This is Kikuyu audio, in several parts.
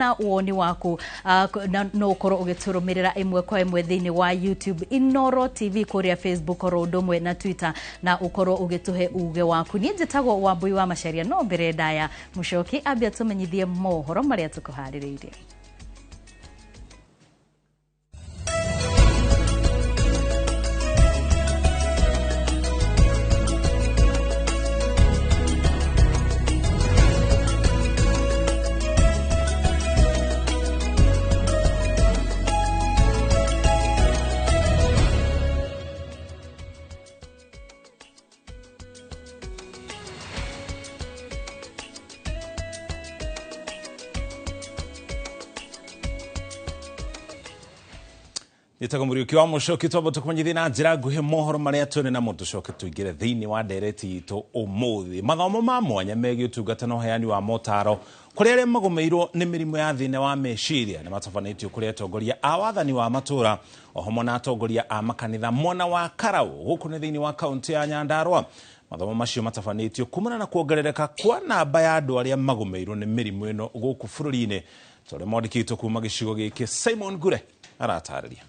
Na woni waku na no ukorwo ugiturumirira imwe kwa imwe thiini wa YouTube Inoro TV, kuria Facebook oro undu umwe na Twitter, na ukorwo ugituhe uge waku. Niĩ njĩtagwo Wambui wa Macharia, no mbere ndaya Mũcoki ambia tũmenyithie mohoro marĩa tũkũharĩrĩirie. Njĩtagwo Mũriũki wa Mũcoki, twamba tũkũmenyithie na njĩra nguhĩ mohoro marĩa tũrĩ namo, tũcoke tũingĩre thĩinĩ wa ndereti itũ ũmũthĩ. Mathomo ma mwanya megiĩ ũtungata na ũheani wa motaro kũrĩ arĩa magũmĩirwo nĩ mĩrimũ ya thĩna wa meciria nĩ matabanĩtio kũrĩ atongoria a wathani wa matũra o hamwe na atongoria a makanitha mwena wa Karau gũkũ nĩ thĩinĩ wa kaũntĩ ya Nyandarua. Mathomo macio matabanĩtio kumana na kuongerereka kwa namba ya andũ arĩa magũmĩirwo nĩ mĩrimũ ĩno gũkũ bũrũri-inĩ, ta ũrĩa mwandĩki witũ kuma gĩcigo gĩkĩ Simon Ngure aratarĩria.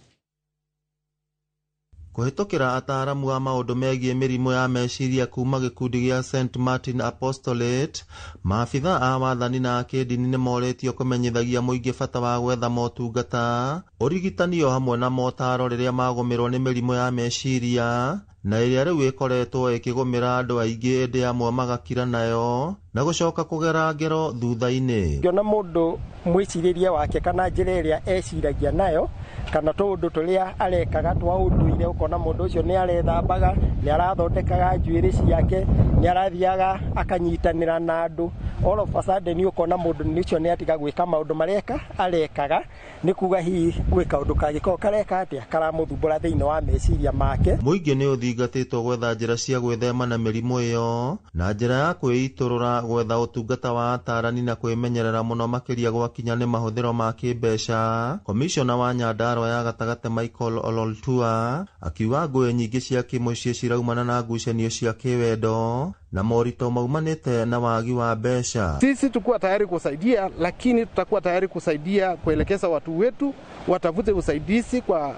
Kũhĩtũkĩra ataaramu a maũndũ megiĩ mĩrimũ ya meciria kuma gĩkundi gĩa St Martin Apostolate, maabitha a wathani na a kĩndini nĩ morĩtio kũmenyithagia mũingĩ bata wa gwetha motungata, ũrigitani o hamwe na motaro rĩrĩa magũmĩrwo nĩ mĩrimũ ya meciria, na ĩrĩa rĩu ĩkoretwo ĩkĩgũmĩra andũ aingĩ ĩndĩ amwe magakira nayo na gũcoka kũgera ngero thutha-inĩ. Ngĩona mũndũ mwĩcirĩrie wake kana njĩra ĩrĩa eciragia nayo kana tũũndũ tũrĩa arekaga twa ũndũire, ũkona mũndũ ũcio nĩ arethambaga, nĩ arathondekaga njuĩrĩ ciake, nĩ arathiaga akanyitanĩra na andũ. All of a sudden ũkona mũndũ ũcio nĩ atiga gwĩka maũndũ marĩa arekaga, nĩ kuga hihi gwĩ kaũndũ kangĩkorwo kareka atĩa karamũthumbũra thĩinĩ wa meciria make. Mũingĩ nĩ ũthingatĩtwo gwetha njĩra cia gwĩthema na mĩrimũ ĩyo na njĩra ya kwĩitũrũra, gwetha ũtungata wa atarani na kwĩmenyerera mũno makĩria gwakinya nĩ mahũthĩro ma kĩmbeca. Komishona wa Nyandarua ya gatagatĩ Michael Ololtua akiuga ngũĩ nyingĩ cia kĩmũciĩ ciraumana na ngucanio cia kĩwendo na moritũ maumanĩte na wagi wa mbeca. Sisi tukuwa tayari kusaidia, lakini tutakuwa tayari kusaidia kuelekeza watu wetu watafute usaidizi kwa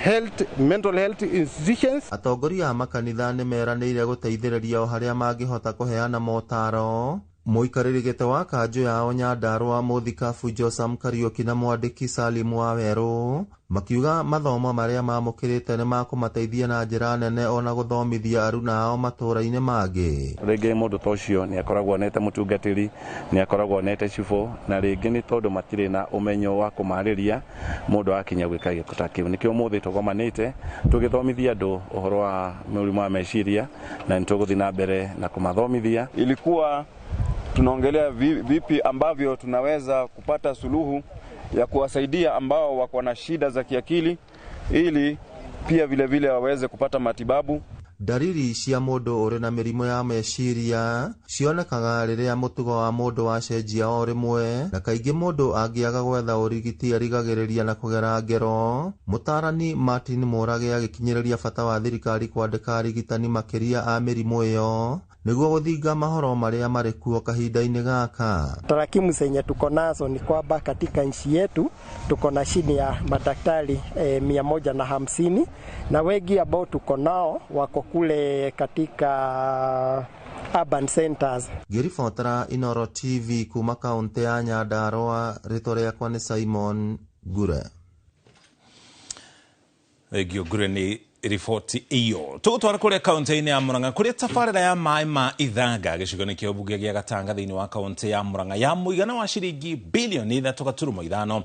health, mental health institutions. Atongoria a makanitha nĩ meranĩire gũteithĩrĩria o harĩa mangĩhota kũheana motaro. Mũikarĩri gĩtĩ wa kanjũ yao Nyandarua Mũthikabu Josam Kariũki na mwandĩki Salim Wawerũ makiuga mathomo marĩa mamũkĩrĩte nĩ makũmateithia na njĩra nene ona gũthomithia aruna ao matũũra-inĩ mangĩ. Rĩngĩ mũndũ ta ũcio nĩ akoragwo onete mũtungatĩri, nĩ akoragwo onete cibũ, na rĩngĩ nĩ tondũ matirĩ na ũmenyo wa kũmarĩria mũndũ akinya gwĩka gĩko ta kĩu. Nĩkĩo ũmũthĩ tũgomanĩte tũgĩthomithia andũ ũhoro wa mũrimũ wa meciria, na nĩ tũgũthiĩ na mbere na kũmathomithia. Ilikuwa tunaongelea vipi ambavyo tunaweza kupata suluhu ya kuwasaidia ambao wako na shida za kiakili ili pia vile vile waweze kupata matibabu. Dariri cia mũndũ ũrĩ na mĩrimũ ya meciria cionekaga rĩrĩa mũtugo wa mũndũ wacenjia o rĩmwe, na kaingĩ mũndũ angĩaga gwetha ũrigiti arigagĩrĩria na kũgera ngero. Mũtaarani Martin Mũrage agĩkinyĩrĩria bata wa thirikari kwandĩka arigitani makĩria a mĩrimũ ĩyo nĩguo gũthinga mahoro marĩa marĩ kuo kahinda-inĩ gaka. Tarakimu zenye tuko nazo ni kwamba katika nchi yetu tuko na chini ya madaktari 150, na wengi ambao tuko nao wako kule katika urban centers. Ngĩribotera Inoro TV kuma kaunti ya Nyandarua, rĩtwa rĩakwa nĩ Simon Ngure. Thengio Ngure nĩ riboti iyo. Tũgũtwara kũrĩa kaunti-inĩ ya Murang'a kũrĩa tabarĩra ya maĩ ma Ithanga gĩcigo-inĩ kĩa ũmbunge gĩa Gatanga thĩinĩ wa kaunti ya Murang'a ya mũigana wa ciringi bilioni 3.5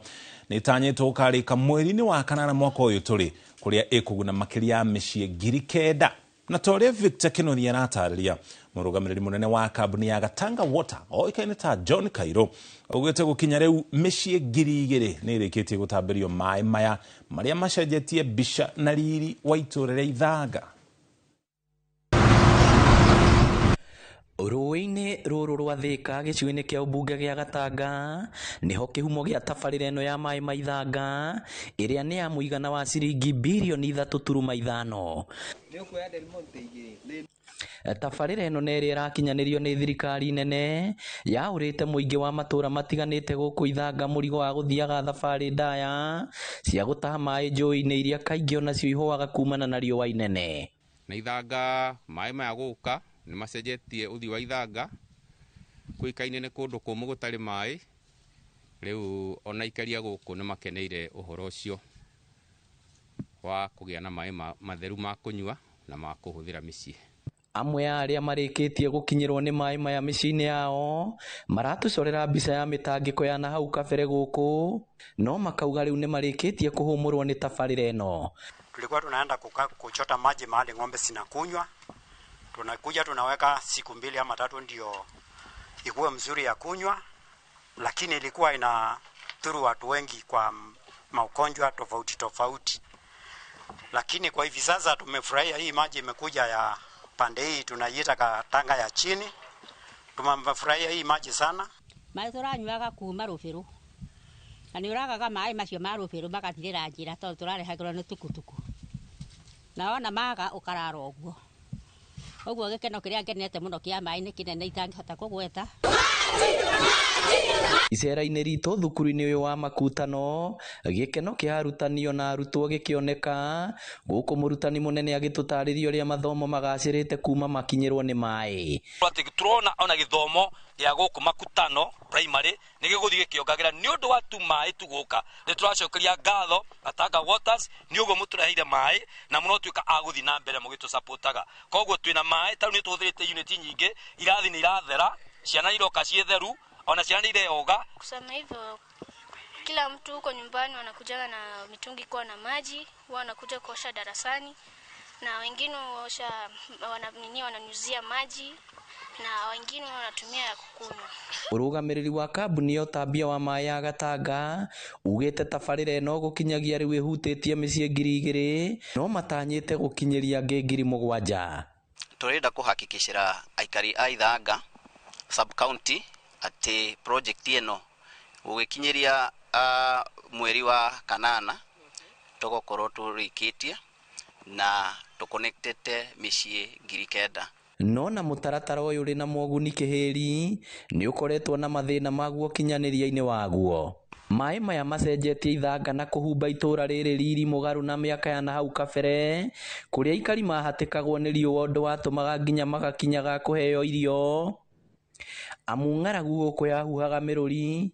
nĩ ĩtanyĩtwo gũkarĩka mweri-inĩ wa kanana mwaka ũyũ tũrĩ, kũrĩa ĩkũguna makĩria ya mĩciĩ 9,000. Na ta ũrĩa Victor Kĩnuthia aratarĩria, mũrũgamĩrĩri mũnene wa kambuni ya Gatanga Water oĩkaine ta John Kairo augĩte gũkinya rĩu mĩciĩ 2,000 nĩ ĩrĩkĩtie gũtambĩrio maĩ maya marĩa macenjetie mbica na riri wa itũũra rĩa Ithanga. Rũĩ-inĩ rũrũ rwa Thĩka gĩcigo-inĩ kĩa ũmbunge gĩa Gatanga nĩho kĩhumo gĩa tabarĩra ĩno ya maĩ ma Ithanga ĩrĩa nĩ ya mũigana wa ciringi bilioni 3.5. Tabarĩra ĩno nĩ ĩrĩa ĩrakinyanĩrio nĩ thirikari nene yaũrĩte mũingĩ wa matũra matiganĩte gũkũ Ithanga mũrigo wa gũthiaga thabarĩ ndaya cia gũtaha maĩ njũĩ-inĩ iria kaingĩ onacio ihũaga kumana na riũa inene. Na Ithanga maĩ maya gũka nĩ macenjetie ũthiũ wa Ithanga, kũikaine nĩ kũndũ kũmũ gũtarĩ maĩ, rĩu ona aikaria gũkũ nĩ makeneire ũhoro ũcio wa kũgĩa na maĩ matheru ma kũnyua na ma kũhũthĩra mĩciĩ. Amwe a arĩa marĩkĩtie gũkinyĩrwo nĩ maĩ maya mĩciĩ-inĩ yao maratũcorera mbica ya mĩtangĩko ya nahau kabere gũkũ, no makauga rĩu nĩ marĩkĩtie kũhũmũrwo nĩ tabarĩra ĩno. Tulikuwa tunaenda kuchota maji mahali ng'ombe zinakunywa, tunakuja tunaweka siku 2 ama 3 ndio ikuwe mzuri ya kunywa, lakini ilikuwa inadhuru watu wengi kwa magonjwa tofauti tofauti. Lakini kwa hivi sasa tumefurahia hii maji imekuja ya pande hii tunaiita Katanga ya chini. Tumefurahia hii maji sana. Maĩ tũranyuaga kuma rũbĩrũ. Na nĩ ũragaga maĩ macio ma rũbĩrũ magathirĩra njĩra tondũ tũrarehagĩrwo nĩ tukutuku. Na wona maga ũkarara ũguo. Ũguo gĩkeno kĩrĩa ngenete mũno kĩa maĩ nĩ kĩnene itangĩhota kũgweta. Icera-inĩ ritũ thukuru-inĩ ũyũ wa Makutano, gĩkeno kĩa arutani ona arutwo gĩkĩoneka gũkũ mũrutani mũnene agĩtũtarĩria ũrĩa mathomo magacĩrĩte kuma makinyĩrwo nĩ maĩ. Atĩ tũrona ona gĩthomo gĩa gũkũ Makutano primary nĩ gĩgũthiĩ gĩkĩongagĩra nĩ ũndũ wa tu maĩ tu gũka. Nĩ tũracokeria ngatho Gatanga Waters nĩ ũguo mũtũreheire maĩ na mũno tuĩka a gũthiĩ na mbere mũgĩtũcapotaga. Koguo twĩna maĩ tarĩu nĩ tũhũthĩrĩte unit nyingĩ, irathi nĩ irathera, ciana iroka ciĩ theru, ona ciana ireoga. Kusema hivyo, kila mtu huko nyumbani wanakujaga na mitungi kwa na maji, wanakuja kuosha darasani, na wengine waosha wananyunyizia maji, na wengine wanatumia ya kukunywa. Ũrũgamĩrĩri wa kambuni ya ũtambia wa maĩ ya Gatanga ugĩte tabarĩra ĩno gũkinyagia rĩu ĩhutĩtie mĩciĩ 2000 no matanyĩte gũkinyĩria angĩ 7,000. Tũrenda kũhakikishĩra aikari a Ithanga sub county atĩ project ĩno gũgĩkinyĩria mweri wa kanana tũgũkorwo tũrĩkĩtie na tũconnectete mĩciĩ 9,000. No na mũtaratara ũyũ ũrĩ na moguni kĩhĩri nĩ ũkoretwo na mathĩna maguo kinyanĩria-inĩ waguo. Maĩ maya macenjetie Ithanga na kũhumba itũra rĩrĩ riri mũgarũ na mĩaka ya nahau kabere kũrĩa aikari mahatĩkagwo nĩ riũa ũndũ watũmaga nginya magakinyaga kũheo irio amu ng'aragu gũkũ yahuhaga mĩrũri,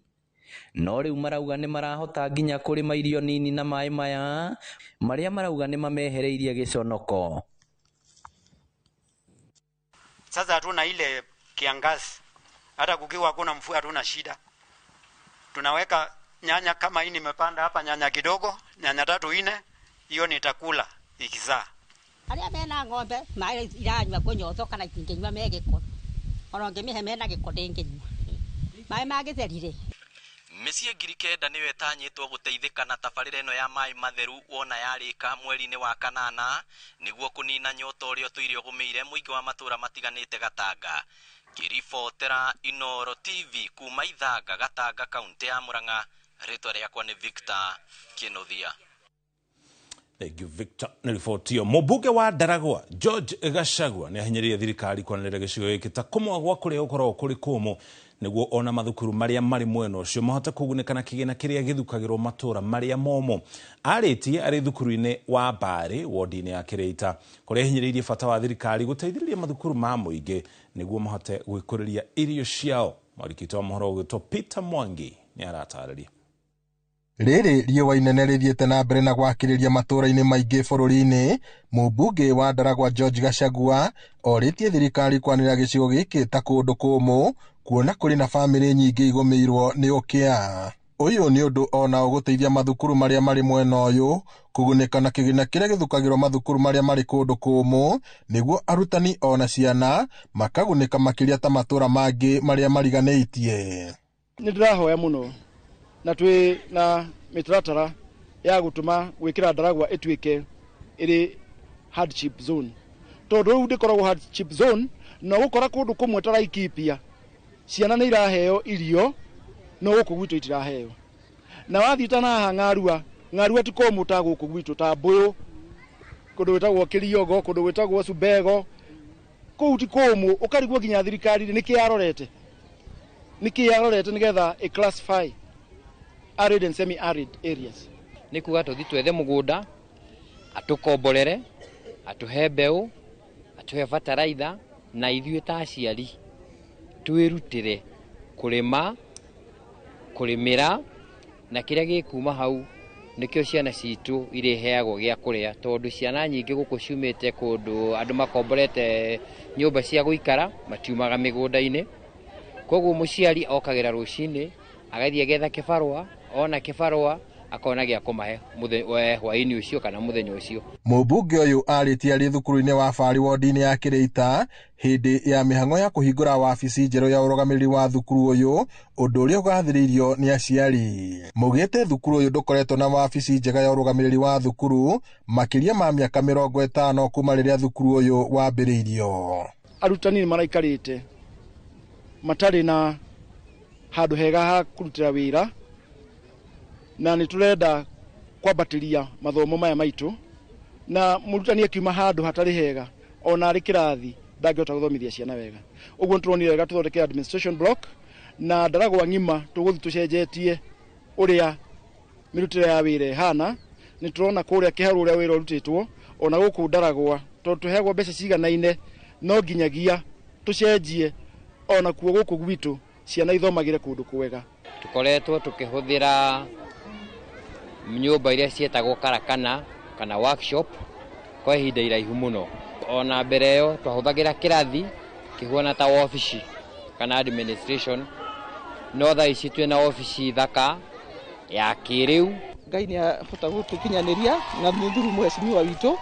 no rĩu marauga nĩ marahota nginya kũrĩma irio nini na maĩ maya marĩa marauga nĩ mamehereirie gĩconoko. Sasa hatuna ile kiangazi, hata kukiwa hakuna mvua hatuna shida. Tunaweka nyanya kama hii nimepanda hapa nyanya kidogo, nyanya 3 4, hiyo nitakula ikizaa. Arĩa mena ng'ombe maĩ iranyua kũnyotho kana itingĩnyua me gĩko. Ona ũngĩmĩhe mena gĩko ndĩngĩnyua. Maĩ magĩtherire. Mĩciĩ 9,000 nĩyo ĩtanyĩtwo gũteithĩka na tabarĩra ĩno ya maĩ matheru wona yarĩka mweri-inĩ wa kanana nĩguo kũnina nyota ũrĩa ũtũire ũgũmĩire mũingĩ wa matũra matiganĩte Gatanga. Ngĩribotera Inooro TV kuma Ithanga, Gatanga, kaunti ya Murang'a, rĩtwa rĩakwa nĩ Victor Kĩnuthia. Thank you Victor nĩ riboti ĩyo. Mũmbunge wa Ndaragwa George Gachagua nĩ ahinyĩrĩirie thirikari kwanĩrĩra gĩcigo gĩkĩ ta kũmwe gwa kũrĩa gũkoragwo kũrĩ kũmũ nĩguo ona mathukuru marĩa marĩ mwena ũcio mahote kũgunĩka na kĩgĩna kĩrĩa gĩthukagĩrwo matũra marĩa momũ. Arĩtie arĩ thukuru-inĩ wa Mbarĩ wodi-inĩ ya Kĩrĩita kũrĩa ahinyĩrĩirie bata wa thirikari gũteithĩrĩria mathukuru ma mũingĩ nĩguo mahote gwĩkũrĩria irio ciao. Mwandĩki wa mohoro ũgwĩtwo Peter Mwangi nĩ aratarĩria. Rĩrĩ riũa inene rĩthiĩte na mbere na gwakĩrĩria matũra-inĩ maingĩ bũrũri-inĩ, mũmbunge wa Ndaragwa George Gachagua orĩtie thirikari kwanĩrĩra gĩcigo gĩkĩ ta kũndũ kũmũ kuona kũrĩ na bamĩrĩ nyingĩ igũmĩirwo nĩ ũkĩa. Ũyũ nĩ ũndũ ona ũgũteithia mathukuru marĩa marĩ mwena ũyũ kũgunĩka na kĩgĩna kĩrĩa gĩthukagĩrwo mathukuru marĩa marĩ kũndũ kũmũ nĩguo arutani ona ciana makagunĩka makĩria ta matũra mangĩ marĩa mariganĩtie. Nĩ ndĩrahoya mũno na twĩ na mĩtaratara ya gũtũma gwĩkĩra Ndaragwa ĩtuĩke ĩrĩ hardship zone, tondũ rĩu ndĩkoragwo hardship zone no gũkora kũndũ kũmwe ta Laikipia ciana nĩ iraheo irio no gũkũ gwitũ itiraheo, na wathiĩ ta naha Ng'arua, Ng'arua ti kũmũ ta gũkũ gwitũ ta Mbũyũ, kũndũ gwĩtagwo Kĩriogo, kũndũ gwĩtagwo Subego, Kũu ti kũmũ, ũkarigwo nginya thirikari nĩkĩ yarorete, nĩkĩ yarorete nĩgetha ĩ classify arid and semi arid areas. Nĩ kuga tũthi twethe mũgũnda, atũkomborere, atũhe mbeũ, atũhe bataraitha, na ithuĩ ta aciari twĩrutĩre kũrĩma, kũrĩmĩra, na kĩrĩa gĩkuma hau nĩkĩo ciana citũ irĩheagwo gĩa kũrĩa, tondũ ciana nyingĩ gũkũ ciumĩte kũndũ andũ makomborete nyũmba cia gũikara, matiumaga mĩgũnda-inĩ. Koguo mũciari okagĩra rũcinĩ agathiĩ agetha kĩbarũa, ona kĩbarũa akona gĩa kũmahe hwaĩ-inĩ ũcio kana mũthenya ũcio. Mũmbunge ũyũ arĩtie arĩ thukuru-inĩ wa Bari wodi-inĩ ya Kĩrĩita hĩndĩ ya mĩhang'o ya kũhingũra wabici njerũ ya ũrũgamĩrĩri wa thukuru ũyũ, ũndũ ũrĩa ũgathĩrĩirio nĩ aciari. Maugĩte thukuru ũyũ ndũkoretwo na wabici njega ya ũrũgamĩrĩri wa thukuru makĩria ma mĩaka 50 kuma rĩrĩa thukuru ũyũ wambĩrĩirio. Arutani nĩ maraikarĩte matarĩ na handũ hega ha kũrutĩra wĩra, na nĩ tũrenda kwambatĩria mathomo maya maitũ, na mũrutani akiuma handũ hatarĩ hega ona arĩ kĩrathi ndangĩhota gũthomithia ciana wega. Ũguo nĩ tũronire wega tũthondeke administration block, na Ndaragwa ng'ima tũgũthiĩ tũcenjetie ũrĩa mĩrutĩre ya wĩra ĩhana. Nĩ tũrona kũrĩa Kĩharũ ũrĩa wĩra ũrutĩtwo, ona gũkũ Ndaragwa tondũ tũheagwo mbeca ciganaine, no nginyagia tũcenjie ona kuo gũkũ gwitũ ciana ithomagĩre kũndũ kwega. Tũkoretwo tũkĩhũthĩra nyũmba iria cietagwo karakana kana workshop kwa ihinda iraihu mũno. Ona mbere ĩyo twahũthagĩra kĩrathi kĩhuana ta wabici kana administration, no thaa ici twĩna wabici thaka ya kĩrĩu. Ngai nĩ ahota gũtũkinyanĩria na nĩ mheshimiwa witũ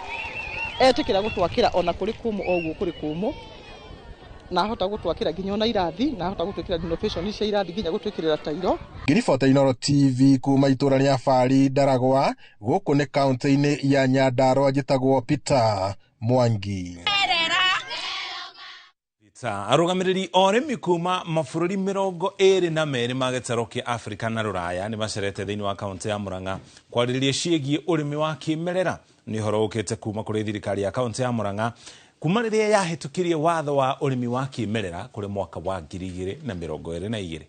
etĩkĩra gũtwakĩra ona kũrĩ kũmũ o ũguo kũrĩ kũmũ, na ahota gũtwakĩra nginya ona irathi, na ahota gũtwĩkĩra renovation cia irathi nginya gũtwĩkĩrĩra tairo. Ngĩribota Inooro TV kuma itũra rĩa Bari Ndaragwa, gũkũ nĩ kaunti-inĩ ya Nyandarua, njĩtagwo Peter Mwangi. Arũgamĩrĩri orĩmi kuma mabũrũri 22 ma gĩtarũ kĩa Afrika na Rũraya nĩ macerete thĩinĩ wa kaunti ya Murang'a kwarĩrĩria ciĩgiĩ ũrĩmi wa kĩmerera. Nĩ ũhoro ũkĩte kuma kũrĩ thirikari ya kaunti ya Murang'a kuma rĩrĩa yahĩtũkirie watho wa ũrĩmi wa kĩmerera kũrĩ mwaka wa 2022.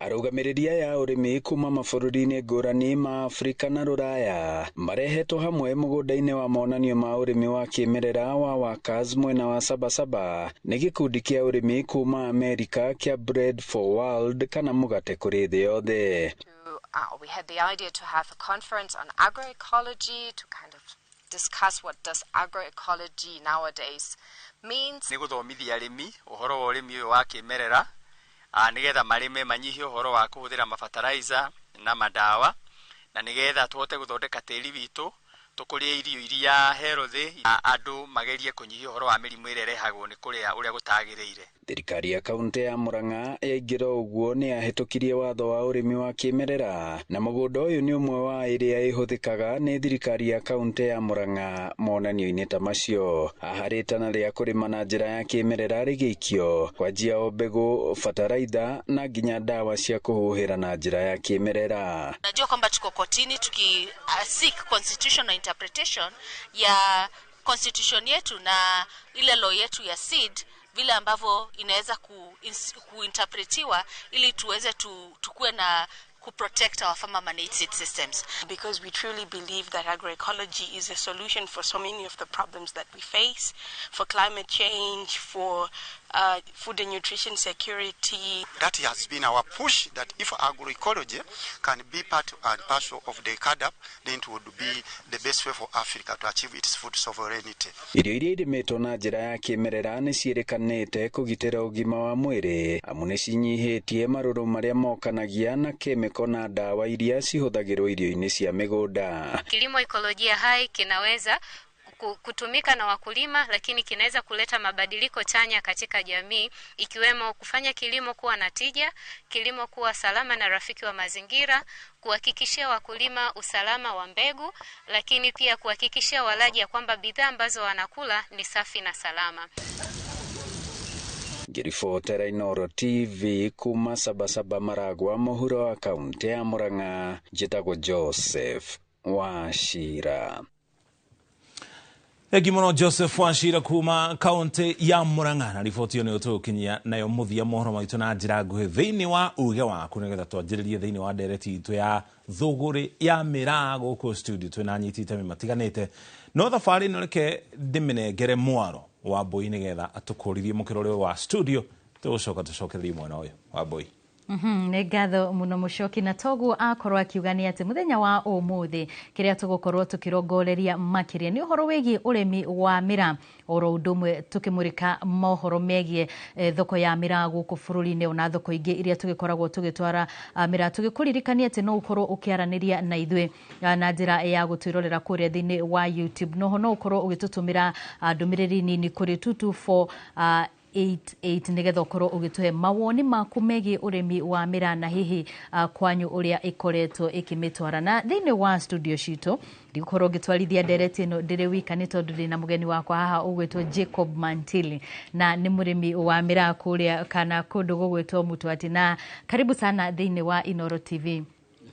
Arũgamĩrĩri aya a ũrĩmi kuma mabũrũri-inĩ ngũrani ma Afrika na Rũraya marehetwo hamwe mũgũnda-inĩ wa monanio ma ũrĩmi wa kĩmerera wa Workers mwena wa Sabasaba nĩ gĩkundi kĩa ũrĩmi kuma Amerika kĩa Bread for World kana mũgate kũrĩ thĩ yothe. We had the idea to have a conference on agroecology to kind of discuss what does agroecology nowadays means. Nĩ gũthomithia arĩmi ũhoro wa ũrĩmi ũyũ wa kĩmerera, nĩgetha marĩme manyihie ũhoro wa kũhũthĩra mabataraitha na madawa, na nĩgetha tũhote gũthondeka tĩri witũ tũkũrie irio iria healthy, andũ magerie kũnyihia ũhoro wa mĩrimũ ĩrĩa ĩrehagwo nĩ kũrĩa ũrĩa gũtagĩrĩire. Thirikari ya kaunti ya Murang'a yaingĩra ũguo nĩ yahĩtũkirie watho wa ũrĩmi wa kĩmerera, na mũgũnda ũyũ nĩ ũmwe wa ĩrĩa ĩhũthĩkaga nĩ thirikari ya kaunti ya Murang'a monanio-inĩ ta macio. Haha rĩtana rĩa kũrĩma na njĩra ya kĩmerera rĩgĩikio kwanjia o mbegũ, bataraitha na nginya ndawa cia kũhuhĩra na njĩra ya kĩmerera. Najua kwamba tuko kotini tuki seek constitutional interpretation ya constitution yetu na ile law yetu ya seed, vile ambavyo inaweza kuinterpretiwa ili tuweze tukue na kuprotect our farmer managed seed systems. Because we truly believe that agroecology is a solution for so many of the problems that we face, for climate change, for food and nutrition security. That has been our push, that if agroecology can be part and parcel of the CAADP, then it would be the best way for Africa to achieve its food sovereignty. Irio iria irĩmĩtwo na njĩra ya kĩmerera nĩ ciĩrĩkanĩte kũgitĩra ũgima wa mwĩrĩ, amu nĩ cinyihĩtie marũrũ marĩa mokanagia na kemiko na ndawa iria cihũthagĩrwo irio-inĩ cia mĩgũnda. Kilimo ekolojia hai kinaweza kutumika na wakulima, lakini kinaweza kuleta mabadiliko chanya katika jamii, ikiwemo kufanya kilimo kuwa na tija, kilimo kuwa salama na rafiki wa mazingira, kuhakikishia wakulima usalama wa mbegu, lakini pia kuhakikishia walaji ya kwamba bidhaa ambazo wanakula ni safi na salama. Ngĩribotera Inooro TV kuma Sabasaba Maragwa mũhuro wa kaunti ya Murang'a, njĩtagwo Joseph Wachira. Thengi muno Joseph Wachira kuma kaunti ya Murang'a na riboti ĩyo nĩyo tũgũkinyia nayo mũthia mohoro maitũ na njĩra nguhĩ thĩinĩ wa uge waku nĩgetha twanjĩrĩrie thĩinĩ wa ndereti itũ ya thũgũrĩ ya mĩraa gũkũ studio twĩna anyiti itemi matiganĩte no thabarĩ ĩno reke ndĩmĩnengere mwaro wa Mbũi nĩgetha atũkũrithie mũkĩra ũrĩa wa studio tũgũcoka tũcokererie mwena ũyũ wa Mbũi. Nĩ ngatho mũno Mũcoki, na toguo akorwo akiuga nĩ atĩ mũthenya wa ũmũthĩ kĩrĩa tũgũkorwo tũkĩrongoreria makĩria nĩ ũhoro wĩgiĩ ũrĩmi wa mĩraa oro ũndũ ũmwe tũkĩmũrĩka mohoro megiĩ thoko ya mĩraa gũkũ bũrũri-inĩ ona thoko ingĩ iria tũgĩkoragwo tũgĩtwara mĩraa, tũgĩkũririkania atĩ no ũkorwo ũkĩaranĩria na ithuĩ na njĩra ya gũtwĩrorera kũrĩa thĩinĩ wa YouTube, noho no ũkorwo ũgĩtũtũmĩra ndũmĩrĩri nini kũrĩ 224 88 nigetha ukorwo ugituhe mawoni maku megiĩ ũrĩmi wa mĩraa na hihi kwanyu ũrĩa ĩkoretwo ĩkĩmĩtwara. Na thĩinĩ wa studio citũ ndigũkorwo ngĩtwarithia ndereti ĩno ndĩrĩ wika nĩ tondũ ndĩna mũgeni wakwa haha ũgwĩtwo Jacob Mantili na nĩ mũrĩmi wa mĩraa kũrĩa kana kũndũ gũgwĩtwo Mũtwati, na karibu sana thĩinĩ wa Inooro TV.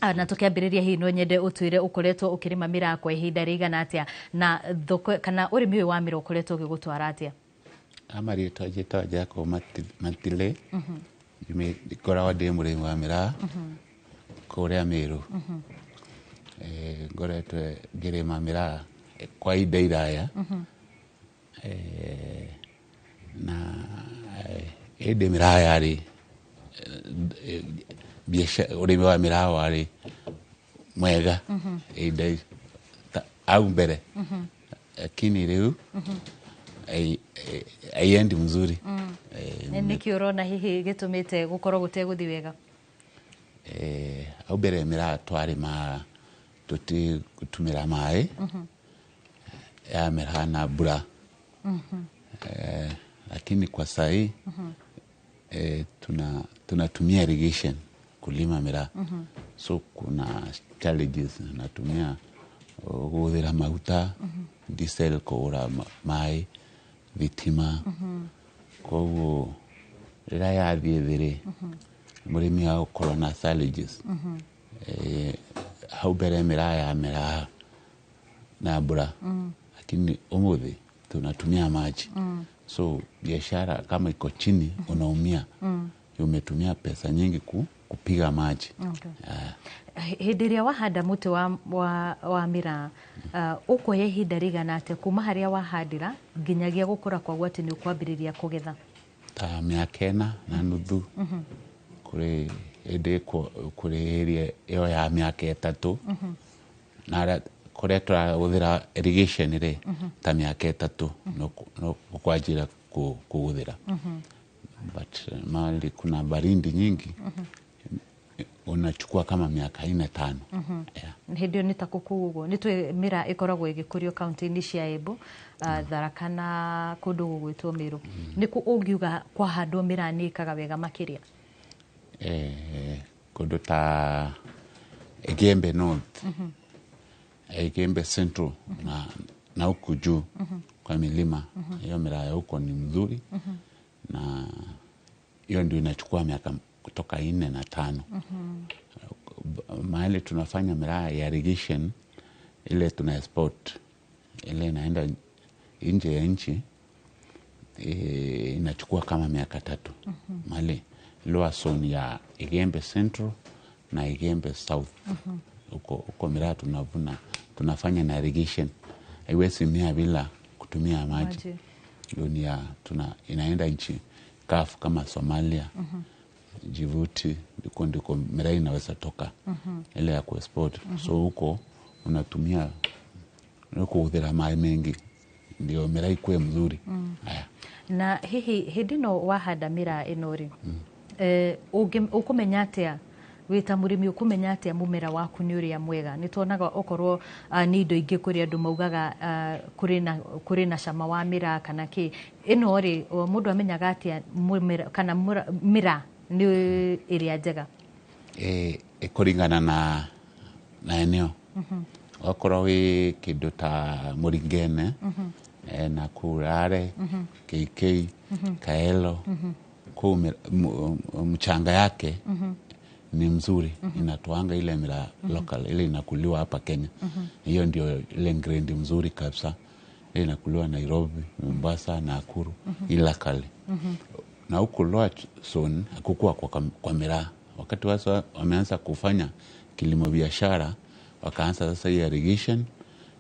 Na tukiambĩrĩria hihi no nyende ũtwĩre ũkoretwo ũkĩrĩma mĩraa kwa ihinda rĩigana atĩa na thoko kana ũrĩmi ũyũ wa mĩraa ũkoretwo ũgĩgũtwara atĩa? Amarĩtwa njĩtagwo Jacob Mantile, ngoragwo ndĩ mũrĩmi wa mĩraa kũrĩa Mĩrũ. Ngoretwo ngĩrĩma mĩraa kwa ihinda iraya, na ĩndĩ mĩraa yarĩ ũrĩmi wa mĩraa warĩ mwega ihinda au mbere, lakini rĩu haiendi mzuri. Nĩkĩ ũrona hihi gĩtũmĩte gũkorwo gũtegũthiĩ wega? Hau mbere mĩraa twarĩma tũtigũtũmĩra maĩ, yamera na mbura, lakini kwa sahi tunatumia irrigation kulima miraa. So kuna challenges, natumia guthira maguta, diesel kugura maĩ, thitima. Koguo rĩrĩa yathiĩ thĩ rĩ, mũrĩmi agũkorwo na challenges. Hau mbere miraa yameraga na mbura, lakini ũmũthĩ tunatumia maji. So biashara kama iko chini unaumia. Umetumia pesa nyingi kupiga maji. Okay. Hĩndĩ ĩrĩa wahanda mũtĩ wa mĩraa, ũkuoya ihinda rĩigana atĩa kuma harĩa wahandĩra nginyagia gũkũra kwaguo atĩ nĩ ũkwambĩrĩria kũgetha? Ta mĩaka 4.5. Kũrĩ hĩndĩ kũrĩ ĩyo ya mĩaka 3, na kũrĩa tũrahũthĩra irrigation rĩ, ta mĩaka 3 no kwanjĩra kũhũthĩra. But mahali kuna baridi nyingi, unachukua kama miaka 4 5. Hĩndĩ ĩyo nĩ ta kũkũ ũguo nĩ tũĩ mĩraa ĩkoragwo ĩgĩkũrio kaunti-inĩ cia Embu, Tharaka na kũndũ gũgwĩtwo Mĩrũ. Nĩ kũ ũngiuga kwahandwo mĩraa nĩ ĩkaga wega makĩria? Kũndũ ta Igembe North, Igembe Central na huku juu kwa milima, hiyo miraa ya huko ni mzuri, na hiyo ndio inachukua miaka kutoka 4 na 5. Mahali tunafanya miraa ya irrigation ile tuna export, ile inaenda nje ya nchi, inachukua kama miaka 3. Mahali lower zone ya Igembe Central na Igembe South, huko miraa tunavuna, tunafanya na irrigation. Haiwezi mea bila kutumia maji. Dunia inaenda nchi kafu kama Somalia, Djibouti, ndiko miraa inaweza toka, ile ya kuexport. So huko unatumia kuhudhira maji mengi ndio miraa ikuwe mzuri. Na hihi hĩndĩ ĩno wahanda miraa ĩno rĩ, ũkũmenya atĩa wĩ ta mũrĩmi, ũkũmenya atĩa mũmera waku nĩ ũrĩa mwega? Nĩ tuonaga okorwo nĩ indo ingĩ kũrĩ andũ maugaga kũrĩ na cama wa miraa kana kĩ. Ĩno rĩ, mũndũ amenyaga atĩa mũmera kana miraa nĩ ĩrĩa njega? Ĩkũringana na eneo. Wakorwo wĩ kĩndũ ta Mũringene, na Kurare, KK, Kaelo, kuu mchanga yake ni mzuri, inatoanga ile miraa local ile inakuliwa hapa Kenya. Hiyo ndio ile grade mzuri kabisa. Ile inakuliwa Nairobi, Mombasa, Nakuru, ila kale. Na huku Lower Zone hakukuwa kwa miraa. Wakati wasa wameanza kufanya kilimo biashara, wakaanza sasa hii irrigation,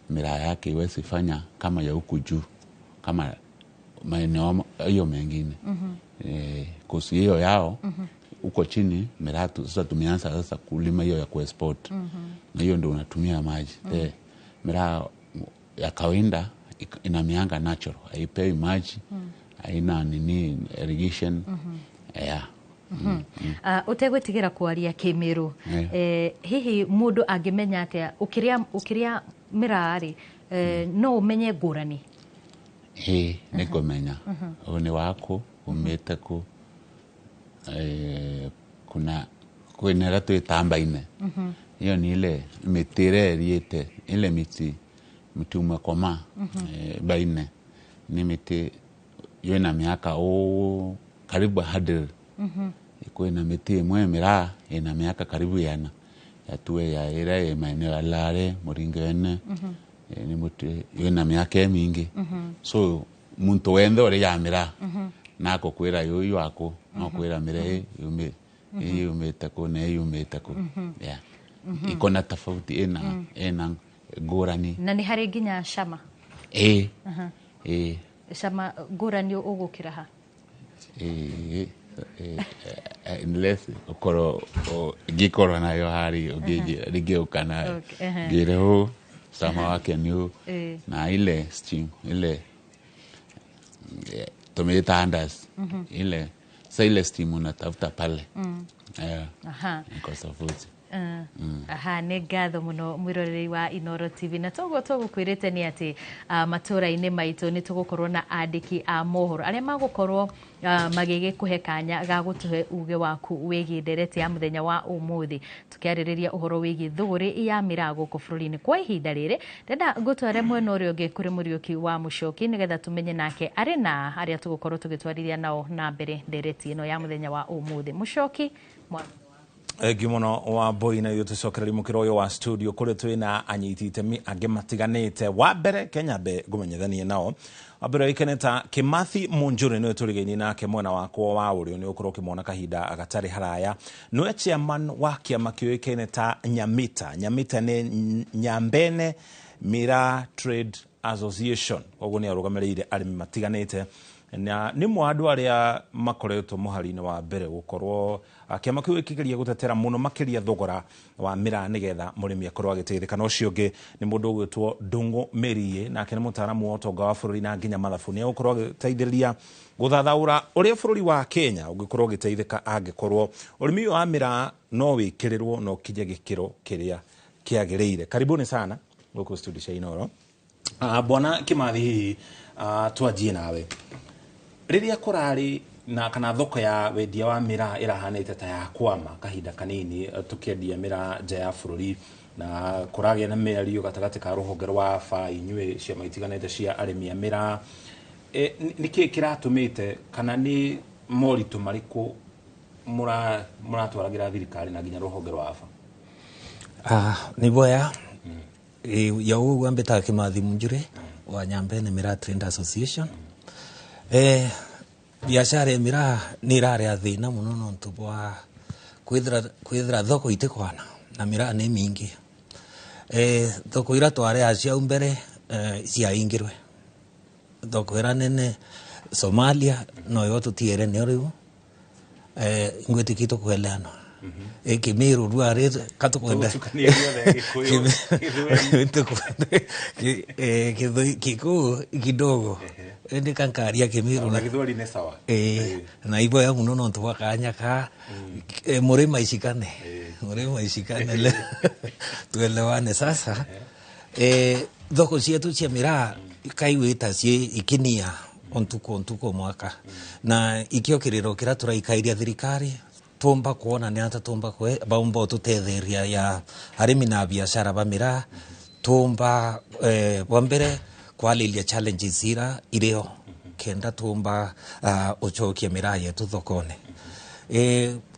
miraa yake iwezi fanya kama ya huku juu, kama maeneo hiyo mengine. Kuhusu hiyo yao huko chini miraa sasa tumeanza sasa kulima hiyo ya kuexport. Na hiyo ndio unatumia maji. Miraa ya kawaida ina mianga natural, haipewi maji, haina nini irrigation. Yeah. Utegwitigira kwaria Kimiru, hihi mundu angimenya atia ukiria miraa ri, no umenye ngurani? Nikumenya uyu ni waku umite ku, kuna kwina ira twitambaine. Iyo ni ile miti ira iriite, ile miti mti umekoma, baine ni miti iyo ina miaka karibu 100. Kwina miti imwe miraa ina miaka karibu yana yatue ya ira ya maeneo ya Lare Muringo ene, ni muti iyo ina miaka mingi. So muntu wenthe uri ya miraa nako kwira yuyu ako no kwira miraa yume yumite ku na yumite ku. Yeah. Iko na tofauti ina ngurani. Na ni hari nginya cama? Cama ngurani ugukira ha? Unless ukorwo ngikorwo nayo hari ringiuka nayo ngire huu cama wake ni huu, na ile steam ile tumeita andas, ile sa ile steam unatafuta pale. Iko tofauti. Aha, nĩ ngatho mũno mwĩroreri wa Inooro TV, na toguo tũgũkwĩrĩte nĩ atĩ matũra-inĩ maitũ nĩ tũgũkorwo na andĩki a mohoro arĩa magũkorwo magĩgĩkũhe kanya ga gũtũhe uge waku wĩgiĩ ndereti ya mũthenya wa ũmũthĩ, tũkĩarĩrĩria ũhoro wĩgiĩ thũgũrĩ ya miraa gũkũ bũrũri-inĩ. Kwa ihinda rĩrĩ ndĩrenda ngũtware mwena ũrĩa ũngĩ kũrĩ Mũriũki wa Mũcoki, nĩgetha tũmenye nake arĩ na arĩa tũgũkorwo tũgĩtwarithia nao na mbere ndereti ĩno ya mũthenya wa ũmũthĩ. Mũcoki, Thengiũ mũno wa Mbui, na ithuĩ tũcokererie mũkĩra ũyũ wa studio kũrĩa twĩna anyiti itemi angĩ matiganĩte. Wa mbere Kenya mbe ngũmenyithanie nao, wa mbere ũĩkaine ta Kimathi Munjuri, nĩwe tũrigainie nake mwena wakwa wa ũrĩo, nĩ ũkorwo ũkĩmwona kahinda gatarĩ haraya. Nĩwe chairman wa kĩama kĩũĩkaine ta Nyamita. Nyamita nĩ Nyambene Miraa Trade Association, koguo nĩ arũgamĩrĩire arĩmi matiganĩte, na nĩ mwe andũ arĩa makoretwo mũhari-inĩ wa mbere gũkorwo kĩama kĩu gĩkĩgeria gũtetera mũno makĩria thogora wa miraa nĩgetha mũrĩmi akorwo agĩteithĩka. Na ũcio ũngĩ nĩ mũndũ ũgwĩtwo Ndung'u Mĩriĩ, nake nĩ mũtaaramu wa ũtonga wa bũrũri na nginya mathabu. Nĩ egũkorwo agĩteithĩrĩria gũthathaũra ũrĩa bũrũri wa Kenya ũngĩkorwo ũgĩteithĩka angĩkorwo ũrĩmi ũyũ wa miraa no wĩkĩrĩrwo na ũkinye gĩkĩro kĩrĩa kĩagĩrĩire. Karibuni sana gũkũ studio cia Inooro. Bwana Kimathi, hihi twanjie nawe. Rĩrĩa kũrarĩ na kana thoko ya wendia wa miraa ĩrahanĩte ta ya kwama kahinda kanini, tũkĩendia miraa nja ya bũrũri, na kũragĩa na mĩario gatagatĩ ka rũhonge rwa AFA, inyuĩ ciama itiganĩte cia arĩmi a miraa, nĩkĩĩ kĩratũmĩte kana nĩ moritũ marĩkũ mũratwaragĩra thirikari na nginya rũhonge rwa AFA? Nĩ boya ya ũguo mbĩtaga Kimathi Munjuri wa Nyambene Miraa Trade Association. Biashara ya miraa nĩ ĩrarĩa thĩna mũno nontu bwa kwithira thoko itikwana na miraa nĩ mingi. Thoko ira twareha cia mbere ciaingirwe, thoko ira nene Somalia noyo tutiere nĩo rĩu, ngwĩtĩkia tũkweleanwa. Kimiru rwari katukwenda Kikuyu kidogo indi kankaria Kimiru na Githweri nĩ sawa. Na iboya muno nontu bwa kanya ka murima ishikane, murima ishikane tuelewane. Sasa thoko cietu cia miraa kaiwita ci ikinia ontuko mwaka, na ikio kiriro kiria turaikairia thirikari tumba kuona ni ata tumba kwe baumba ututetheria ya arimi na biashara ba miraa, tumba wa mbere kwalilia challenges ira ireo kenda tumba uchokia miraa yetu thokone.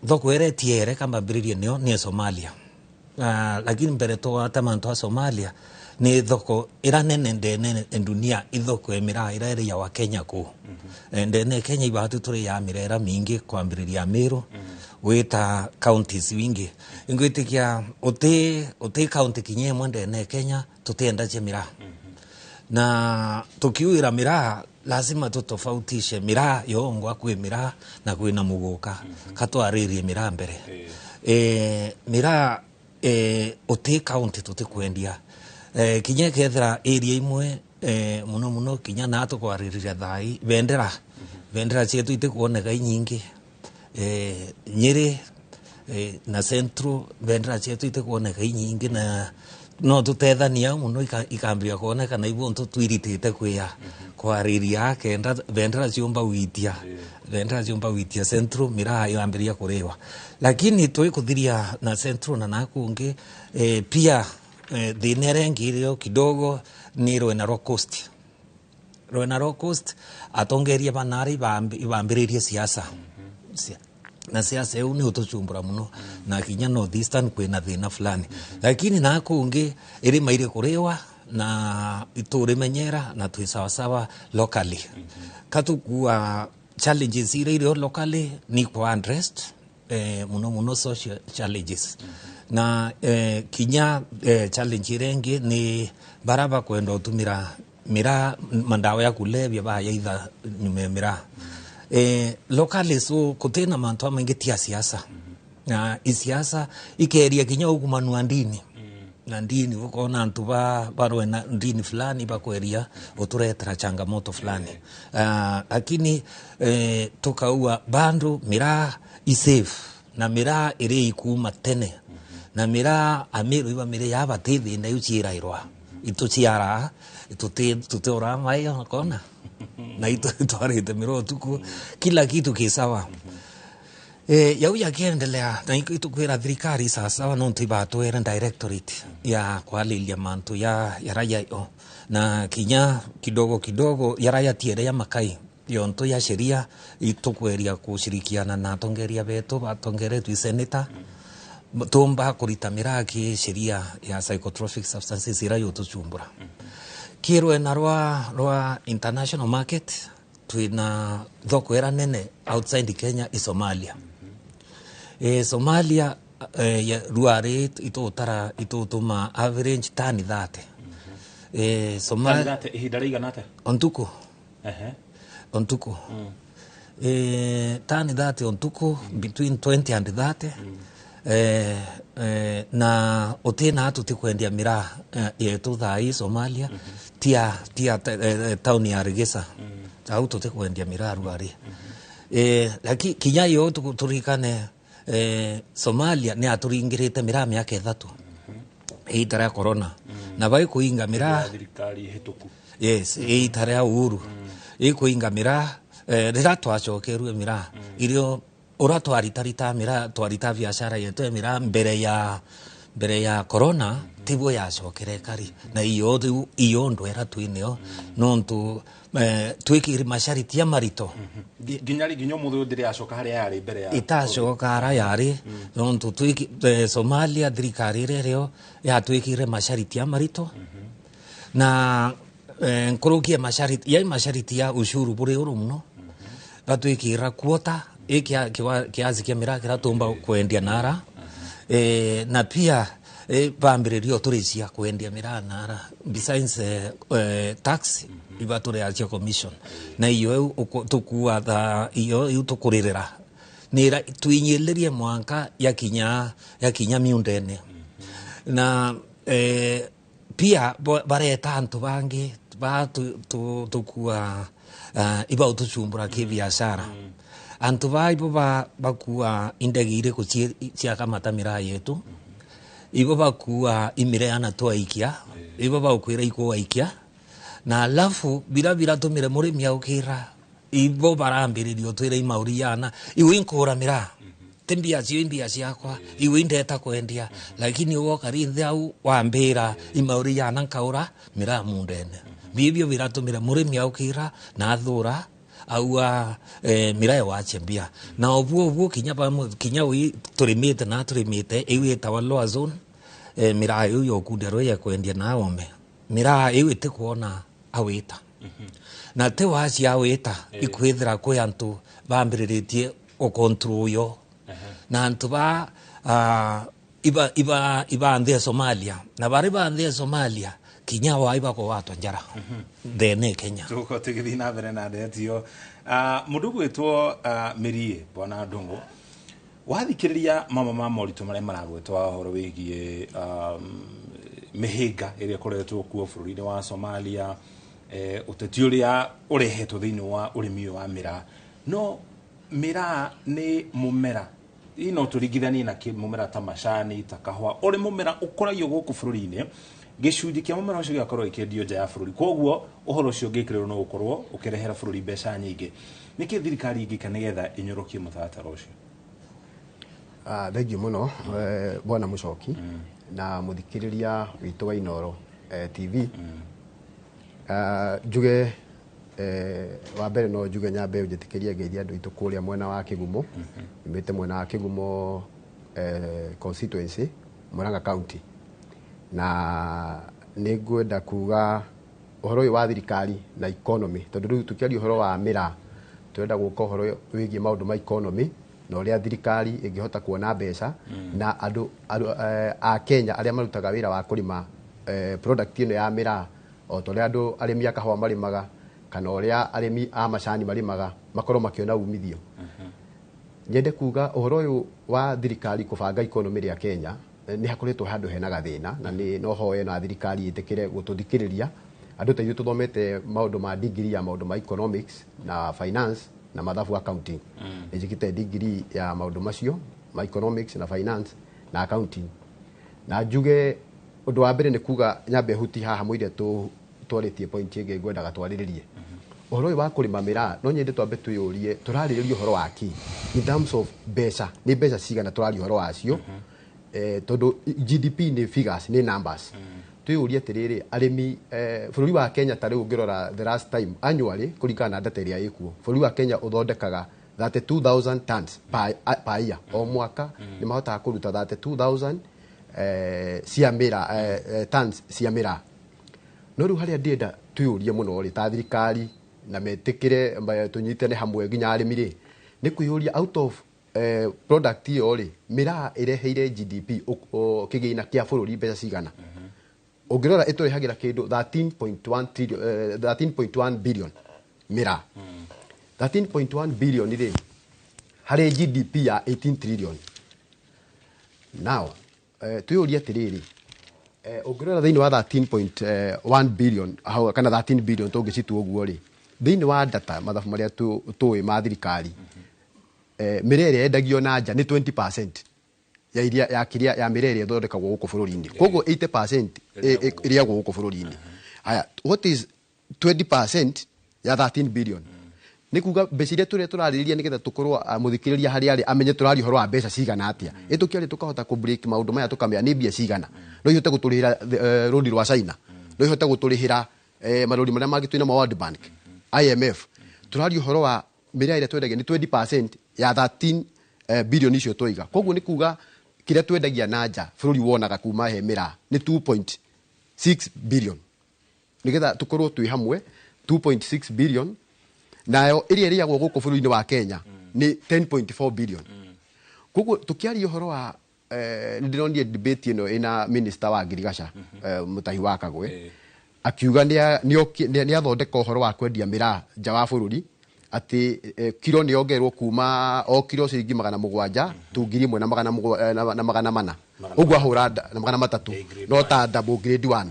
Thoko ere tiere kama biririe nio ni Somalia, lakini mbere to ata mantu a Somalia Ni thoko ira nene ndene dunia ithoko ya miraa ira iri ya wa Kenya ku. Ndene Kenya ibatu turi ya mirera mingi kwambiriria Meru wita counties wingi ingwitikia uti county kinye mwende Kenya tutienda che miraa. Na tukiuira miraa lazima tutofautishe miraa yongwa kwi miraa na kwina muguka. Katwaririe miraa mbere. Miraa uti county tutikwendia. Kinya kethira area imwe muno muno kinya na tukwariria thai bendera cietu itikuoneka inyingi. Nyeri na Central bendera cietu itikuoneka inyingi na no tutethania muno ikambia kuoneka na ibo ntu twiritite kwia kwariria kenda bendera ciumba witia bendera ciumba witia Central miraa yambiria kuriwa, lakini twikuthiria na Central na nakungi. Pia thina ĩrĩa ĩngĩ ĩrĩo kidogo ni rwena rwa coast. Rwena rwa coast atongeria banari ibambiririe siasa. Na siasa eu ni utuchumbura muno na kinya North Eastern kwina thina fulani, lakini na kungi iri maire kuriwa na iturimenyera na twi sawasawa locally. Katukua challenges ira irio locally ni kwa unrest, muno muno social challenges. Na kinya challenge irengi ni baraba kwenda utumira miraa mandawa ya kulevya baya itha nyume miraa. Locally so kutena mantu amaingi tia siasa. Na isiasa ikeria kinya ukumanua ndini. Na ndini ukona antu barwe na ndini fulani bakweria uturetera changamoto fulani. Lakini tukaua bandu miraa isafe na miraa iri ikuma tene. Na miraa amiru iba mire yaba tithi na yuchira irwa. Ituchiara tuteora mayo kona. Na itwarite miro tuku kila kitu kisawa. Yau yakiendelea na itukwira thirikari sawasawa no ntibatwere directorate ya kwalilia mantu ya raya yo na kinya kidogo kidogo ya raya tiere ya makai yonto ya sheria itukweria kushirikiana na atongeria betu batongeretwe senator tumba kurita miraa ki sheria ya psychotropic substances ira yotuchumbura. Kirwe na rwa international market twina thoko era nene outside Kenya i Somalia. Somalia ruare itutara itutuma average tani 30. Somalia tani 30 ihinda rĩigana atĩa? Ontuko. Ontuko. Tani 30 ontuko between 20 and 30. Na otena atutikwendia miraa yetu thai Somalia tia town ya Hargeisa. Au tutikwendia miraa ruare. Lakini kinya yo turikane Somalia ni aturingirite miraa miaka 3 ihinda rĩa corona. Na bai kuinga miraa thirikari hituku. Yes, ihinda rĩa Uhuru. Ikuinga miraa rĩrĩa twacokerue miraa irio ura twaritarita miraa twarita biashara yetu miraa mbere ya corona tiguo yacokere kari na iyo iyo ndwera twineo nontu twikiri mashariti ya marito nginya nginya muthu ndire yacoka haria yari mbere ya itacoka haria yari nontu twiki Somalia thirikari rĩrĩo yatwikire mashariti ya marito na nkurukie mashariti ya mashariti ya ushuru buri uru muno batwikira quota kiazi kia miraa kiratumba kwendia nara. Na pia bambiririo turicia kwendia miraa nara besides tax iba turiacia commission na iyo tukua tha iyo tukuririra nira tuinyiririe mwanka yakinya miundene na pia bareta antu bangi ba tukua iba utuchumbura kibiashara. Antu ba ibo bakua indegire kuchiakamata miraa yetu ibo bakua imireana twaikia ibo bakwira iko waikia na alafu bila bila tumire murimi aukira ibo barambiririo twira imauriana iwe inkura miraa timbia cio imbia ciakwa iwe indeta kwendia lakini woka rinthe au wambira imauriana nkaura miraa mundene bibio biratumire murimi aukira na athura aua miraa wachembia na obuo kinya kinya wi turimite na turimite iwe tawa lower zone miraa yo kundero ya kwendia na ome Miraa iu itikuona awita na te wacia awita ikwithira kwi antu bambiriritie gucontrol yo na antu ba iba iba iba nthia Somalia na bari ba nthia Somalia kinya wa iba ko watwa njara thene Kenya. Tuko tugithi na mbere na ndetio mundu gwitwo Mirie Bwana Ndungu wathikiriria mama ma moritũ marĩa maragwetwo ũhoro wĩgiĩ mĩhĩnga ĩrĩa ĩkoretwo kuo bũrũri-inĩ wa Somalia, ũteti ũrĩa ũrehetwo thĩinĩ wa ũrĩmi ũyũ wa mĩraa. No mĩraa nĩ mũmera no tũringithanie na mũmera ta macani ta kahũa, ũrĩ mũmera ũkũragio gũkũ bũrũri-inĩ, gĩcunjĩ kĩa mũmera ũcio gĩgakorwo gĩkĩendio nja ya bũrũri, koguo ũhoro ũcio ũngĩkĩrĩrwo no gũkorwo ũkĩrehera bũrũri mbeca nyingĩ. Nĩkĩ thirikari ĩngĩka nĩgetha ĩnyorokie mũtaratara ũcio? Thengiũ mũno bwana Mũcoki na mũthikĩrĩria witũ wa Inooro TV. Njuge wa mbere no njuge nyambe ũnjĩtĩkĩrie ngeithie andũ aitũ kũrĩa mwena wa Kĩgumo. Nyumĩte mwena wa Kĩgumo constituency, Murang'a County, na nĩ ngwenda kuga ũhoro ũyũ wa thirikari na economy, tondũ rĩu tũkĩaria ũhoro wa mĩraa tũrenda gũka ũhoro wĩgiĩ maũndũ ma economy na ũrĩa thirikari ĩngĩhota kuona mbeca na andũ a Kenya arĩa marutaga wĩra wa kũrĩma product ĩno ya mĩraa, o ta ũrĩa andũ arĩmi a kahũa marĩmaga kana ũrĩa arĩmi a macani marĩmaga, makorwo makĩona umithio. Nyende kuga ũhoro ũyũ wa thirikari kũbanga economy rĩa Kenya nĩ hakoretwo handũ hena gathĩna, na nĩ no hoe na thirikari ĩtĩkĩre gũtũthikĩrĩria andũ ta ithuĩ tũthomete maũndũ ma degree ya maũndũ ma economics na finance na mathabu accounting. Nĩ njĩkĩte degree ya maũndũ macio ma economics na finance na accounting, na njuge ũndũ wa mbere nĩ kuga nyambe huti haha mũire twarĩtie point ĩngĩ ngwendaga twarĩrĩrie ũhoro ũyũ wa kũrĩma mĩraa. No nyende twambe twĩyũrie tũrarĩrĩria ũhoro wa kĩ in terms of mbeca, nĩ mbeca cigana tũraria ũhoro wacio, tondũ GDP nĩ figures, nĩ numbers. Twĩyũrie atĩrĩrĩ, arĩmi bũrũri wa Kenya ta rĩu ũngĩrora the last time annually kũringana na data ĩrĩa ĩkuo, bũrũri wa Kenya ũthondekaga 32,000 tons per year. O mwaka nĩ mahotaga kũruta 32,000 cia mĩraa, tons cia mĩraa. No rĩu harĩa ndĩrenda twĩyũrie mũno rĩ ta thirikari na metĩkĩre tũnyitane hamwe nginya arĩmi rĩ, nĩ kwĩyũria out of product ĩyo rĩ, mĩraa ĩreheire GDP kĩgĩna kĩa bũrũri mbeca cigana. Ũngĩrora ĩtũrehagĩra kĩndũ 13.1 trillion, 13.1 billion mĩraa. 13.1 billion rĩ harĩ GDP ya 18 trillion. Now twĩyũrie atĩrĩrĩ, ũngĩrora thĩinĩ wa 13.1 billion kana 13 billion tũngĩcitua ũguo rĩ, thĩinĩ wa data mathabu marĩa tũĩ ma thirikari, mĩraa ĩrĩa yendagio na nja nĩ 20% ya iria ya kĩrĩa ya mĩraa ĩrĩa ĩthondekagwo gũkũ bũrũri-inĩ, koguo 80% ĩrĩagwo gũkũ bũrũri-inĩ. Haya, what is 20% ya 13 billion? Nĩ kuga mbeca iria tũrĩa tũrarĩrĩria nĩgetha tũkorwo mũthikĩrĩria harĩa arĩ amenye tũraria ũhoro wa mbeca cigana atĩa. Ĩtũkĩaria tũkahota kũ break maũndũ maya tũkamenya nĩ mbia cigana. No ihote gũtũrĩhĩra rũni rwa China, no ihote gũtũrĩhĩra marũni marĩa mangĩ twĩna ma World Bank, IMF. Tũraria ũhoro wa mĩraa ĩrĩa twendagia nĩ 20% ya 13 billion icio twaiga. Koguo nĩ kuga kĩrĩa twendagia na nja bũrũri wonaga kuma he mĩraa nĩ 2.6 billion. Nĩgetha tũkorwo twĩ hamwe 2.6 billion, nayo ĩrĩa ĩrĩagwo gũkũ bũrũri-inĩ wa Kenya nĩ 10.4 billion. Koguo tũkĩaria ũhoro wa nĩ ndĩronire debate ĩno ĩna minister wa ngirigaca Mutahi wa Kagwe akiuga nĩ athondeka ũhoro wa kwendia mĩraa nja wa bũrũri, atĩ kiro nĩ yongererwo kuma o kiro ciringi 700 tu 1400 na 400, ũguo ahũra na 300 no ta double grade 1.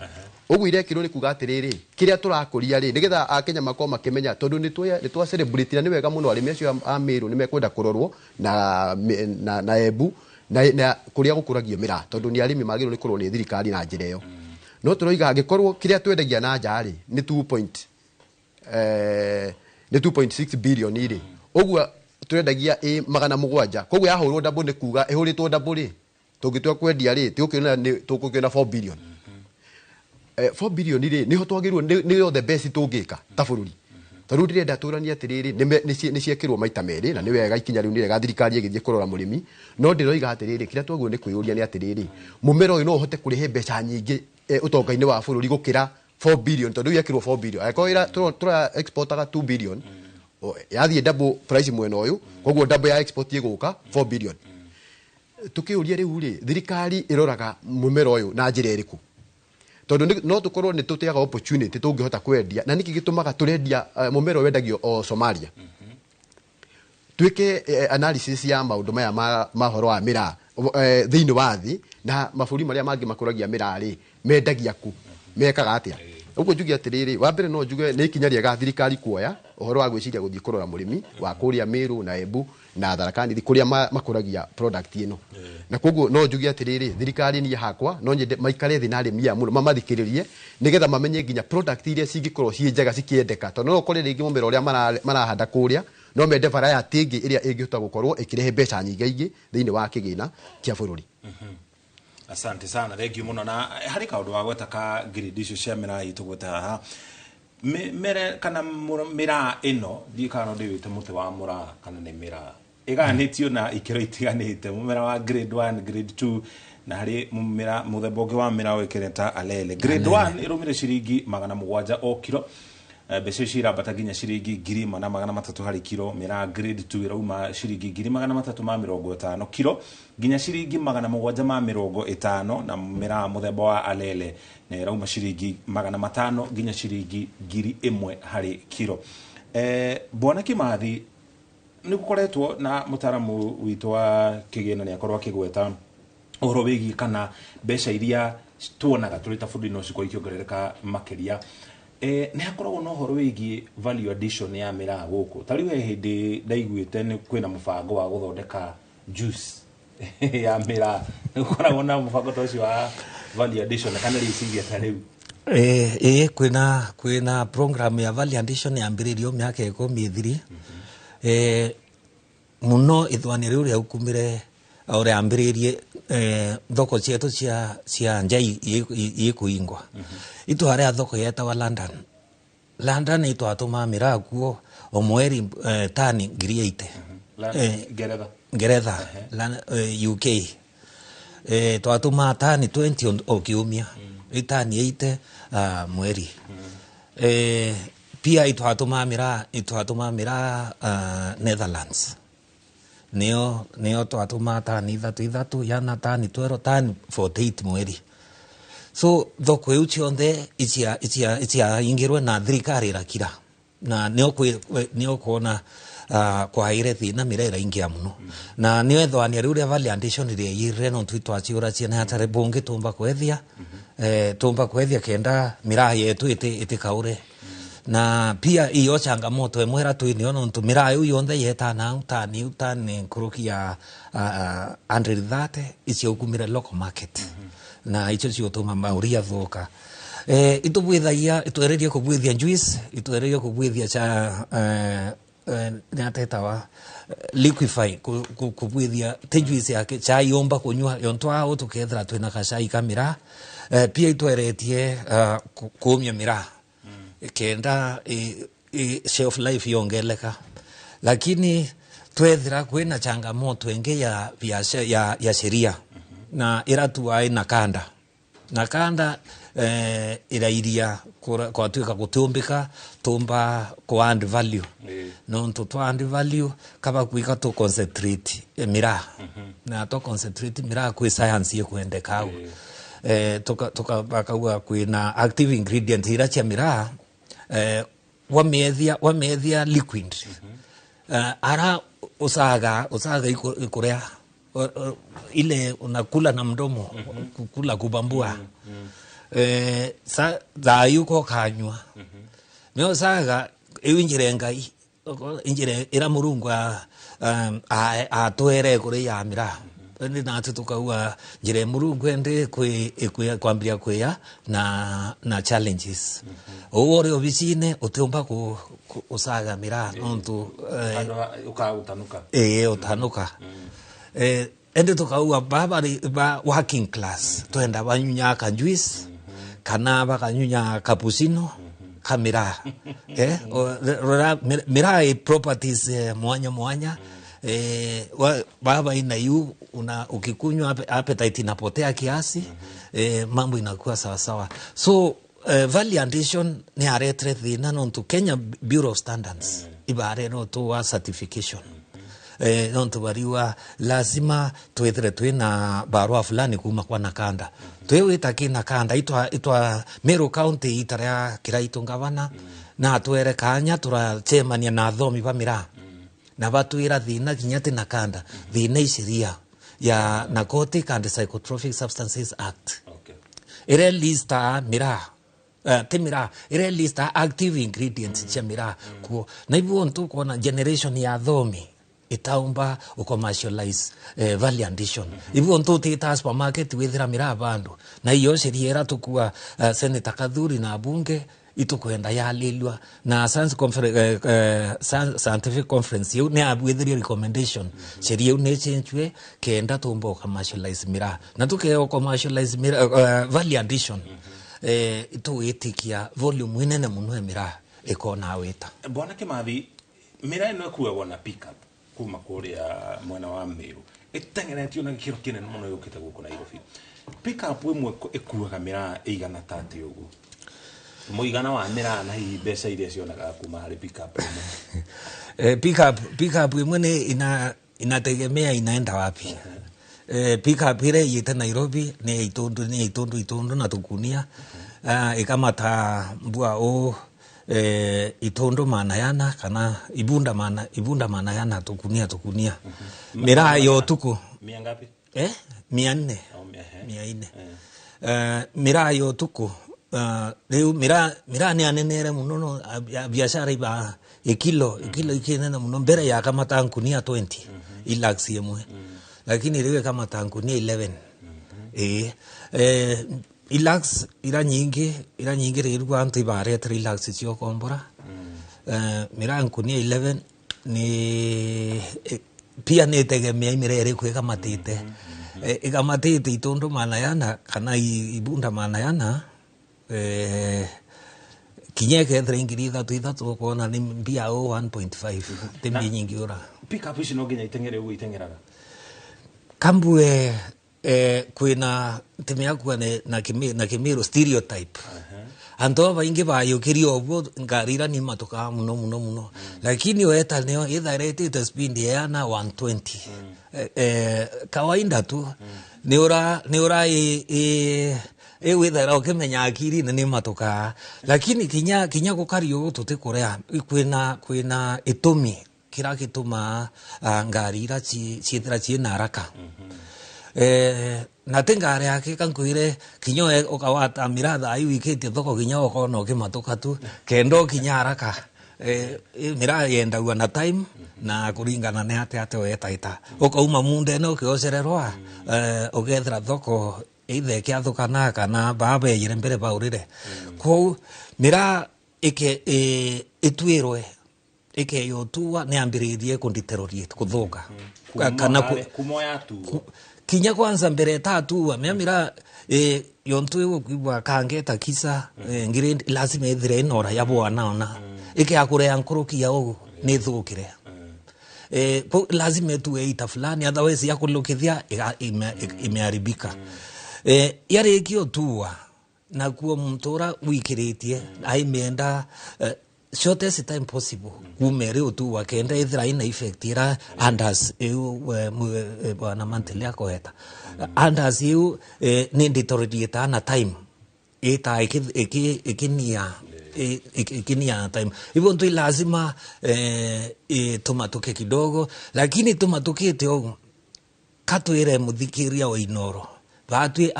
Ũguo irekĩrwo nĩ kuga atĩrĩrĩ, kĩrĩa tũrakũria rĩ nĩgetha akenya makorwo makĩmenya, tondũ nĩ twa celebrate na nĩ wega mũno arĩmi acio a Meru nĩ mekwenda kũrorwo na Embu na kũrĩa gũkũragio mĩraa, tondũ nĩ arĩmi magĩrĩirwo nĩ kũrorwo nĩ thirikari na njĩra ĩyo. No tũroiga angĩkorwo kĩrĩa twendagia na nja rĩ nĩ 2.6 billion rĩ, ũguo tũrendagia ĩ 700, koguo yahũrwo double nĩ kuga ĩhũrĩtwo double rĩ, tũngĩtua kwendia rĩ tũgũkĩona 4 billion. 4 billion rĩ nĩho twagĩrĩirwo nĩyo the best tũngĩka ta bũrũri. Tondũ ndĩrenda tũranie atĩrĩrĩ, nĩ ciekĩrwo maita merĩ na nĩ wega ikinya rĩu nĩ rĩega thirikari ĩgĩthiĩ kũrora mũrĩmi, no ndĩroiga atĩrĩrĩ, kĩrĩa twagĩrĩirwo nĩ kwĩyũria nĩ atĩrĩrĩ, mũmera ũyũ no ũhote kũrehe mbeca nyingĩ ũtonga-inĩ wa bũrũri gũkĩra 4 billion tondu yekirwo 4 billion angĩkorwo tura exportaga 2 billion yathiĩ double price mwena ũyũ, koguo double ya export ĩgũka 4 billion. Tukiuria riu ri thirikari iroraga mumera uyu na njira iriku, tondu no tukorwo ni tuteaga opportunity tungihota kwendia na niki gitumaga turendia mumera wendagio o Somalia. Twike analysis ya maundu maya ma horo wa miraa thiini wa thi na maburi maria mangi makuragia miraa ri mendagia ku mekaga atia. Uguo njuge atiriri, wa mbere no njuge ni ikinya riega thirikari kuoya uhoro wa gwiciria guthii kurora murimi wa kuria Meru na Embu na Tharaka Nithi kuria makuragia product ino. Na koguo no njuge atiriri, thirikari ni hakwa no nyende maikare thi na arimi a muno mamathikiririe nigetha mamenye nginya product iria cingikorwo ci njega cikiendeka, tondu no ukore ringi mumera uria marahanda kuria no mende variety ingi iria ingihota gukorwo ikirehe mbeca nyingaingĩ thiini wa kigina kia bururi. Asante sana, thank you muno. Na hari kaundu wa gweta ka grade icio cia miraa itu gweta haha mere kana miraa ino ndi kana ndi wite muti wa muraa kana ni miraa igayanitio na ikiro itiganite, mumera wa grade 1 grade 2 na hari mumera muthemba ungi wa miraa wikire ta alele. Grade 1 irumire ciringi 700 o kiro, mbeca icio irambata nginya ciringi 1,300 harĩ kiro. Miraa grade 2 irauma ciringi 350 kiro nginya ciringi 750, na miraa muthemba wa alele na irauma ciringi 500 nginya ciringi 1,000 harĩ kiro. Bwana Kimathi, nĩ gũkoretwo na mũtaaramu witũ wa kĩgĩna nĩ akorwo akĩgweta ũhoro wĩgiĩ kana mbeca iria tuonaga tũrĩ ta bũrũri no cikorwo ikĩongerereka makĩria. Nĩ hakoragwo na ũhoro wĩgiĩ value addition ya miraa gũkũ. Ta rĩu he hĩndĩ ndaiguĩte nĩ kwĩna mũbango wa gũthondeka juice ya miraa. Nĩ gũkoragwo na mũbango ta ũcio wa value addition kana rĩciria ta rĩu? Kwĩna program ya value addition yambĩrĩirio mĩaka 10 ĩthiri. Mũno ithwani rĩu rĩaukumire o rĩambĩrĩirie thoko cietu cia nja ikuingwa. Itware thoko yetawa London. London itwatuma miraa kuo o mweri tani 8,000. Ngeretha. UK. Twatuma tani 20 o kiumia. Tani 8 mweri. Pia itwatuma miraa Netherlands. Neo twatuma tani 3 yana tani 12 tani 48 mweri. So thoko iu cionthe icia ingirwe na thirikari irakira na nio kuona kwaire thina miraa iraingia muno. Na nio ethwania riu ria value addition ria yire no twitwa ciura ciene hatari bungi tumba kwethia tumba kwethia kenda miraa yetu itikaure. Na pia iyo changamoto emwera twini ono ntu miraa iu yonthe yetana tani tani nkuruki ya 130 icio ukumire local market. Na icio ciotuma mauria thoka. Itubwithagia itwererie kubwithia juice, itwererie kubwithia cha natetawa liquefy kubwithia te juice yake cha yomba kunywa yontwa au tukethra twina kacai ka miraa. Pia itweretie kumia miraa kenda shelf life yongeleka, lakini twethira kwina changamoto enge ya ya sheria na iratua ina kanda irairia kwatuika gutumbika tumba ku add value. No ntu twa add value kaba kuika to concentrate miraa. Na to concentrate miraa kwi science yekwendeka au tuka bakauga kwina active ingredient ira cia miraa. Wamethia liquid. Ara usaga ikurea ile unakula na mdomo, kukula kubambua. Sa thayu ko kanywa. Meo saga iwinjire ngai injire ira murungu a twere kuri ya miraa. Ndi na tukaua njire murungu ende kwi kwambiria kwiya na challenges. Uwore obicine utiumba ku usaga miraa nontu utanuka. Utanuka. Ende tukaua baba ba working class twenda banyunya ka juice kana bakanyunya cappuccino kamira. Miraa properties mwanya mwanya. Baba ina yu una ukikunywa appetite inapotea kiasi. Mambo inakuwa sawa sawa. So Value addition ni aretere thina nontu Kenya Bureau of Standards ibare no tu wa certification nontu bariwa lazima twethere twina barua fulani kuma kwa nakanda twewita ki nakanda itwa Meru County itara Kiraitu ngavana na twere kanya turachemania na athomi ba miraa na batwira thina kinya ti nakanda thina ishiria ya Narcotic and Psychotropic Substances Act. Ire lista miraa ti miraa ire lista active ingredients cia miraa kuo na ibuo ntu kuona generation ya athomi itaumba ucommercialize value addition ibuo ntu tita supermarket withira miraa bandu na iyo sheria ira tukua Senator Kathuri na bunge itukwenda yalilwa na science conference scientific conference yu ni abwithirie recommendation sheria yu ni changewe kenda tumbo commercialize miraa na tukeo commercialize miraa value addition tuitikia volume inene muno ya miraa ikona wita. Bwana Kimathi, miraa ino ikuagwo na pickup kuma kuria mwena wa Meru itengeretio na gikiro kinene muno yukite guku Nairobi. Pickup imwe ikuaga miraa igana tati uguo muigana wa miraa na hihi mbeca iria cionekaga kuma hari pickup imwe? Pickup imwe ni inategemea inaenda wapi. Pickup ile yete Nairobi ni itundu na tukunia ikamata mbua o itundu manayana kana ibunda manayana tukunia miraa yo tuku mia ngapi? 400. 400. Miraa yo tuku riu miraa ni anenere muno no biashara iba ikilo ikinene muno mbere ya kama tankunia 20 ilax yemwe lakini riu kama tankunia 11 ilax ira nyingi riu antu ibare 3 lakhs cio kombora miraa nkunia 11 ni pia ni tegemea imire iri ikamatite ikamatite itundu manayana kana ibunda manayana kinyeke 3,300 ukona ni mbia o 1.5 timbi nyingi ura. Pickup ici no nginya iteng'ere uguo iteng'eraga kambue kwina timiakua na Kimiru stereotype antu aba ingi bayukirie uguo ngari ira ni matukaga muno muno muno lakini weta nio itharetite speed yana 120 kawaida tu ni ura withera ukimenya akiri ni matukaa lakini kinya gukario tutikurea kwina itumi kira gituma ngari ira ciethira ciina haraka na ti ngari yake kankwire kinya ukawata miratha ai wikitie thoko kinya ukona ukimatuka tu kenda ukinya haraka miraa yendagua na time na kuringana ni atia wetaita ukauma munde no ukiocererwa ugethira thoko ithe kiathukana kana babeyire mbere baurire kou miraa ike itwirwe ike yotua ni ambiririe kundeteriorate kuthuka kana kumoya tu kinya kwanza mbere tatu miraa yontu igwa kangeta kisa ngiri lazima ithire inora ya bwana ona ike akurea nkurukia ugu ni thukire lazima tuwe ita fulani otherwise yakulukithia imeharibika yarikio tuwa na kuo mtura wikiritie aimenda shortest time possible kumere utuwa kenda ithira ina effect ira andas eu bwana Mantele akoeta andas eu ni deteriorate na time ita ikinia ikinia time hivyo ndio lazima tumatuke kidogo lakini tumatukite ogu katwire muthikiria wa Inoro batwi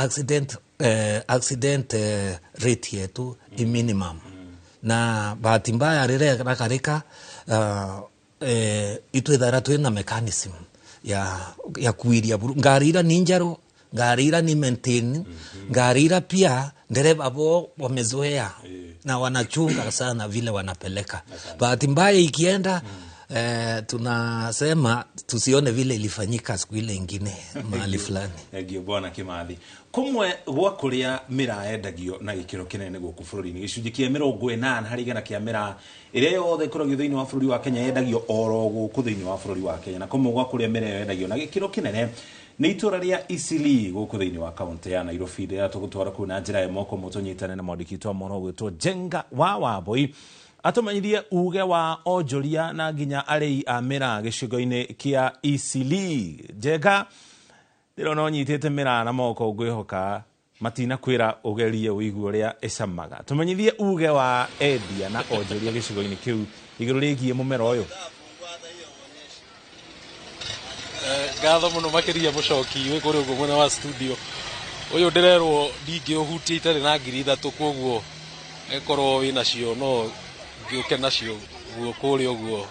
accident rate yetu i minimum na bahati mbaya rire rakarika itwithara twina mechanism ya kuiria ngari ira ni njeru ngari ira ni maintain ngari ira pia ndereva bo wamezoea na wanachunga sana vile wanapeleka. Bahati mbaya ikienda tunasema tusione vile ilifanyika siku ile ingine mahali fulani. Egio bwana Kimathi. Kumwe gwa kuria miraa yendagio na gikiro kinene guku bururi-ini gicunji kia 80 hari igana kia miraa iria yothe ikoragio thiini wa bururi wa Kenya yendagio oro guku thiini wa bururi wa Kenya, na kumwe gwa kuria miraa yendagio na gikiro kinene Nĩ itũra rĩa Eastleigh gũkũ thĩinĩ wa kaunti ya Nairobi. Rĩrĩa tũgũtwara kũu na njĩra ya moko mũtũnyitane na mwandĩki witũ wa mohoro gwĩtwo Jenga wa Wambui atũmenyithie uge wa onjoria na nginya arĩi a mĩraa gĩcigo-inĩ kĩa Eastleigh. Jenga, ndĩrona ũnyitĩte mĩraa na moko, ngwĩhoka matinakwĩra ũgerie ũigue ũrĩa ĩcamaga. Tũmenyithie uge wa endia na onjoria gĩcigo-inĩ kĩu igũrũ rĩgiĩ mũmera ũyũ. Ngatho muno makiria mucoki wi kuri uguo mwena wa studio uyu ndirerwo ndingĩũhutia itarĩ na 3,000 koguo ĩkorwo wĩ nacio no ngĩũke nacio guo kũrĩa ũguo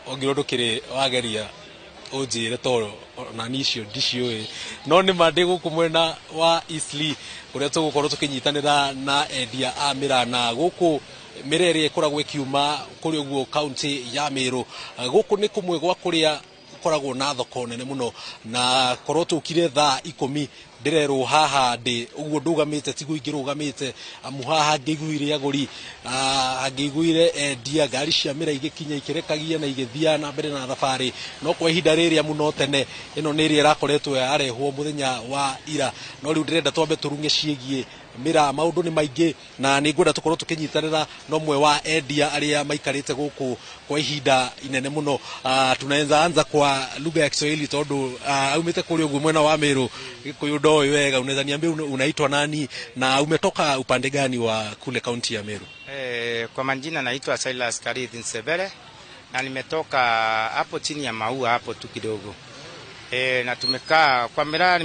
ongirwo ndũkĩrĩ wageria ũnjĩre tondũ ona niĩ icio ndiciũĩ no nĩ ma ndĩ gũkũ mwena wa Eastleigh kũrĩa tũgũkorwo tũkĩnyitanĩra na endia a mĩraa na gũkũ mĩraa ĩrĩa ĩkoragwo ĩkiuma kũrĩa ũguo kaunti ya Meru. Gũkũ nĩ kũmwe gwa kũrĩa koragwo na thoko nene muno na korwo tukire thaa 10 ndirerwo haha ndi uguo ndugamite tiguo ingĩrũgamĩte amu haha ngĩiguire agũri ngĩiguire endia ngari cia mĩraa igĩkinya ikĩrekagia na igĩthia na mbere na thabarĩ no kwa ihinda rĩrĩa mũno tene ĩno nĩ ĩrĩa ĩrakoretwo yarehwo mũthenya wa ira no rĩu ndĩrenda twambe tũrung'e ciĩgiĩ mĩraa maũndũ nĩ maingĩ na nĩ ngwenda tũkorwo tũkĩnyitanĩra na ũmwe wa endia arĩa maikarĩte gũkũ kwa ihinda inene mũno. Tunaweza anza kwa lugha ya Kiswahili tondu aumĩte kũrĩa ũguo mwena wa Meru Gĩkũyũ ndoĩ wega. Unaweza niambia unaitwa nani na umetoka upande gani wa kule kaunti ya Meru? Kwa majina naitwa Silas Karithi Nsebele na nimetoka hapo chini ya maua hapo tu kidogo. Na tumekaa kwa miraa,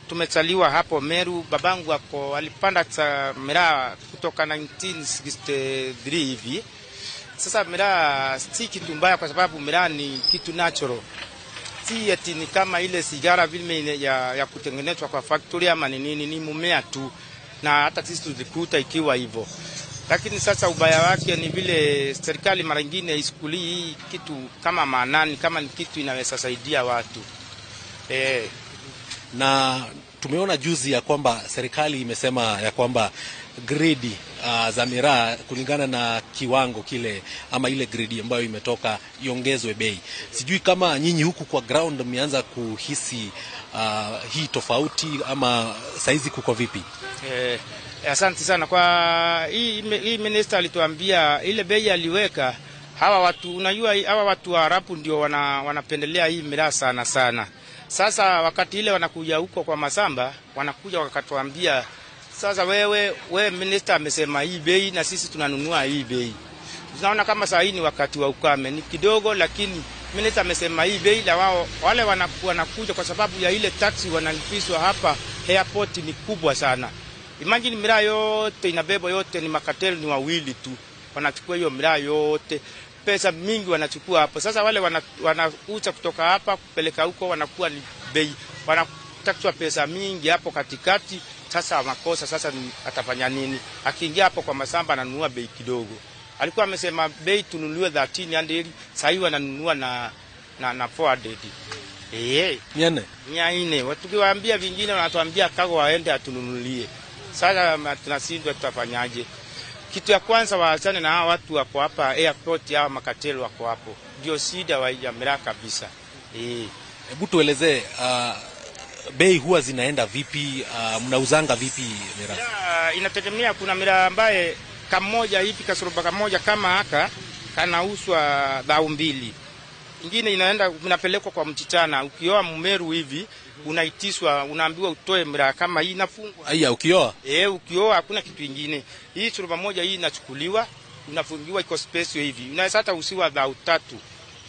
tumezaliwa hapo Meru. Babangu hapo alipanda miraa kutoka 1963 hivi. Sasa miraa si kitu mbaya kwa sababu miraa ni kitu natural. Si eti ni kama ile sigara vile ya kutengenezwa kwa factory ama ni nini, ni mmea tu, na hata sisi tulikuta ikiwa hivyo. Lakini sasa ubaya wake ni vile serikali mara nyingine isikuli hii kitu kama maanani, kama ni kitu inaweza saidia watu. Na tumeona juzi ya kwamba serikali imesema ya kwamba gredi za miraa kulingana na kiwango kile ama ile gredi ambayo imetoka iongezwe bei. Sijui kama nyinyi huku kwa ground mmeanza kuhisi hii tofauti ama saizi kuko vipi? Asante sana kwa hii minister alituambia ile bei aliweka. Hawa watu, unajua hawa watu wa Arabu ndio wanapendelea hii miraa sana sana. Sasa wakati ile wanakuja huko kwa masamba, wanakuja wakatuambia sasa wewe minister amesema hii bei na sisi tunanunua hii bei. Tunaona kama saa hii ni wakati wa ukame ni kidogo, lakini minister amesema hii bei la wao wale wanakuja kwa sababu ya ile taxi wanalipishwa hapa airport ni kubwa sana. Imagine miraa yote inabebwa yote ni makateli ni wawili tu wanachukua hiyo miraa yote, pesa mingi wanachukua hapo. Sasa wale wanauza kutoka hapa kupeleka huko wanakuwa ni bei, wanataxwa pesa mingi hapo katikati. Sasa makosa sasa atafanya nini? Akiingia hapo kwa masamba ananunua bei kidogo. Alikuwa amesema bei tununue 1300, sasa hivi wananunua na 400. 400. 400. Tukiwaambia vingine wanatuambia kago waende atununulie. Sasa tunashindwa tutafanyaje? Kitu ya kwanza waachane na hawa watu wako hapa airport, hawa makateli wako hapo. Ndio shida wa miraa kabisa. Hebu tuelezee bei huwa zinaenda vipi, mnauzanga vipi miraa? Inategemea. Kuna miraa ambaye kamoja hivi kasoroba kamoja kama haka kanauzwa 2,000. Ingine inaenda inapelekwa kwa mchichana. Ukioa Mmeru hivi unaitiswa, unaambiwa utoe miraa kama hii inafungwa. Aya, ukioa? Ukioa hakuna kitu kingine. Hii suruba moja hii inachukuliwa, unafungiwa iko space hivi. Unaweza hata usiwa 3,000.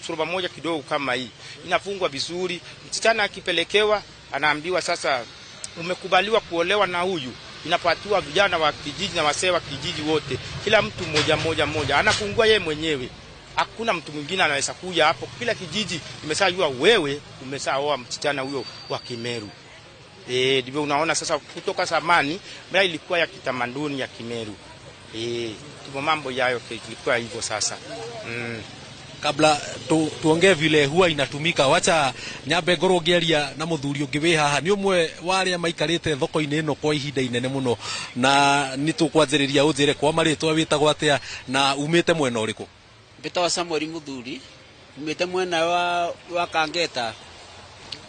Suruba moja kidogo kama hii inafungwa vizuri. Mchichana akipelekewa anaambiwa sasa umekubaliwa kuolewa na huyu. Inapatiwa vijana wa kijiji na wasee wa kijiji wote. Kila mtu moja moja moja anafungua yeye mwenyewe. Hakuna mtu mwingine anaweza kuja hapo. Kila kijiji imeshajua wewe umeshaoa msichana huyo wa Kimeru. Ndivyo unaona sasa kutoka zamani miraa ilikuwa ya kitamaduni ya Kimeru. Ndivyo mambo yayo ilikuwa hivyo sasa. Kabla tuongee vile huwa inatumika, wacha nyambe ngorwo ngĩaria na mũthuri ũngĩ wĩ haha. Nĩ ũmwe wa arĩa maikarĩte thoko-inĩ ĩno kwa ihinda inene mũno, na nĩ tũkwanjĩrĩria ũnjĩre kwa marĩtwa wĩtagwo atĩa na umĩte mwena ũrĩkũ? Mbĩtagwo Samuel Mũthuri, umĩte mwena wa Kangeta.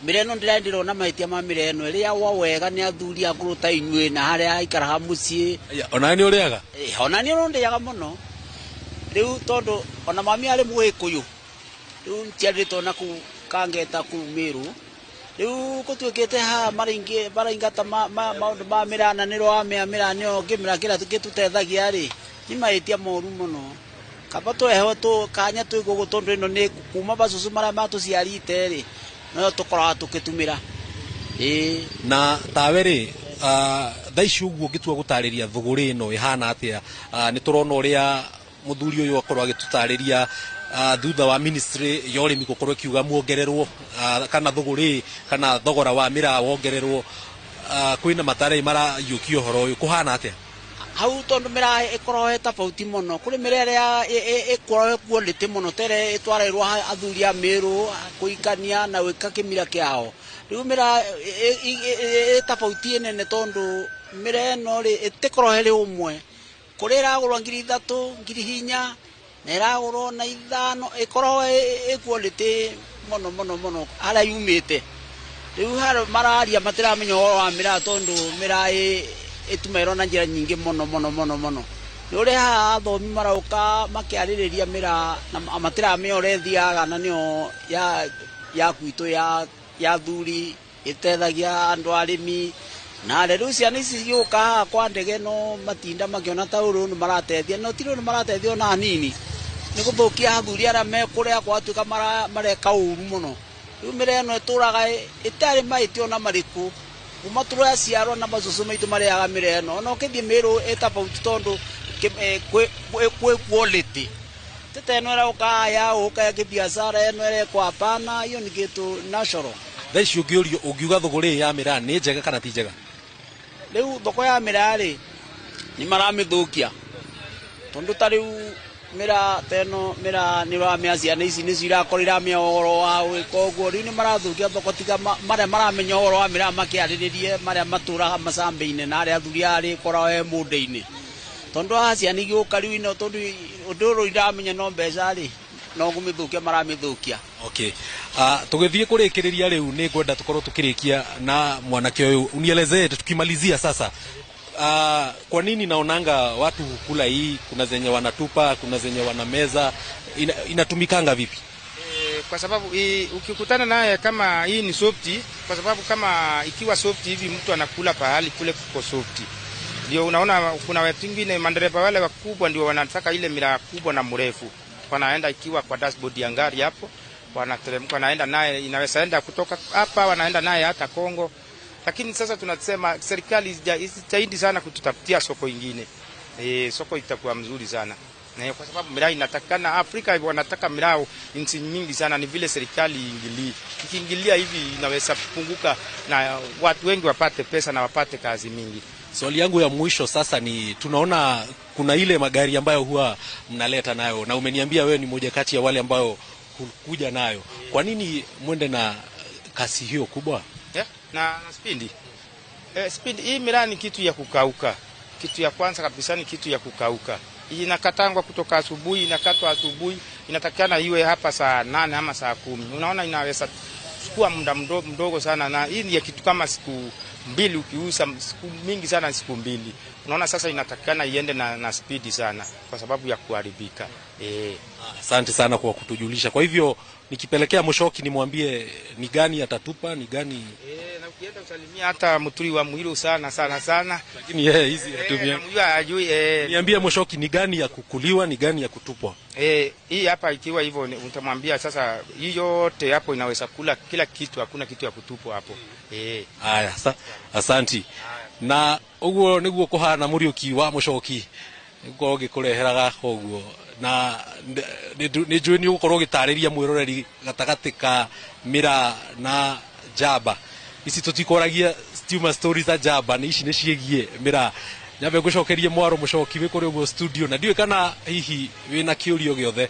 Mĩrĩa ĩno ndĩrona mahĩtia ma mĩrĩa ĩno ĩrĩagwo wega nĩ athuri akũrũ ta inyuĩ na harĩa aikaraga mũciĩ. Ona nĩ ũrĩaga? Ona niĩ no ndĩaga mũno. Rĩu tondũ ona mami arĩ Mũgĩkũyũ, rĩu njiarĩtwo na kũu Kangeta kũu Mĩrũ. Rĩu gũtuĩkĩte haha maraingata maũndũ ma mĩraa na nĩrwo wamĩa mĩraa nĩyo ngĩmĩra kĩrĩa gĩtũteithagia rĩ, nĩ mahĩtia moru mũno. Kaba tũrehwo kanya twĩ gũkũ tondũ ĩno nĩ kuma macucu marĩa matũciarĩte rĩ, no tũkoragwo tũkĩtũmĩra. Ĩĩ. Na tawe rĩ, thaa ici ũguo ũngĩtua gũtarĩria thũgũrĩ ĩno ĩhana atĩa? Nĩ tũrona ũrĩa mũthuri ũyũ akorwo agĩtũtarĩria thutha wa ministry ya ũrĩmi gũkorwo ĩkiuga muongererwo, kana thũgũrĩ kana thogora wa mĩraa wongererwo, kwĩna matarĩ maraiyũkia ũhoro ũyũ, kũhana atĩa? Hau tondũ mĩraa ĩkoragwo ĩ tofauti mũno, kũrĩ mĩraa ĩrĩa ĩkoragwo ĩ quality mũno ta ĩrĩa ĩtwarĩrwo athuri a Mĩrũ kũhikania na gwĩka kĩmira kĩao. Rĩu mĩraa ĩ tofauti nene tondũ mĩraa ĩno rĩ, ĩtĩkoragwo ĩrĩ ũmwe. Kũrĩ ĩragũrwo 3,000, 4,000, na ĩragũrwo na 5, ĩkoragwo ĩ quality mũno mũno mũno harĩa yumĩte. Rĩu harĩa mararia matiramenya ũhoro wa mĩraa tondũ mĩraa ĩtumĩrwo na njĩra nyingĩ mũno mũno mũno mũno. Nĩ ũrĩa haha athomi maroka makĩarĩrĩria mĩraa na matiramenya ũrĩa ĩthiaga na nĩyo ya gwitũ ya thuri ĩteithagia andũ arĩmi. Na rĩu ciana ici cigĩũka haha kwa ndege no matinda makĩona ta ũrũ nĩ marateithia, no ti ũndũ marateithia ona hanini. Nĩ gũthũkia athuri arĩa me kũrĩa gwatuĩka mareka ũru mũno. Rĩu mĩraa ĩno ĩtũraga ĩtarĩ mahĩtia ona marĩkũ. Kuma tũraciarwo na macucu maitũ marĩaga mĩraa ĩno. Ona ũkĩthiĩ Mĩrũ ĩ tofauti tondũ kwĩ quality. Ti ta ĩno ĩroka ya ũka ya kĩbiacara ĩno ĩrekwo hapana, hiyo ni kitu natural. Thaa ici ũngĩũrio ũngiuga thũgũrĩ ya mĩraa nĩ njega kana ti njega? Rĩu thoko ya mĩraa rĩ, nĩ maramĩthũkia. Tondũ ta rĩu mĩraa ta ĩno, mĩraa nĩ ũramĩa ciana ici nĩcio irakorwo iramĩa ũhoro wa gwĩka ũguo. Rĩu nĩ marathũkia thoko tiga marĩa maramenya ũhoro wa mĩraa makĩarĩrĩrie marĩa matũraga macamba-inĩ na arĩa athuri arĩa ĩkoragwo ĩ mũndũ-inĩ. Tondũ haha ciana igĩũka rĩu ino tondũ ũndũ ũrĩa iramenya no mbeca rĩ, no kũmĩthũkia maramĩthũkia. Okay. Tũgĩthiĩ kũrĩkĩrĩria rĩu nĩ ngwenda tũkorwo tũkĩrĩkia na mwanake ũyũ. Unielezee tukimalizia sasa. Kwa nini naonanga watu kula hii, kuna zenye wanatupa, kuna zenye wanameza, inatumikanga vipi? Kwa sababu ukikutana naye kama hii ni softi, kwa sababu kama ikiwa softi hivi mtu anakula pahali kule kuko softi. Ndio unaona kuna watu wengine madereva wale wakubwa ndio wanataka ile miraa kubwa na mrefu. Wanaenda ikiwa kwa dashboard ya gari hapo, wanateremka wanaenda naye, inaweza enda kutoka hapa wanaenda naye hata Kongo. Lakini sasa tunasema serikali isijitahidi sana kututafutia soko ingine. Soko itakuwa mzuri sana. Na kwa sababu miraa inatakana Afrika hivyo wanataka miraa nchi nyingi sana, ni vile serikali iingilie. Ikiingilia hivi inaweza kupunguka na watu wengi wapate pesa na wapate kazi mingi. Swali yangu ya mwisho sasa ni tunaona kuna ile magari ambayo huwa mnaleta nayo na umeniambia wewe ni mmoja kati ya wale ambao hukuja nayo. Kwa nini mwende na kasi hiyo kubwa? Na spidi. Spidi hii miraa ni kitu ya kukauka. Kitu ya kwanza kabisa ni kitu ya kukauka. Inakatangwa kutoka asubuhi, inakatwa asubuhi, inatakikana iwe hapa saa 8 ama saa 10. Unaona inaweza kuchukua muda mdogo sana, na hii ni kitu kama siku 2 ukiuza, siku mingi sana siku 2. Unaona sasa inatakikana iende na spidi sana kwa sababu ya kuharibika. Asante sana kwa kutujulisha. Kwa hivyo nikipelekea Mushoki nimwambie ni gani atatupa, ni gani na ukienda usalimia hata mturi wa Muiru sana sana sana. Lakini yeye hizi atumia. Namjua ajui Niambie Mushoki ni gani ya kukuliwa, ni gani ya kutupwa? Hii hapa ikiwa hivyo utamwambia sasa hii yote hapo inaweza kula kila kitu, hakuna kitu ya kutupwa hapo. Haya, asanti. Na uguo niguo kuhana Muriuki wa Mushoki. Niguo ngĩkũreheraga ũguo. Na nĩ njũĩ nĩ ũgũkorwo ũgĩtarĩria mwĩroreri gatagatĩ ka mĩraa na njamba. Ici tũtikoragia citiuma stories za njamba, nĩ ici nĩ ciĩgiĩ mĩraa. Nyambe ngũcokerie mwaro Mũcoki wĩ kũrĩa ũguo studio, na ndiũĩ kana hihi wĩna kĩũrio gĩothe.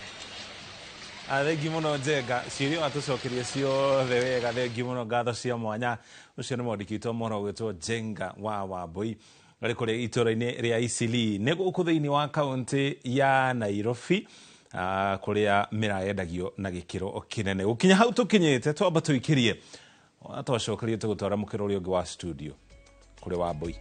Thengi mũno Njenga, ciũria watũcokeria ciothe wega, thengi mũno, ngatho cia mwanya. Ũcio nĩ mwandĩki witũ mũno ũgwĩtwo Njenga wa Wambui arĩ kũrĩa itũũra-inĩ rĩa Isili nĩ gũkũ thĩinĩ wa kaũntĩ ya Nairobi, kũrĩa mĩraa yendagio na gĩkĩro kĩnene. Gũkinya hau tũkinyĩte, twamba tũikĩrie Atwacokerie tũgũtwara mũkĩra ũrĩa ũngĩ wa studio kũrĩ Wambui.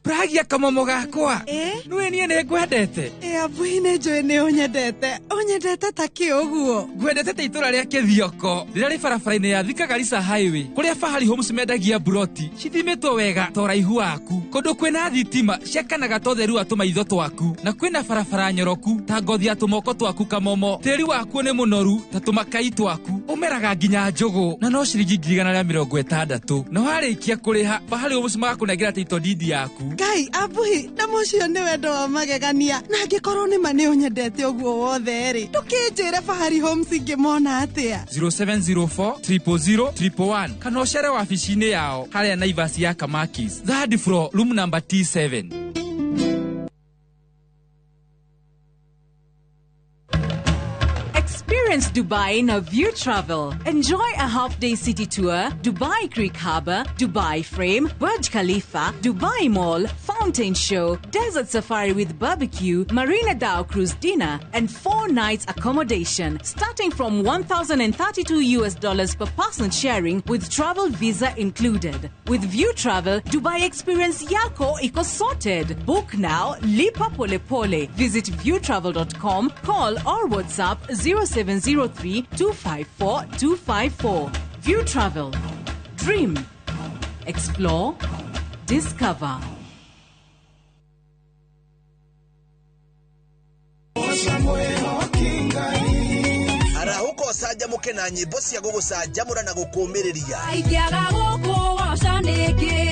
Pragia kamomo gakwa. Nĩwe niĩ nĩ ngwendete. Ambui nĩ njũĩ nĩ ũnyendete. Ũnyendete ta kĩ ũguo? Ngwendete ta itũra rĩa Kĩthioko rĩrĩa rĩ barabara-inĩ ya Thika Garissa Highway kũrĩa Fahari Homes mendagia buroti cithimĩtwo wega ta ũraihu waku, kũndũ kwĩna thitima ciakanaga ta ũtheru wa tũmaitho twaku, na kwĩna barabara nyoroku ta ngothi ya tũmoko twaku kamomo. Tĩri wakuo nĩ mũnoru ta tũmakai twaku, ũmeraga nginya njũgũ na no ciringi 160,000. Na warĩkia kũrĩha Fahari Homes magakũnengera title deed yaku. Ngai Ambui, na mũcio nĩ wendo wa magegania, na angĩkorwo nĩ ma nĩ ũnyendete ũguo wothe rĩ, ndũkĩnjĩre Fahari Homes ingĩmona atĩa? 0704 000 111 kana ũcere wabici-inĩ yao harĩa Naivas ya Kamakis, third floor, room number T7. Experience Dubai in a View Travel. Enjoy a half-day city tour, Dubai Creek Harbour, Dubai Frame, Burj Khalifa, Dubai Mall, Fountain Show, Desert Safari with barbecue, Marina Dhow Cruise dinner, and 4 nights accommodation, starting from $1,032 per person sharing with travel visa included. With View Travel, Dubai experience yako iko sorted. Book now, lipa pole pole. Visit viewtravel.com, call or WhatsApp 0703 254 254. View Travel. Dream. Explore. Discover. Arahũka ũcanjamũke na nyĩmbo cia gũgũcanjamũra na gũkũũmĩrĩria. Ingĩaga gũkũgoca nĩkĩ?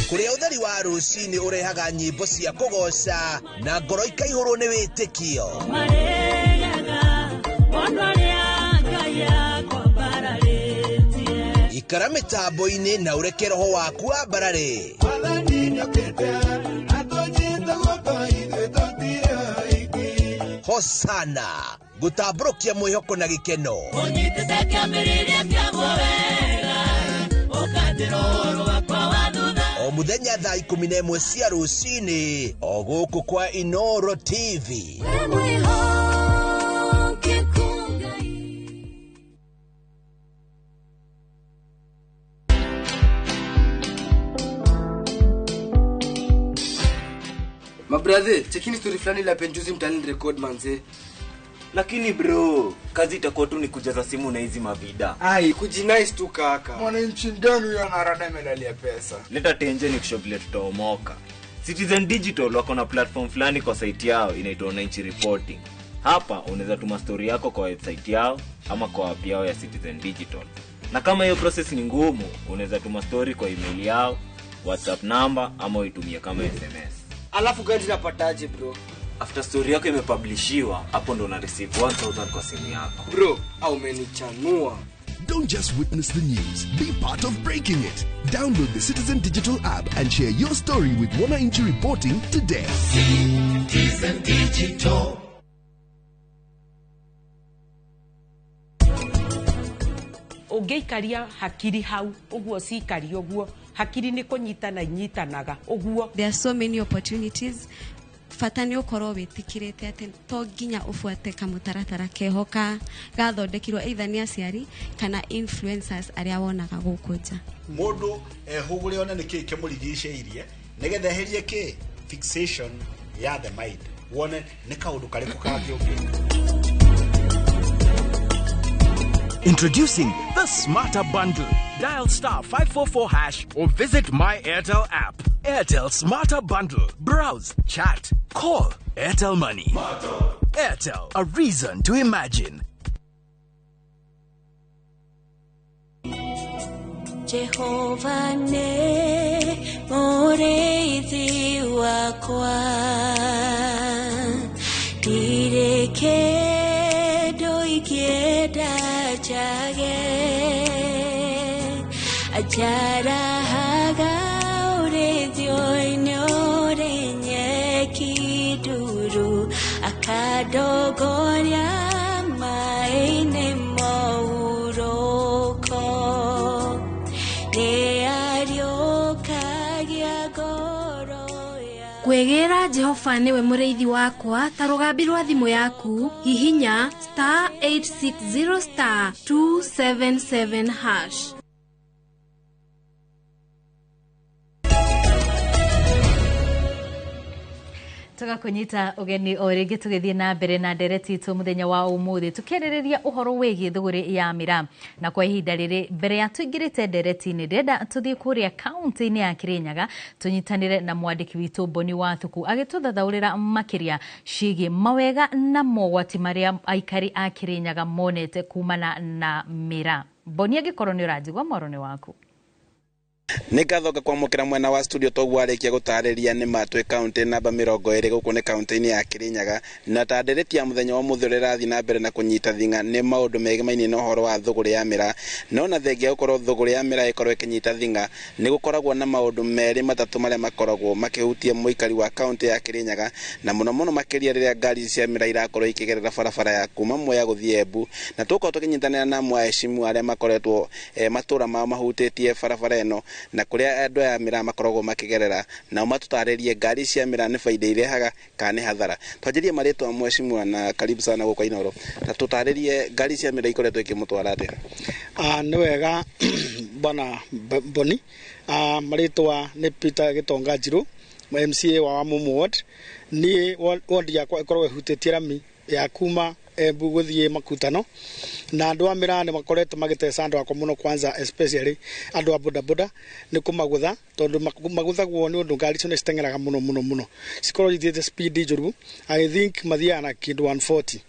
Kũrĩa ũtheri wa rũcinĩ ũrehaga nyĩmbo cia kũgoca na ngoro ikaihũrwo nĩ wĩtĩkio. Ikara mĩtambo-inĩ na ũreke roho waku wambarare. Hosana gũtambũrũkia mwĩhoko na gĩkeno. O mũthenya thaa 11 cia rũcinĩ o gũkũ kwa Inoro TV. Mabrother, chekini story fulani la penjuzi mtani record manze. Lakini bro, kazi itakuwa tu ni kujaza simu na hizi mavida. Ai, kujinice tu kaka. Mwananchi gani huyo anarada medali pesa? Leta tenje ni kusho vile tutaomoka. Citizen Digital wako na platform fulani kwa site yao inaitwa Wananchi Reporting. Hapa unaweza tuma story yako kwa website yao ama kwa app yao ya Citizen Digital. Na kama hiyo process ni ngumu, unaweza tuma story kwa email yao, WhatsApp number ama uitumie kama SMS. Alafu gani napataje bro? After story yako imepublishiwa, hapo ndo una receive 1000 kwa simu yako. Bro, au umenichanua. Don't just witness the news, be part of breaking it. Download the Citizen Digital app and share your story with Wananchi Reporting today. Citizen Digital. Ũngĩikaria hakiri hau, ũguo cikaria ũguo, hakiri nĩ kũnyitana inyitanaga ũguo. There are so many opportunities. Bata nĩ ũkorwo wĩtĩkĩrĩte atĩ to nginya ũbuate kamũtaratara keho ka gathondekirwo either nĩ aciari kana influencers arĩa wonaga gũkũ nja. Mũndũ ehũgũre one nĩkĩĩ kĩmũrigicĩirie nĩgetha eherie kĩ fixation ya the mind, wone nĩ kaũndũ karĩkũ kangĩ ũngĩka. Introducing the Smarter Bundle. Dial star 544 hash or visit My Airtel app. Airtel Smarter Bundle. Browse, chat, call. Airtel Money. Airtel, a reason to imagine. Jehovah ne mureithi wakwa ndireke doikienda chage ajarahaga urethio-inĩ ũrĩ nyeki nduru akandongoria. Kwĩgĩra Jehova nĩwe mũrĩithi wakwa ta rũgambi rwa thimũ yaku, hihinya star 860 star 277 hash. Tugakunyita ugeni o rĩngĩ tũgĩthiĩ na mbere na ndereti itũ mũthenya wa ũmũthĩ tũkĩarĩrĩria ũhoro wĩgiĩ thũgũrĩ ya mĩraa. Na kwa ihinda rĩrĩ mbere ya tũingĩrĩte ndereti-inĩ ndĩrenda tũthiĩ kũrĩa kaunti-inĩ ya Kirinyaga tũnyitanĩre na mwandĩki witũ Boni Wathuku agĩtũthathaũrĩra makĩria ciĩgiĩ mawega na mogwati marĩa aikari a Kirinyaga monete kumana na mĩraa. Boni, angĩkorwo nĩ ũranjigua mwaro nĩ waku. Nĩ ngatho ngakwamũkĩra mwena wa studio toguo arĩkia gũtarĩria nĩ matwĩ kaunti namba 20 gũkũ nĩ kaunti-inĩ ya Kirinyaga, na ta ndereti ya mũthenya wa ũmũthĩ ũrĩa ĩrathiĩ na mbere na kũnyita thing'a nĩ maũndũ megemainie na ũhoro wa thũgũrĩ ya mĩraa. No na thengia gũkorwo thũgũrĩ ya mĩraa ĩkorwo ĩkĩnyita thing'a, nĩ gũkoragwo na maũndũ merĩ matatũ marĩa makoragwo makĩhutia mũikari wa kaunti ya Kirinyaga, na mũno mũno makĩria rĩrĩa ngari cia mĩraa irakorwo ikĩgerera barabara ya kuma Mwea gũthiĩ Embu. Na tũgũkorwo tũkĩnyitanĩra na mwaheshimu arĩa makoretwo matũra mao mahutĩtie barabara ĩno na kũrĩa andũ aya mĩraa makoragwo makĩgerera, nao matũtarĩrie ngari cia mĩraa nĩ baida irehaga kana nĩ hathara. Twanjĩrie marĩtwa mheshimiwa, na karibu sana gũkũ Inooro, na tũtarĩrie ngari cia mĩraa ikoretwo ikĩmũtwara atĩa? Nĩ wega bwana Boni. Marĩtwa nĩ Peter Gĩtonga Njirũ, MCA wa Wamumu Ward. Niĩ ward yakwa ĩkoragwo ĩhutĩtie rami ya kuma Embu gũthiĩ Makutano, na andũ a mĩraa nĩ makoretwo magĩteca andũ akwa mũno, kwanza especially andũ a bodaboda nĩ kũmagũtha, tondũ magũthagwo nĩ ũndũ ngari icio nĩ citeng'eraga mũno mũno mũno, cikorwo ithiĩte speed njũru. I think mathiaga na kĩndũ 140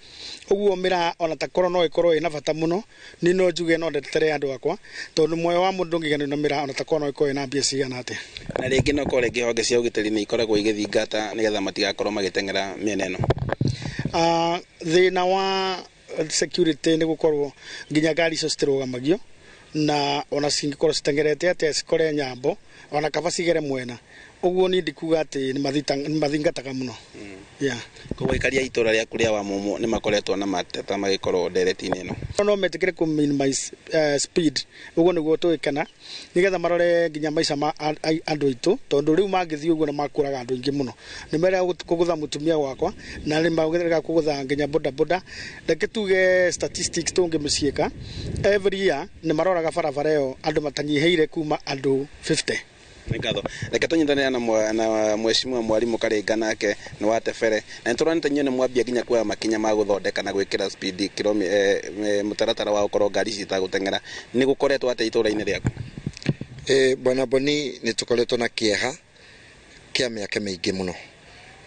ũguo. Mĩraa ona ta korwo no ĩkorwo ĩna bata mũno, niĩ no njuge no ndetere andũ akwa, tondũ muoyo wa mũndũ ndũngĩiganĩrio na mĩraa ona ta korwo no ĩkorwo ĩna mbia cigana atĩa. Na rĩngĩ no korwo rĩngĩ honge cia ũgitĩri nĩ ikoragwo igĩthingata nĩgetha matigakorwo magĩteng'era mĩena ĩno. Thĩna wa security nĩ gũkorwo nginya ngari icio citirũgamagio, na ona cingĩkorwo citeng'erete atĩa cikore nyambo ona kaba cigere mwena ũguo. Niĩ ndikuga atĩ nĩ mathingataga mũno. Yeah. Koguo aikari a itũra rĩaku rĩa Wamumu nĩ makoretwo na mateta magĩkorwo ndereti-inĩ ĩno? No metĩkĩre kũ minimize speed, ũguo nĩguo tũgĩkena, nĩgetha marore nginya maica ma andũ aitũ, tondũ rĩu mangĩthiĩ ũguo nĩ makũraga andũ aingĩ mũno. Nĩ merega kũgũtha mũtumia wakwa, na nĩ marega kũgũtha nginya bodaboda. Reke tuge statistics tũngĩmĩciĩka every year nĩ maroraga barabara ĩyo andũ matanyihĩire kuma andũ 50. Nĩ ngatho. Reke tũnyitanĩre na mheshimiwa mwarimũ Karinga, nake nĩ wa Tebere, na nĩ tũronete inyuĩ nĩ mwambia nginya kuoya makinya ma gũthondeka na gwĩkĩra speed mũtaratara wa gũkorwo ngari ici itagũteng'era. Nĩ gũkoretwo atĩa itũra-inĩ rĩaku? Bwana Boni, nĩ tũkoretwo na kĩeha kĩa mĩaka mĩingĩ mũno,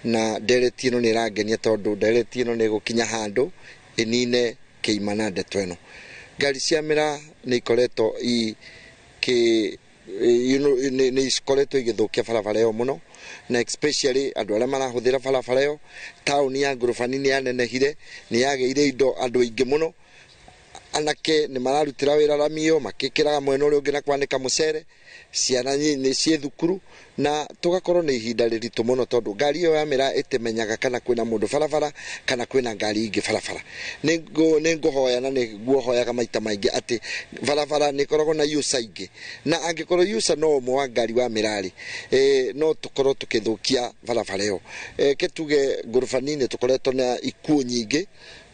na ndereti ĩno nĩ ĩrangenia, tondũ ndereti ĩno nĩ ĩgũkinya handũ ĩnine kĩima na ndeto ĩno. Ngari cia mĩraa nĩ ikoretwo nĩ ikoretwo igĩthũkia barabara ĩyo mũno, na especially andũ arĩa marahũthĩra barabara ĩyo. Taũni ya Ngurubani nĩ yanenehire, nĩ yagĩire indo andũ aingĩ mũno. Anake nĩ mararutĩra wĩra rami ĩyo, makĩkĩraga mwena ũrĩa ũngĩ na kwanĩka mũcere, ciana nĩ ciĩ thukuru, na tũgakorwo nĩ ihinda rĩritũ mũno, tondũ ngari ĩyo ya mĩraa ĩtĩmenyaga kana kwĩna mũndũ barabara kana kwĩna ngari ingĩ barabara. Nĩ ngũhoya na nĩguo hoyaga maita maingĩ atĩ barabara nĩ ĩkoragwo na user ingĩ, na angĩkorwo user no ũmwe wa ngari wa mĩraa rĩ, no tũkorwo tũkĩthũkia barabara ĩyo. Ke tuge Ngurubani nĩ tũkoretwo na ikuũ nyingĩ,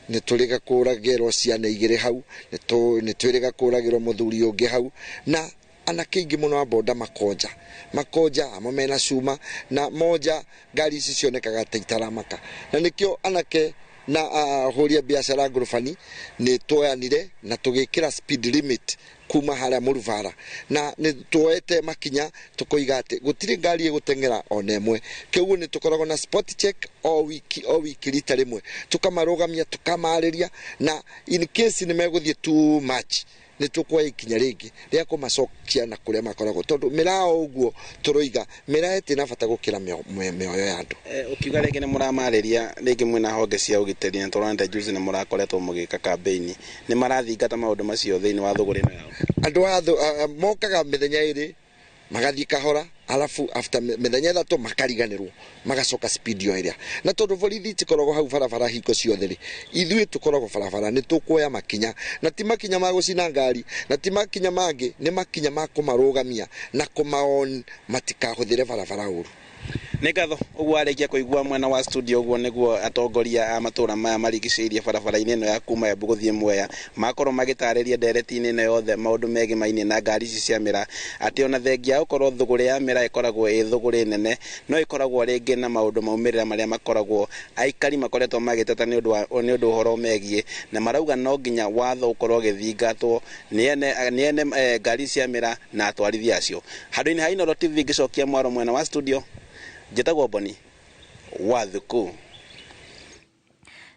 nĩ tũrĩga kũragĩrwo ciana igĩrĩ hau, nĩ twĩrĩga kũragĩrwo mũthuri ũngĩ hau, na anake aingĩ mũno a boda makonja amwe mena cuma na monja ngari ici cionekaga ta itaramaka. Na nĩkĩo anake na ahũri a biacara Ngurubani nĩ tuoyanire na tũgĩkĩra speed limit kuma harĩa Mũrubara, na nĩ tuoete makinya tũkoiga atĩ gũtirĩ ngari ĩgũteng'era ona ĩmwe. Kĩoguo nĩ tũkoragwo na spot check o wiki rita rĩmwe, tũkamarũgamia tũkamarĩria, na in case nĩ megũthiĩ too much nĩ tũkuoya ikinya rĩngĩ rĩa kũmacokia na kũrĩa makoragwo, tondũ mĩraa o ũguo tũroiga mĩraa ĩtĩ na bata gũkĩra mĩoyo ya andũ. Ũkiuga rĩngĩ nĩ mũramarĩria rĩngĩ mwĩna honge cia ũgitĩri, na tũronete juzi nĩ mũrakoretwo mũgĩka campaign, nĩ marathingata maũndũ macio thĩinĩ wa thũgũrĩ ĩno yao? Andũ a mokaga mĩthenya ĩrĩ magathiĩ kahora, alafu after mĩthenya 3 makariganĩrwo, magacoka speed yo ĩrĩa. Na tondũ borithi itikoragwo hau barabara hingo ciothe rĩ, ithuĩ tũkoragwo barabara nĩ tũkuoya makinya, na ti makinya ma gũcina ngari, na ti makinya mangĩ, nĩ makinya ma kũmarũgamia na kũmaon matikahũthĩre barabara ũru. Nĩ ngatho ũguo arĩkia kũigua mwena wa studio ũguo nĩguo atongoria a matũra maya marigicĩirie barabara-inĩ ĩno ya kuma Embu gũthiĩ Mwea makorwo magĩtarĩria ndereti-inĩ ĩno yothe maũndũ megimaine na ngari ici cia mĩraa, atĩ ona thengia ya gũkorwo thũgũrĩ ya mĩraa ĩkoragwo ĩ thũgũrĩ nene, no ĩkoragwo rĩngĩ na maũndũ maumĩrĩra marĩa makoragwo aikari makoretwo magĩteta nĩ ũndũ ũhoro megiĩ, na marauga no nginya watho ũkorwo ũgĩthingatwo nĩ ene ngari cia mĩraa na atwarithia acio. Handũ-inĩ ha Inooro TV ngĩcokia mwaro mwena wa studio, njĩtagwo Boni Wathuku.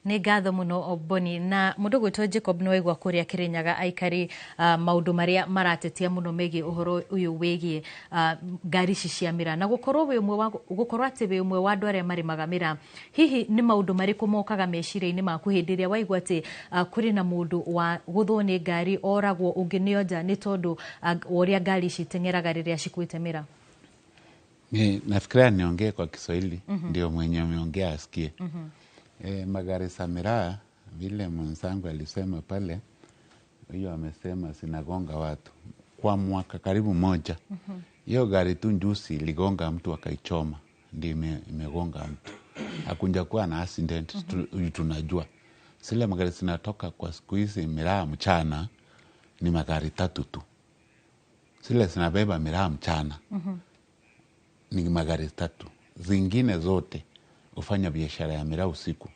Nĩ ngatho mũno Boni. Na mũndũ gwĩtwo Jacob nĩ waigua kũrĩa Kĩrĩnyaga aikari maũndũ marĩa maratetia mũno megiĩ ũhoro ũyũ wĩgiĩ ngari ici cia mĩraa, na gũkorwo wĩ ũmwe wa gũkorwo atĩ wĩ ũmwe wa andũ arĩa marĩmaga mĩraa, hihi nĩ maũndũ marĩkũ mokaga meciria-inĩ maku hĩndĩ ĩrĩa waigua atĩ kũrĩ na mũndũ wa gũthwo nĩ ngari oragwo, ũngĩ nĩ onja nĩ tondũ wa ũrĩa ngari ici iteng'eraga rĩrĩa cikuĩte mĩraa? Nafikiria niongee kwa Kiswahili ndio mwenye ameongea asikie. Magari za miraa vile mwenzangu alisema pale, hiyo amesema zinagonga watu kwa mwaka karibu moja. Hiyo gari tu njusi iligonga mtu akaichoma, ndio imegonga mtu. Hakunja kuwa na accident. Tunajua zile magari zinatoka kwa siku hizi miraa mchana ni magari tatu tu. Zile zinabeba miraa mchana ni magari tatu. Zingine zote ufanya biashara ya miraa usiku.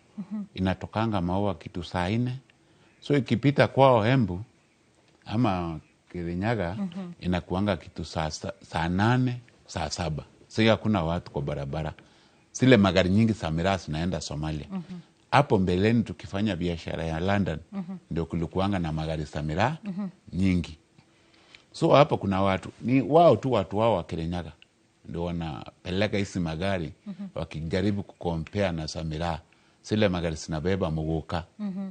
Inatokanga maua kitu saa 4. So ikipita kwao Embu ama Kirinyaga inakuanga kitu saa 8, saa 7. Sasa hakuna watu kwa barabara. Zile magari nyingi za miraa zinaenda Somalia. Hapo mbeleni tukifanya biashara ya London ndio kulikuanga na magari za miraa nyingi. So hapo kuna watu ni wao tu, watu wao wa Kirinyaga ndio wanapeleka hizi magari wakijaribu kukompea na za miraa. Zile magari zinabeba muguka,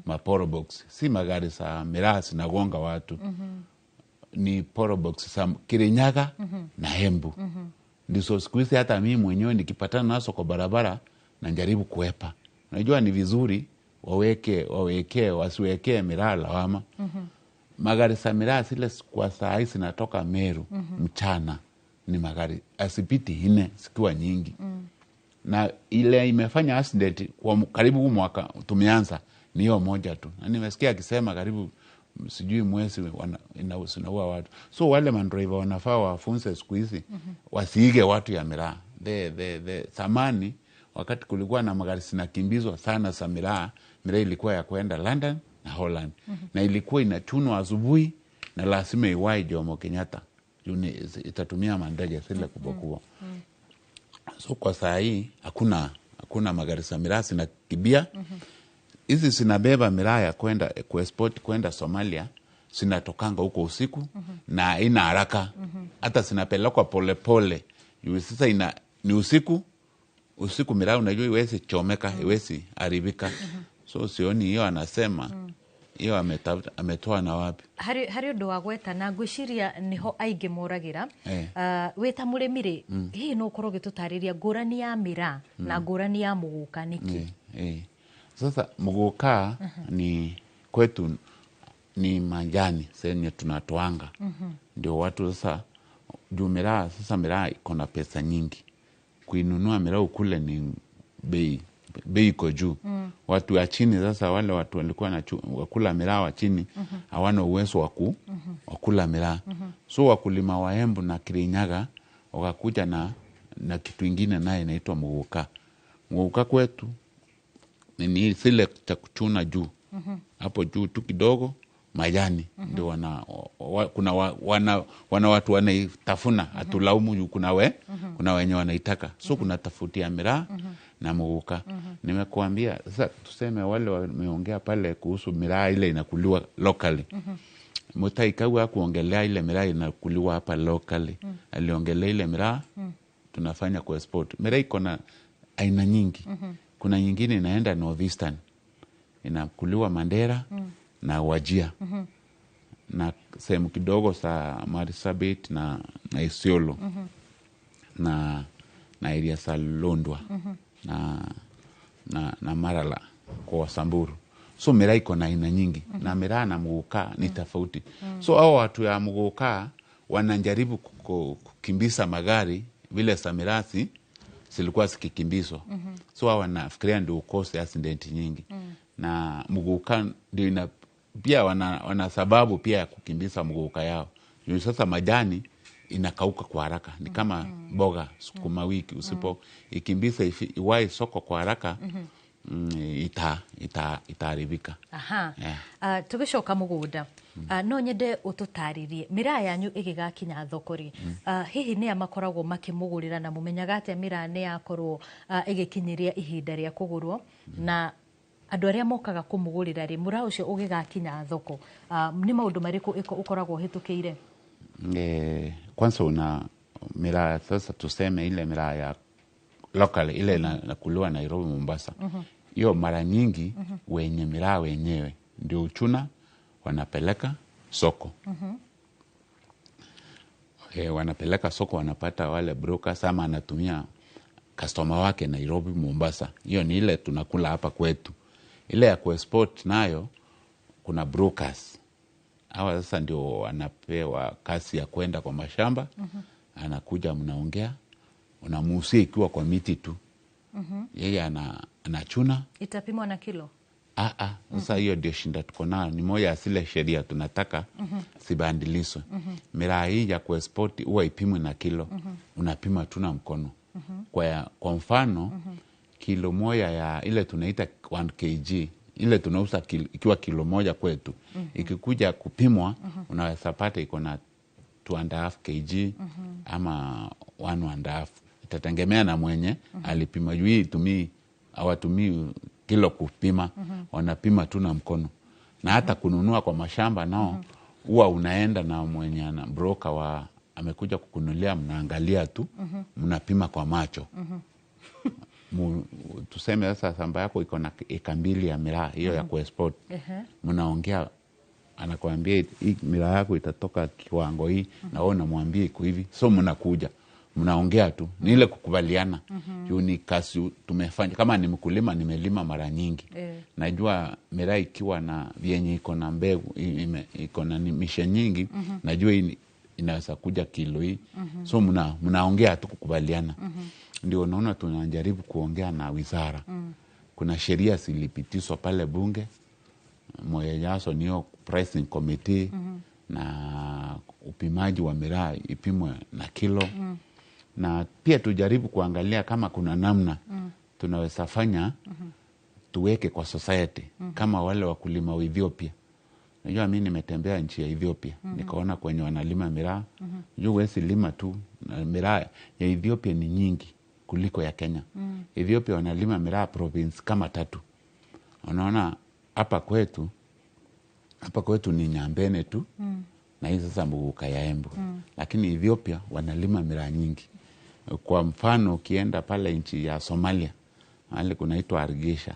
maporo box, si magari za miraa zinagonga watu. Ni poro box za Kirinyaga na Embu. Ndizo siku hizi hata mimi mwenyewe nikipatana nazo kwa barabara na jaribu kuepa. Unajua ni vizuri waweke wasiwekee miraa lawama. Magari za miraa zile kwa saa hizi zinatoka Meru mchana ni magari asipiti 4 zikiwa nyingi. Na ile imefanya accident kwa karibu mwaka tumeanza ni hiyo moja tu. Na nimesikia akisema karibu sijui mwezi inaua watu. So wale mandriver wanafaa wafunze siku hizi wasiige watu ya miraa. Zamani wakati kulikuwa na magari zinakimbizwa sana za miraa, miraa ilikuwa ya kwenda London na Holland. Na ilikuwa inachunwa asubuhi na lazima iwahi Jomo Kenyatta. Itatumia mandege zile kubwa kubwa. So kwa saa hii hakuna magari za miraa zinakimbia. Hizi zinabeba miraa ya kwenda kuexport kwenda Somalia zinatokanga huko usiku na ina haraka. Hata zinapelekwa pole pole. Sasa ni usiku. Usiku miraa unajua iwezi chomeka, iwezi haribika. So sioni hiyo anasema hiyo ametoa na wapi. Hari ũndũ wa gweta na ngwĩciria nĩho aingĩ moragĩra. Wĩ ta mũrĩmi rĩ, hihi no ũkorwo ũgĩtũtarĩria ngũrani ya miraa na ngũrani ya mũgũka nĩkĩ? Sasa mũgũka ni kwetu ni majani senye tunatoanga. Ndio watu sasa juu miraa, sasa miraa iko na pesa nyingi. Kuinunua miraa ukule ni bei iko juu. Watu wa chini sasa, wale watu walikuwa wakula miraa wa chini hawana uwezo wa kula miraa. So wakulima wa Embu na Kirinyaga wakakuja na kitu kingine naye inaitwa muguka. Muguka kwetu ni zile cha kuchuna juu. Hapo juu tu kidogo majani ndio wana watu wanaitafuna, hatulaumu juu kuna kuna wenye wanaitaka. So kuna tofauti ya miraa na muguka. Nimekuambia sasa, tuseme wale wameongea pale kuhusu miraa ile inakuliwa locally. Mutahi Kagwe hakuongelea ile miraa inakuliwa hapa locally. Aliongelea ile miraa tunafanya kwa export. Miraa iko na aina nyingi. Kuna nyingine inaenda Northeastern, inakuliwa Mandera na Wajia na sehemu kidogo sa Marsabit na Isiolo na area sa Londwa na Marala kwa Samburu. So miraa iko na aina nyingi na miraa na muguka ni tofauti. So hao watu ya muguka wanajaribu kukimbiza magari vile sa miraa zilikuwa zikikimbizwa. So hawa wanafikiria ndio ukose accident nyingi. Na muguka ndio ina pia wana sababu pia ya kukimbiza muguka yao. Juu sasa majani inakauka kwa haraka, ni kama mboga sukuma wiki, usipo ikimbiza iwahi soko kwa haraka itaharibika. Aha. Yeah. Tugicoka mugunda, no nyende ututaririe miraa yanyu igigakinya thoko ri, hihi nĩa makoragwo makĩmũgũrĩra na mũmenyaga atĩa miraa nĩ yakorwo ĩgĩkinyĩria ihinda rĩa kũgũrwo, na andũ arĩa mokaga kũmũgũrĩra rĩ, mũraa ũcio ũgĩgakinya thoko, nĩ maũndũ marĩkũ ũkoragwo ũhĩtũkĩire? Kwanza una miraa sasa, tuseme ile miraa ya local ile nakuliwa Nairobi, Mombasa, hiyo mara nyingi wenye miraa wenyewe ndio uchuna wanapeleka soko. Wanapeleka soko, wanapata wale brokers ama anatumia customer wake Nairobi, Mombasa. Hiyo ni ile tunakula hapa kwetu. Ile ya kuexport nayo kuna brokers. Hawa sasa ndio wanapewa kazi ya kwenda kwa mashamba. Anakuja, mnaongea, unamuusia ikiwa kwa miti tu. Yeye anachuna. Itapimwa na kilo? Sasa hiyo ndio shinda tuko nayo. Ni moja ya zile sheria tunataka zibadilishwe. Miraa hii ya kuexport huwa ipimwe na kilo. Unapima tu na mkono. Kwa mfano, kilo moja ya ile tunaita 1 kg, ile tunauza ikiwa kilo moja kwetu. Ikikuja kupimwa, unaweza pata iko na 2.5 kg ama 1.5. Itategemea na mwenye alipima. Juu hii hawatumii kilo kupima, wanapima tu na mkono. Na hata kununua kwa mashamba nao huwa unaenda na mwenye ana broker wa amekuja kukunulia, mnaangalia tu, mnapima kwa macho. Tuseme sasa shamba yako iko na eka 2 ya miraa hiyo ya kuexport. Mnaongea, anakuambia hii miraa yako itatoka kiwango hii, na wewe unamwambia iko hivi. So mnakuja mnaongea tu, ni ile kukubaliana. Juu ni kazi tumefanya. Kama ni mkulima, nimelima mara nyingi. Najua miraa ikiwa na vyenye iko na mbegu, iko na mishe nyingi, najua hii inaweza kuja kilo hii. So mnaongea tu kukubaliana. Ndio naona tunajaribu kuongea na wizara. Kuna sheria zilipitishwa pale bunge, moja niyo pricing committee, na upimaji wa miraa ipimwe na kilo. Na pia tujaribu kuangalia kama kuna namna tunaweza fanya tuweke kwa society kama wale wakulima wa Ethiopia. Unajua mimi nimetembea nchi ya Ethiopia, nikaona kwenye wanalima miraa. Unajua huwezi lima tu, miraa ya Ethiopia ni nyingi kuliko ya Kenya. Ethiopia wanalima miraa province kama 3. Unaona hapa kwetu ni Nyambene tu. Na hii sasa Muguka ya Embu. Lakini Ethiopia wanalima miraa nyingi. Kwa mfano ukienda pale nchi ya Somalia, mahali kunaitwa Hargeisa,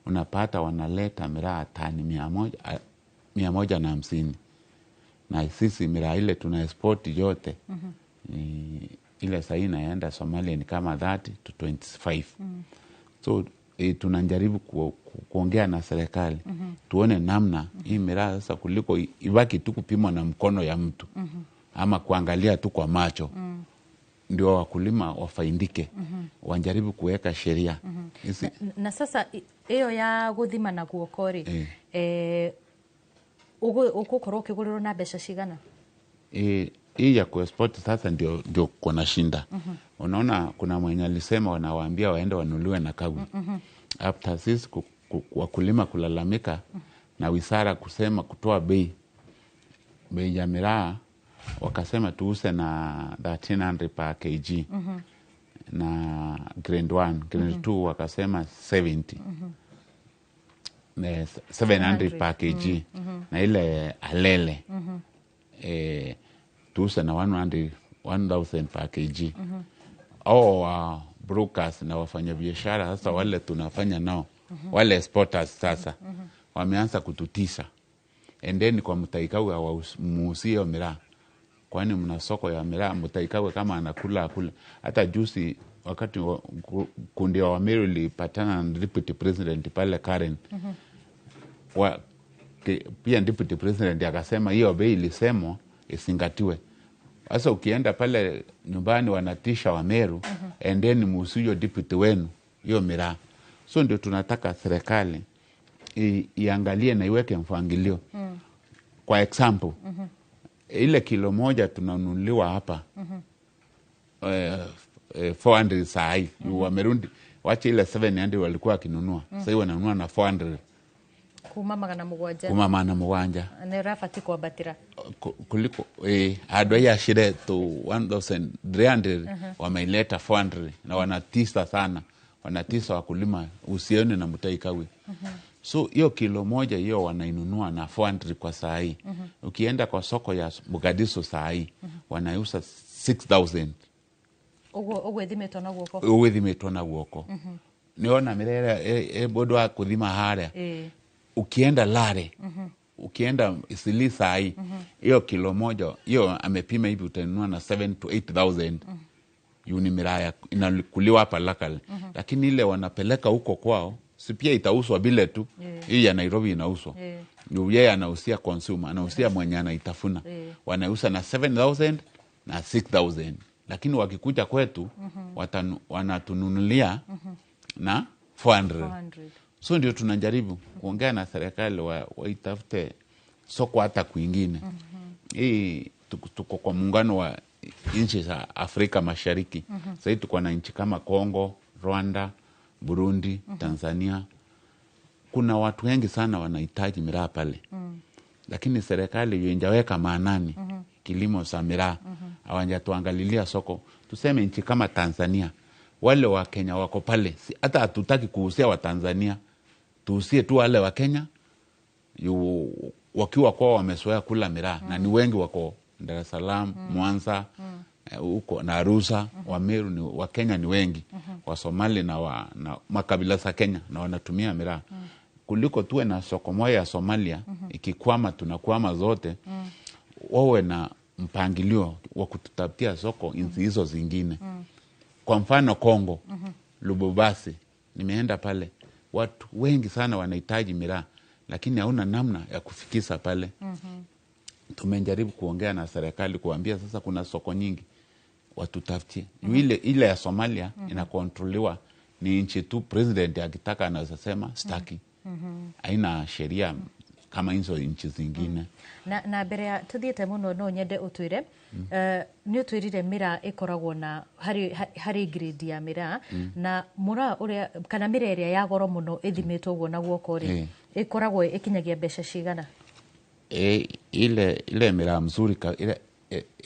unapata wanaleta miraa tani 150. Na sisi miraa ile tuna export yote. Ile sasa inaenda Somalia ni kama 30 to 25. So tunajaribu kuongea na serikali. Tuone namna hii miraa sasa kuliko ibaki tu kupimwa na mkono ya mtu. Ama kuangalia tu kwa macho. Ndio wakulima wafaindike. Wanjaribu kuweka sheria. Na sasa iyo ya guthima na guoko ri, ugukorwo ukigurirwo na mbeca cigana? Hii ya kuexport sasa ndio kuna shinda. Unaona kuna mwenye alisema wanawaambia waende wanunuliwe na Kagwe. After sisi wakulima kulalamika na wizara kusema kutoa bei ya miraa, wakasema tuuse na 1300 per kg. Na grade 1, grade 2 wakasema 70. 700 per kg. Na ile alele tuuse na 1000 per kg. Au brokers na wafanyabiashara sasa wale tunafanya nao, wale exporters sasa wameanza kututisha. Endeni kwa Mutahi Kagwe muuzie miraa. Kwani mna soko ya miraa, Mutahi Kagwe kama anakula akula. Hata juzi wakati kundi wa Meru lilipatana na deputy president pale Karen. Pia deputy president akasema hiyo bei ilisemwa isingatiwe. Sasa ukienda pale nyumbani wanatisha Wameru, endeni muuzie deputy wenu hiyo miraa. So ndio tunataka serikali iangalie na iweke mpangilio. Kwa example, ile kilo moja tunanunuliwa hapa 400 saa hii. Wamerundi wache ile 700 walikuwa wakinunua. Sasa hivi wananunua na 400. Kuma 700. Kuma 700. Ne rafati kwambatira. Kuliko andũ aya shire to 1300 wameileta 400 na wanatisa sana. Wanatisa wakulima usione na Mutahi Kagwe. So hiyo kilo moja hiyo wanainunua na 400 kwa saa hii. Ukienda kwa soko ya Mogadishu saa hii wanauza 6000. Uguo ĩthimĩtwo na guoko. Uguo ĩthimĩtwo na guoko. Niona mirere bodo wa kuthima haria. Ukienda Lare, ukienda Isili saa hii, hiyo kilo moja hiyo amepima hivi utanunua na 7 to 8000. Yuni miraya inakuliwa hapa local. Lakini ile wanapeleka huko kwao, si pia itauzwa bile tu. Hii ya Nairobi inauzwa. Yeye anausia consumer, anausia mwenye anaitafuna. Wanauza na 7000 na 6000. Lakini wakikuja kwetu wanatununulia na 400. So ndio tunajaribu kuongea na serikali waitafute soko hata kwingine. Hii tuko kwa muungano wa nchi za Afrika Mashariki. Sasa tuko na nchi kama Kongo, Rwanda, Burundi, Tanzania. Kuna watu wengi sana wanahitaji miraa pale. Lakini serikali haijaweka maanani kilimo cha miraa. Hawajatuangalilia soko. Tuseme nchi kama Tanzania, wale wa Kenya wako pale. Hata hatutaki kuhusia wa Tanzania. Tuhusie tu wale wa Kenya wakiwa kwao wamezoea kula miraa. Na ni wengi wako Dar es Salaam, Mwanza, huko na Arusha. Wameru ni wa Kenya ni wengi. Wa Somali na makabila za Kenya na wanatumia miraa. Kuliko tuwe na soko moja ya Somalia, ikikwama tunakwama zote. Wawe na mpangilio wa kututafutia soko nchi hizo zingine. Kwa mfano Kongo, Lubumbashi, nimeenda pale, watu wengi sana wanahitaji miraa, lakini hauna namna ya kufikisha pale. Tumejaribu kuongea na serikali kuambia sasa kuna soko nyingi watutafutie. Ile ya Somalia inakontroliwa ni nchi tu, president akitaka anaweza sema sitaki. Haina sheria kama hizo nchi zingine. Na mbere ya tuthiete muno no nyende utwire, ni utwirire miraa ikoragwo na hari grade ya miraa, na muraa uria kana miraa ĩrĩa ya goro muno ĩthimĩtwo ũguo na guoko rĩ, ĩkoragwo ĩkinyagia mbeca cigana? Ile miraa mzuri ile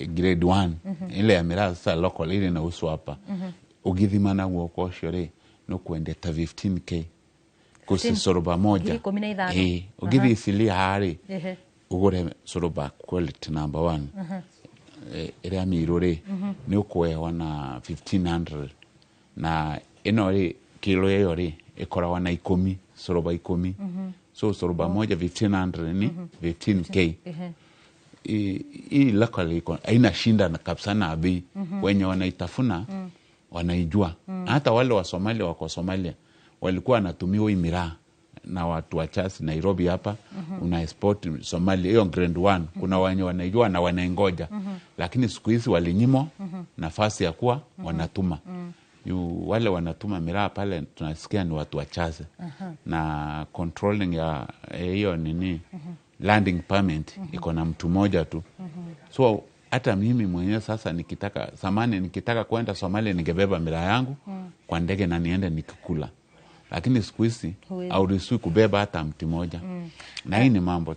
grade 1, ile ya miraa sasa local ile inauzwa hapa. Ugithima na guoko ũcio rĩ, no kuendeta 15k. Kusi soroba moja. Ugithi isilia hari ugure soroba quality number 1. Ĩrĩa mĩirũ rĩ, nĩ ũkũhewa na 1500. Na ĩno rĩ, kilo ĩyo rĩ, ĩkoragwo na 10, soroba 10. So soroba moja 1500 ni 15k. Hii local iko haina shinda na kabisa na bei. Wenye wanaitafuna wanaijua. Hata wale wa Somalia wako Somalia walikuwa wanatumiwa hii miraa na watu wa Chasi Nairobi hapa. Una export Somalia hiyo grade 1. Kuna wenye wanaijua na wanaingoja. Lakini siku hizi walinyimwa nafasi ya kuwa wanatuma. Wale wanatuma miraa pale tunasikia ni watu wachache. Na controlling ya hiyo nini landing permit iko na mtu mmoja tu. So hata mimi mwenyewe sasa nikitaka zamani nikitaka kwenda Somalia ningebeba miraa yangu kwa ndege na niende nikikula. Lakini siku hizi hauruhusiwi kubeba hata mti moja. Na hii ni mambo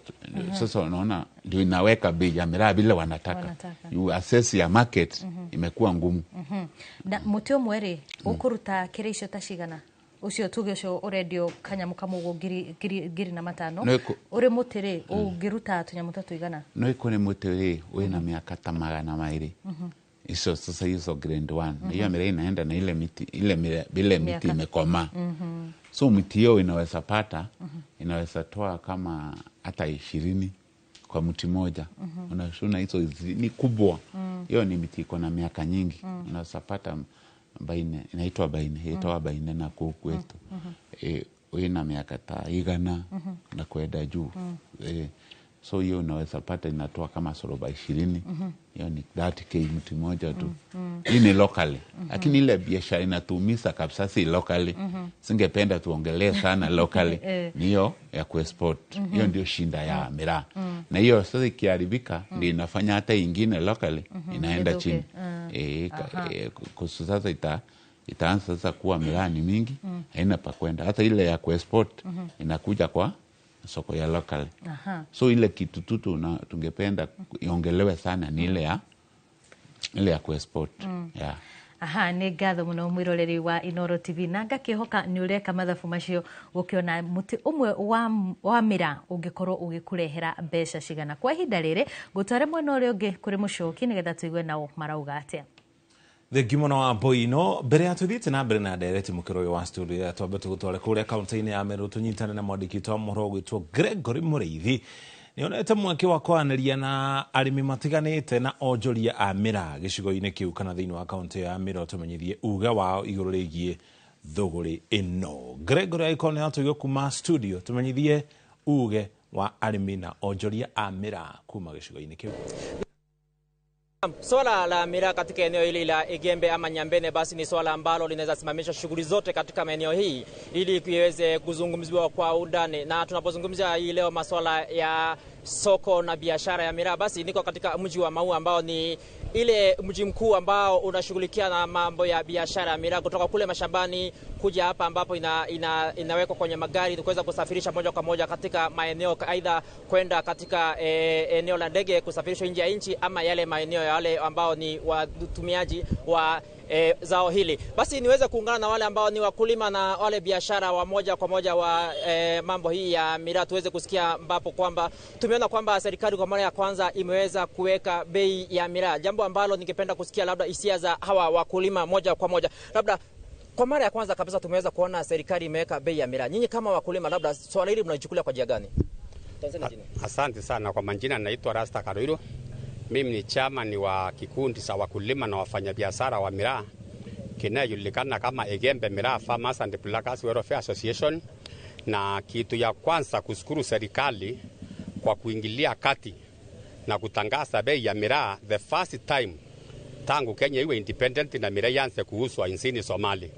sasa unaona ndio inaweka bei ya miraa bila wanataka. You assess ya market imekuwa ngumu. Na muti ũmwe rĩ, ũkũruta kĩrĩa icio ta cigana? Ũcio tuge ũcio ũrendio kanyamũ kamwe ũguo 2500. Ũrĩ mũtĩ rĩ, ũngĩruta tũnyamũ ta tũigana? No ĩkũrĩ mũtĩ rĩ, wĩna mĩaka ta 200. Hizo sasa hizo grade 1. Na hiyo miraa inaenda na ile miti, ile miraa bila miti imekomaa. So miti hiyo inaweza pata, inaweza toa kama hata 20 kwa mti moja. Unashuna hizo ni kubwa. Hiyo ni miti iko na miaka nyingi. Unaweza pata baine, inaitwa baine, inaitwa baine na kuku wetu. Ina miaka ta igana na kwenda juu. So hiyo unaweza pata inatoa kama soroba 20. Hiyo ni 30k mti moja tu. Hii ni locally. Lakini ile biashara inatuumiza kabisa si locally. Singependa tuongelee sana locally. Ni hiyo ya kuexport. Hiyo ndio shinda ya miraa. Na hiyo sasa ikiharibika ndio inafanya hata ingine locally inaenda chini. Sasa itaanza sasa kuwa miraa ni mingi, haina pa kwenda. Hata ile ya kuexport inakuja kwa soko ya local. So ile kitu tu tungependa iongelewe sana ni ile ya kuexport. Yeah. Aha, nĩ ngatho mũno mwĩroreri wa Inoro TV na ngakĩhoka nĩ ũreka mathabu macio gũkĩona mũtĩ ũmwe wa mĩraa ũngĩkorwo ũgĩkũrehera mbeca cigana. Kwa ihinda rĩrĩ ngũtware mwena ũrĩa ũngĩ kũrĩ Mũcoki nĩgetha tũigue nao marauga atĩa. Thengiũ mũno wa Mboino. Mbere ya tũthiĩte na mbere na ndereti mũkĩro ũyũ wa studio twambe tũgũtware kũrĩa kaunti-inĩ ya Meru tũnyitane na mwandĩki witũ wa mohoro ũgwĩtwo Gregory Mũrĩithi. Nĩonete mweke wa kwaranĩria na arĩmi matiganĩte na onjoria a miraa gĩcigo-inĩ kĩu kana thĩinĩ wa kaunti ya Meru tũmenyithie uge wao igũrũ rĩgiĩ thũgũrĩ ĩno. Gregory agĩkorwo nĩ atũigua kuma studio tũmenyithie uge wa arĩmi na onjoria a miraa kuma gĩcigo-inĩ kĩu. Swala la miraa katika eneo hili la Igembe ama Nyambene basi ni swala ambalo linaweza simamisha shughuli zote katika maeneo hii ili iweze kuzungumziwa kwa undani. Na tunapozungumzia hii leo masuala ya soko na biashara ya miraa, basi niko katika mji wa Maua ambao ni ile mji mkuu ambao unashughulikia na mambo ya biashara ya miraa kutoka kule mashambani kuja hapa ambapo inawekwa kwenye magari kuweza kusafirisha moja kwa moja katika maeneo, aidha kwenda katika eneo la ndege kusafirishwa nje ya nchi ama yale maeneo ya wale ambao ni watumiaji wa zao hili. Basi niweze kuungana na wale ambao ni wakulima na wale biashara wa moja kwa moja wa mambo hii ya miraa tuweze kusikia, ambapo kwamba tumeona kwamba serikali kwa mara ya kwanza imeweza kuweka bei ya miraa, jambo ambalo ningependa kusikia labda hisia za hawa wakulima moja kwa moja. Labda kwa mara ya kwanza kabisa tumeweza kuona serikali imeweka bei ya miraa. Nyinyi kama wakulima, labda swala hili mnaichukulia kwa njia gani? Asante sana. Kwa majina naitwa Rasta Karuiro. Mimi ni chairman wa kikundi cha wakulima na wafanyabiashara wa miraa kinayojulikana kama Igembe Miraa Farmers and Pluckers Welfare Association. Na kitu ya kwanza kushukuru serikali kwa kuingilia kati na kutangaza bei ya miraa the first time tangu Kenya iwe independent na miraa ianze kuuzwa nchini Somali.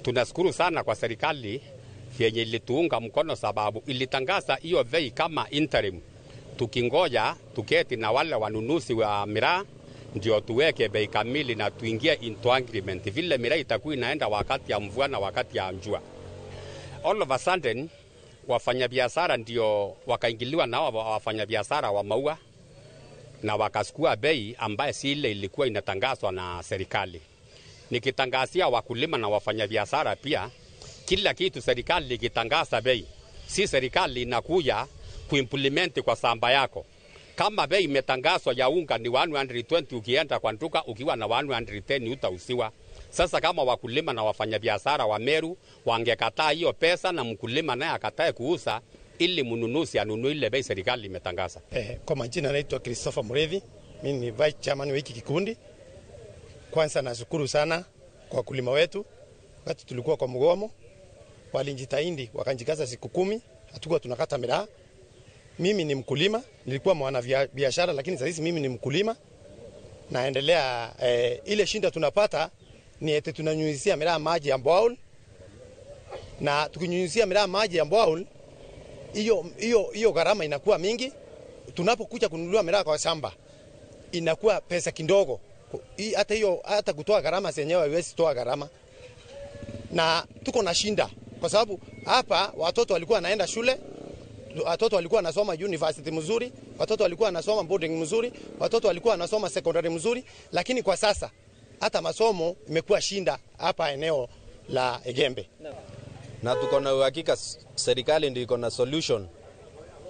Tunashukuru sana kwa serikali yenye ilituunga mkono, sababu ilitangaza hiyo bei kama interim, tukingoja tuketi na wale wanunuzi wa miraa ndio tuweke bei kamili na tuingie into agreement vile miraa itakuwa inaenda wakati ya mvua na wakati ya jua. All of a sudden wafanyabiashara ndio wakaingiliwa na wafanyabiashara wa maua na wakasukua bei ambaye si ile ilikuwa inatangazwa na serikali. Nikitangazia wakulima na wafanyabiashara pia, kila kitu serikali ikitangaza bei, si serikali inakuja kuimplement kwa samba yako. Kama bei imetangazwa ya unga ni 120, ukienda kwa duka ukiwa na 110 utauziwa. Sasa kama wakulima na wafanyabiashara wa Meru wangekataa hiyo pesa na mkulima naye akatae kuuza ili mnunuzi anunue ile bei serikali imetangaza. Kwa majina naitwa Christopher Murethi, mimi ni vice chairman wa hiki kikundi. Kwanza nashukuru sana kwa wakulima wetu. Wakati tulikuwa kwa mgomo walijitahidi wakanjikaza siku 10, hatukuwa tunakata miraa. Mimi ni mkulima, nilikuwa mwana biashara lakini sasa mimi ni mkulima. Naendelea ile shinda tunapata ni eti tunanyunyizia miraa maji ya bowl. Na tukinyunyizia miraa maji ya bowl, hiyo gharama inakuwa mingi. Tunapokuja kununua miraa kwa shamba inakuwa pesa kidogo. Hata hiyo, hata kutoa gharama zenyewe haiwezi toa gharama. Na tuko na shinda kwa sababu hapa watoto walikuwa wanaenda shule, watoto walikuwa wanasoma university mzuri, watoto walikuwa wanasoma boarding mzuri, watoto walikuwa wanasoma secondary mzuri, lakini kwa sasa hata masomo imekuwa shinda hapa eneo la Igembe. Na tuko na uhakika serikali ndio iko na solution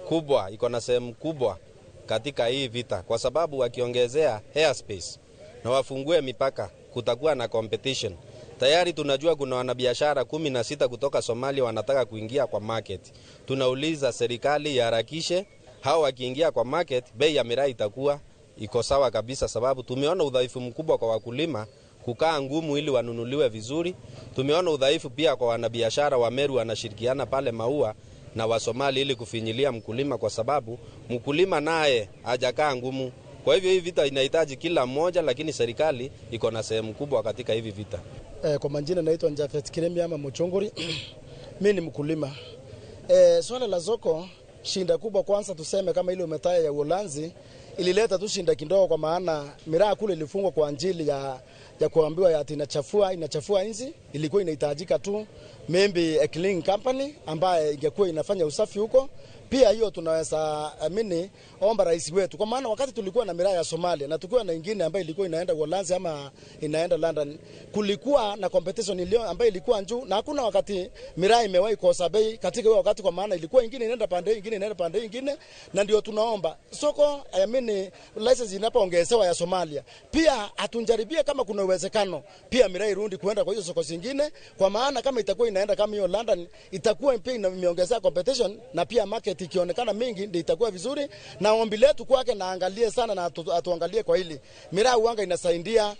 kubwa, iko na sehemu kubwa katika hii vita, kwa sababu wakiongezea airspace na wafungue mipaka kutakuwa na competition. Tayari tunajua kuna wanabiashara 16 kutoka Somalia wanataka kuingia kwa market. Tunauliza serikali iharakishe, hao wakiingia kwa market bei ya miraa itakuwa iko sawa kabisa, sababu tumeona udhaifu mkubwa kwa wakulima kukaa ngumu ili wanunuliwe vizuri. Tumeona udhaifu pia kwa wanabiashara wa Meru wanashirikiana pale Maua na Wasomali ili kufinyilia mkulima, kwa sababu mkulima naye hajakaa ngumu. Kwa hivyo hii vita inahitaji kila mmoja, lakini serikali iko na sehemu kubwa katika hivi vita. Kwa majina naitwa Njafet Kiremi ama Muchongori. Mimi ni mkulima. Swala la soko, shinda kubwa kwanza tuseme kama ile umetaya ya Uholanzi ilileta tu shinda kidogo, kwa maana miraa kule ilifungwa kwa ajili ya kuambiwa ya ati inachafua inzi. Ilikuwa inahitajika tu maybe a clean company ambaye ingekuwa inafanya usafi huko. Pia hiyo tunaweza amini omba rais wetu, kwa maana wakati tulikuwa na miraa ya Somalia na tulikuwa na ingine ambayo ilikuwa inaenda Uholanzi ama inaenda London, kulikuwa na competition iliyo ambayo ilikuwa juu, na hakuna wakati miraa imewahi kosa bei katika hiyo wakati, kwa maana ilikuwa ingine inaenda pande ingine inaenda pande ingine. Na ndio tunaomba soko amini license inapoongezewa ya Somalia, pia atunjaribie kama kuna uwezekano pia miraa irundi kuenda kwa hizo soko zingine, kwa maana kama itakuwa inaenda kama hiyo London itakuwa pia imeongezea competition na pia market ikionekana mingi ndio itakuwa vizuri. Na ombi letu kwake na angalie sana na atuangalie kwa hili miraa uanga inasaidia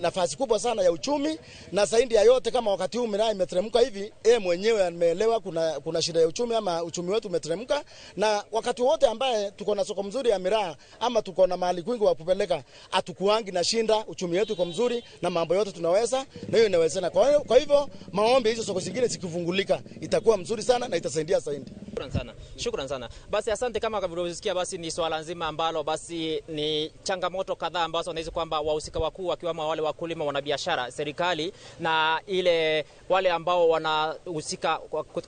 nafasi kubwa sana ya uchumi na zaidi ya yote, kama wakati huu miraa imeteremka hivi, yeye mwenyewe ameelewa kuna shida ya uchumi ama uchumi wetu umeteremka, na wakati wote ambaye tuko na soko mzuri ya miraa ama tuko na mahali kwingi wa kupeleka, atukuangi na shinda, uchumi wetu uko mzuri na mambo yote tunaweza, na hiyo inawezekana. Kwa hivyo maombi hizo soko zingine zikifungulika itakuwa mzuri sana na itasaidia zaidi. Shukran sana. Shukran sana. Basi asante. Kama ulivyosikia, basi ni swala nzima ambalo basi ni changamoto kadhaa ambazo wanahisi kwamba wahusika wakuu wakiwemo wale wakulima, wanabiashara, serikali na ile wale ambao wanahusika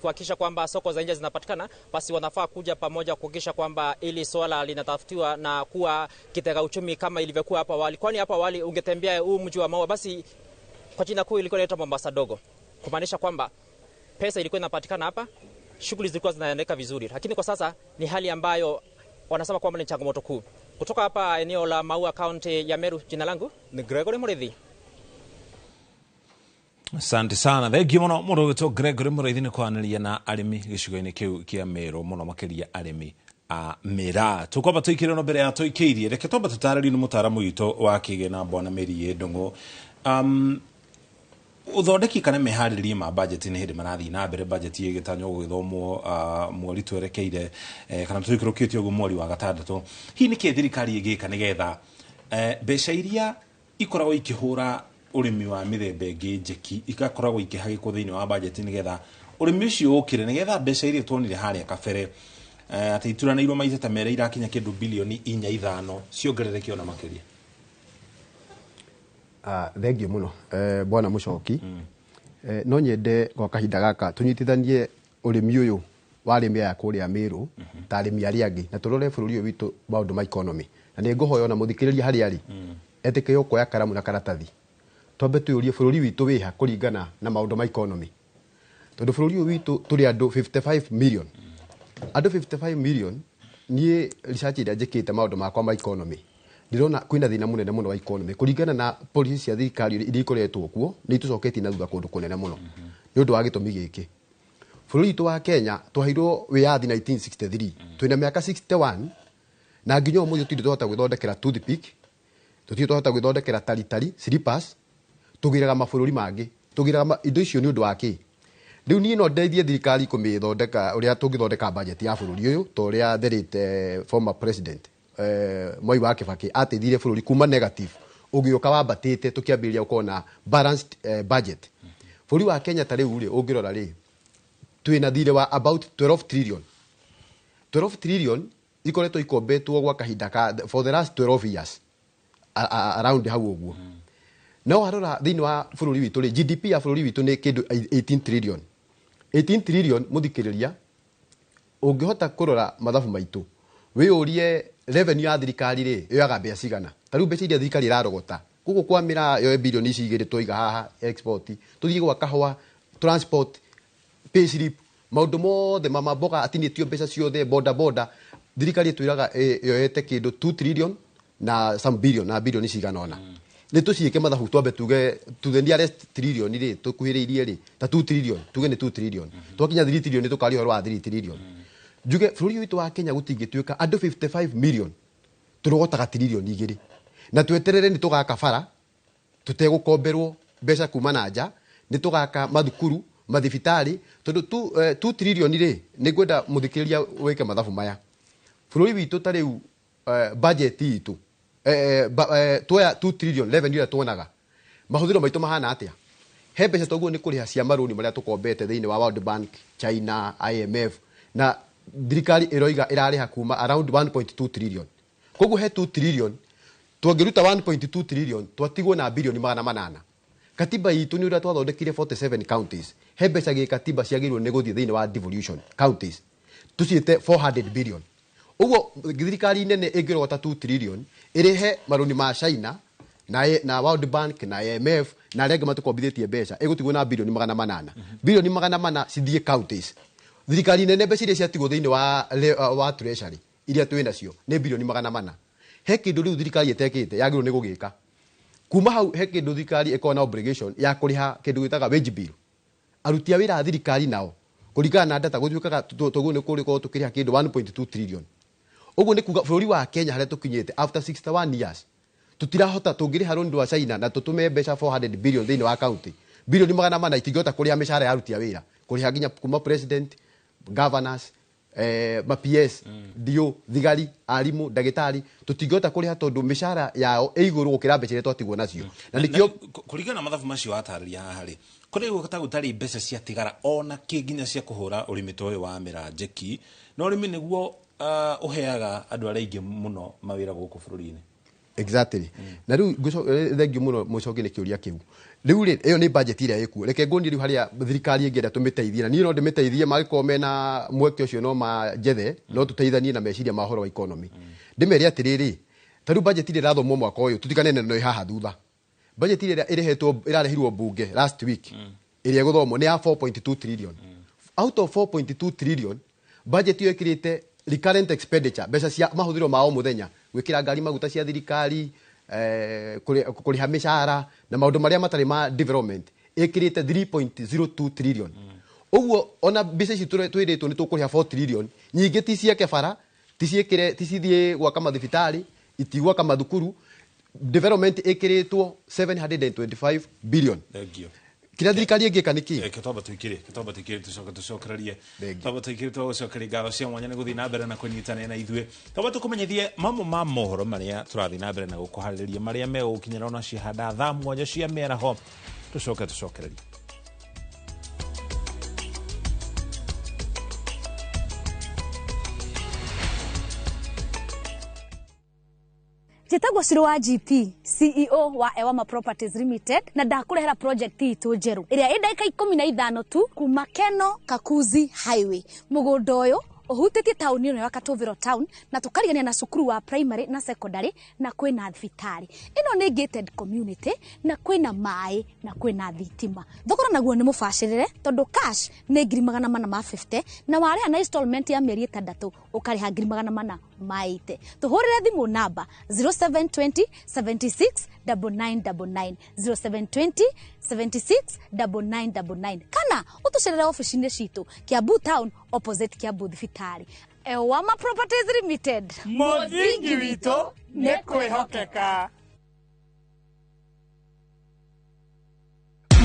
kuhakikisha kwamba soko za nje zinapatikana, basi wanafaa kuja pamoja kuhakikisha kwamba ili swala linatafutiwa na kuwa kitega uchumi kama ilivyokuwa hapo awali. Kwani hapo awali ungetembea huu mji wa Maua, basi kwa jina kuu ilikuwa inaitwa Mombasa Dogo, kumaanisha kwamba pesa ilikuwa inapatikana hapa, shughuli zilikuwa zinaendeka vizuri, lakini kwa sasa ni hali ambayo wanasema kwamba ni changamoto kuu. Kutoka hapa eneo la Maua, kaunti ya Meru, jina langu ni Gregory Murithi. Asante sana. Thank you muno mũndũ ũgwĩtwo Gregory Mũraithi nĩ kwaranĩria na arĩmi gĩcigo-inĩ kĩu kĩa Meru, mũno makĩria arĩmi a miraa. Tũkwamba tũikĩre no mbere ya tũikĩirie, reke twamba tũtarĩrio nĩ mũtaaramu witũ wa kĩgĩna Bwana Mary Ndũng'ũ. Uthondeki kana meharĩrĩrie ma budget nĩ hĩndĩ marathiĩ na mbere. Budget ĩgĩtanywo gũgĩthomwo mweri twerekeire, kana tũikũrũkĩte ũguo mweri wa gatandatũ. Hihi nĩkĩ thirikari ĩngĩka nĩgetha mbeca iria ikoragwo ikĩhũra ũrĩmi wa mĩthemba ĩngĩ njeki igakoragwo ikĩhagĩkwo thĩinĩ wa budget nĩgetha ũrĩmi ũcio ũkĩre, nĩgetha mbeca iria tuonire harĩa kabere atĩ ituranĩirwo maita ta merĩ irakinya kĩndũ bilioni 4.5 ciongerereke ona makĩria? Thengiũ mũno bwana Mũcoki. No nyende gwa kahinda gaka tũnyitithanie ũrĩmi ũyũ wa arĩmi aya kũrĩa Meru ta arĩmi arĩa angĩ, na tũrore bũrũri ũyũ witũ maũndũ ma economy. Na nĩ ngũhoya ona mũthikĩrĩria harĩa arĩ etĩkĩre kuoya karamu na karatathi, twambe twĩyũrie bũrũri witũ wĩha kũringana na maũndũ ma economy, tondũ bũrũri ũyũ witũ tũrĩ andũ 55 million. Andũ 55 million, niĩ research ĩrĩa njĩkĩte maũndũ makwa ma economy, ndĩrona kwĩna thĩna mũnene mũno wa economy kũringana na policy cia thirikari iria ikoretwo kuo, nĩ itũcoketie na thutha kũndũ kũnene mũno. Nĩ ũndũ wa gĩtũmi gĩkĩ, bũrũri witũ wa Kenya twaheirwo wĩyathi 1963, twĩna mĩaka 61, na nginya ũmũthĩ tũtirĩ twahota gwĩthondekera toothpick, tũtirĩ twahota gwĩthondekera taritari slippers, tũgĩraga mabũrũri mangĩ, tũgĩraga indo icio nĩ ũndũ wa kĩ? Rĩu niĩ no ndeithie thirikari kũmĩthondeka ũrĩa tũngĩthondeka budget ya bũrũri ũyũ, ta ũrĩa therĩte former president Mwai wa Kibaki ateithirie bũrũri kuma negative ũgĩũka wambatĩte, tũkĩambĩrĩria gũkorwo na balanced budget. Bũrũri wa Kenya ta rĩu rĩ, ũngĩrora rĩ, twĩna thirĩ wa about 12 trillion. 12 trillion ikoretwo ikombetwo gwa kahinda ka for the last 12 years around hau ũguo. No warora thĩinĩ wa bũrũri witũ rĩ, GDP ya bũrũri witũ nĩ kĩndũ 18 trillion. 18 trillion mũthikĩrĩria, ũngĩhota kũrora mathabu maitũ wĩyũrie revenue ya thirikari rĩ yoyaga mbeca cigana. Ta rĩu mbeca iria thirikari ĩrarogota gũkũ kwa mĩraa yoe bilioni ici igĩrĩ twaiga haha export, tũthiĩ gwa kahũa, transport, payslip, maũndũ mothe, mama mboga atinĩtio mbeca ciothe, boda boda, thirikari ĩtwĩraga yoete kĩndũ 2 trillion na some billion na bilioni cigana ũna. Nĩ tũciĩke mathabu twambe tuge to the nearest trillion rĩ, tũkuhĩrĩirie rĩ ta 2 trillion, tuge nĩ 2 trillion. Twakinya 3 trillion nĩ tũkaria ũhoro wa 3 trillion. Njuge bũrũri witũ wa Kenya gũtingĩtuĩka andũ 55 million tũrogotaga trillion 2, na tweterere nĩ tũgaka bara tũtegũkomberwo mbeca kuma na nja, nĩ tũgaka mathukuru mathibitarĩ, tondũ 2 trillion rĩ, nĩ ngwenda mũthikĩrĩria wĩke mathabu maya. Bũrũri witũ ta rĩu budget itũ tuoya 2 trillion revenue ĩrĩa tuonaga, mahũthĩro maitũ mahana atĩa? He mbeca toguo nĩ kũrĩha cia marũni marĩa tũkombete thĩinĩ wa World Bank, China, IMF, na thirikari ĩroiga ĩrarĩha kuma around 1.2 trillion. Koguo he 2 trillion twangĩruta 1.2 trillion twatigwo na bilioni 800. Katiba itũ nĩ ũrĩa twathondekire 47 counties, he mbeca gĩkatiba ciagĩrĩirwo nĩ gũthiĩ thĩinĩ wa devolution counties, tũciĩte 400 billion. Ũguo thirikari nene ĩngĩrogota 2 trillion ĩrĩhe marũni ma China na World Bank na IMF na arĩa angĩ matũkombithĩtie mbeca, ĩgũtigwo na bilioni 800. Bilioni 800 cithiĩ counties. Thirikari nene mbeca iria ciatigwo thĩinĩ wa treasury iria twĩ nacio nĩ bilioni 400. He kĩndũ rĩu thirikari ĩtekĩte yagĩrĩirwo nĩ gũgĩka. Kuma hau he kĩndũ thirikari ĩkoragwo na obligation ya kũrĩha kĩndũ gĩtaga wage bill. Aruti a wĩra a thirikari nao kũringana na data gũtuĩkaga tũguo nĩ kũrĩkorwo tũkĩrĩha kĩndũ 1.2 trillion. Ũguo nĩ kuga bũrũri wa Kenya harĩa tũkinyĩte after 61 years tũtirahota, tũngĩrĩha rũni rwa China na tũtũme mbeca 400 billion thĩinĩ wa county, bilioni 400 itingĩhota kũrĩha mĩcara ya aruti a wĩra, kũrĩha nginya kuma president, governors, ma PS, DO, thigari, arimũ, ndagĩtarĩ, tũtingĩhota kũrĩha tondũ mĩcara yao ĩ igũrũ gũkĩra mbeca iria twatigwo nacio. Na nĩkĩo kũringana na mathabu macio watarĩria haha rĩ, kũrĩ gũta gũtarĩ mbeca ciatigara ona kĩ nginya cia kũhũra ũrĩmi ta ũyũ wa mĩraa njeki, na ũrĩmi nĩguo ũheaga andũ arĩa aingĩ mũno mawĩra gũkũ bũrũri-inĩ. Exactly. Na rĩu thengiũ mũno mũcoki nĩ kĩũria kĩu. Rĩu rĩ, ĩyo nĩ budget ĩrĩa ĩkuo. Reke nguonie rĩu harĩa thirikari ĩngĩenda tũmĩteithie, na niĩ no ndĩmĩteithie mangĩkorwo mena mweke ũcio no manjethe, no tũteithanie na meciria ma ũhoro wa economy. Ndĩmere atĩrĩrĩ, ta rĩu budget ĩrĩa ĩrathomwo mwaka ũyũ, tũtigane na ĩno ĩ haha thutha. Budget ĩrĩa ĩrehetwo, ĩrarehirwo mbunge last week, ĩrĩa ĩgũthomwo nĩ ya 4.2 trillion. Out of 4.2 trillion, budget ĩyo ĩkĩrĩte recurrent expenditure, mbeca cia mahũthĩro ma o mũthenya, gwĩkĩra ngari maguta cia thirikari, kũrĩha mĩcara na maũndũ marĩa matarĩ ma development, ĩkĩrĩte 3.02 trillion. Ũguo ona mbeca ici twĩrĩtwo nĩ tũkũrĩha 4 trillion, nyingĩ ti ciake bara, ti ciĩkĩre, ti cithiĩ gwaka mathibitarĩ, itigwaka mathukuru. Development ĩkĩrĩtwo 725 billion. Thank you. Kĩrĩa thirikari ĩngĩka nĩ kĩ? Twamba tũikĩrie, twamba tũikĩrie, tũcoke tũcokererie. Twamba tũikĩrie, tũgũcokeria ngatho cia mwanya nĩ gũthiĩ na mbere na kũnyitanĩra na ithuĩ. Twamba tũkũmenyithie mamwe ma mohoro marĩa tũrathiĩ na mbere na gũkũharĩrĩria, marĩa megũgũkinyĩra ona ciahanda thaa 7 cia mĩaraho. Tũcoke tũcokererie. Njĩtagwo Shiro wa GP, CEO wa Ewama Properties Limited, na ndakũrehera project itũ njerũ ĩrĩa ĩ ndagĩka 15 tu kuma Keno Kakuzi Highway. Mũgũnda ũyũ ũhutĩtie taũni ĩno ya Katũvĩro town, na tũkarigania na cukuru wa primary na secondary, na kwĩna thibitarĩ. Ĩno nĩ gated community, na kwĩna maĩ na kwĩna thitima. Thogora naguo nĩ mũbacĩrĩre tondũ cash nĩ 450,000, na warĩha na installment ya mĩeri 6 ũkarĩha 480,000. Tũhũrĩre thimũ namba 0720 76 9999, 0720 76 9999, kana ũtũcerere ofici-inĩ citũ Kiambu town opposite Kiambu thibitarĩ. Ewama Properties Limited, mũthingi witũ nĩ kwĩhokeka.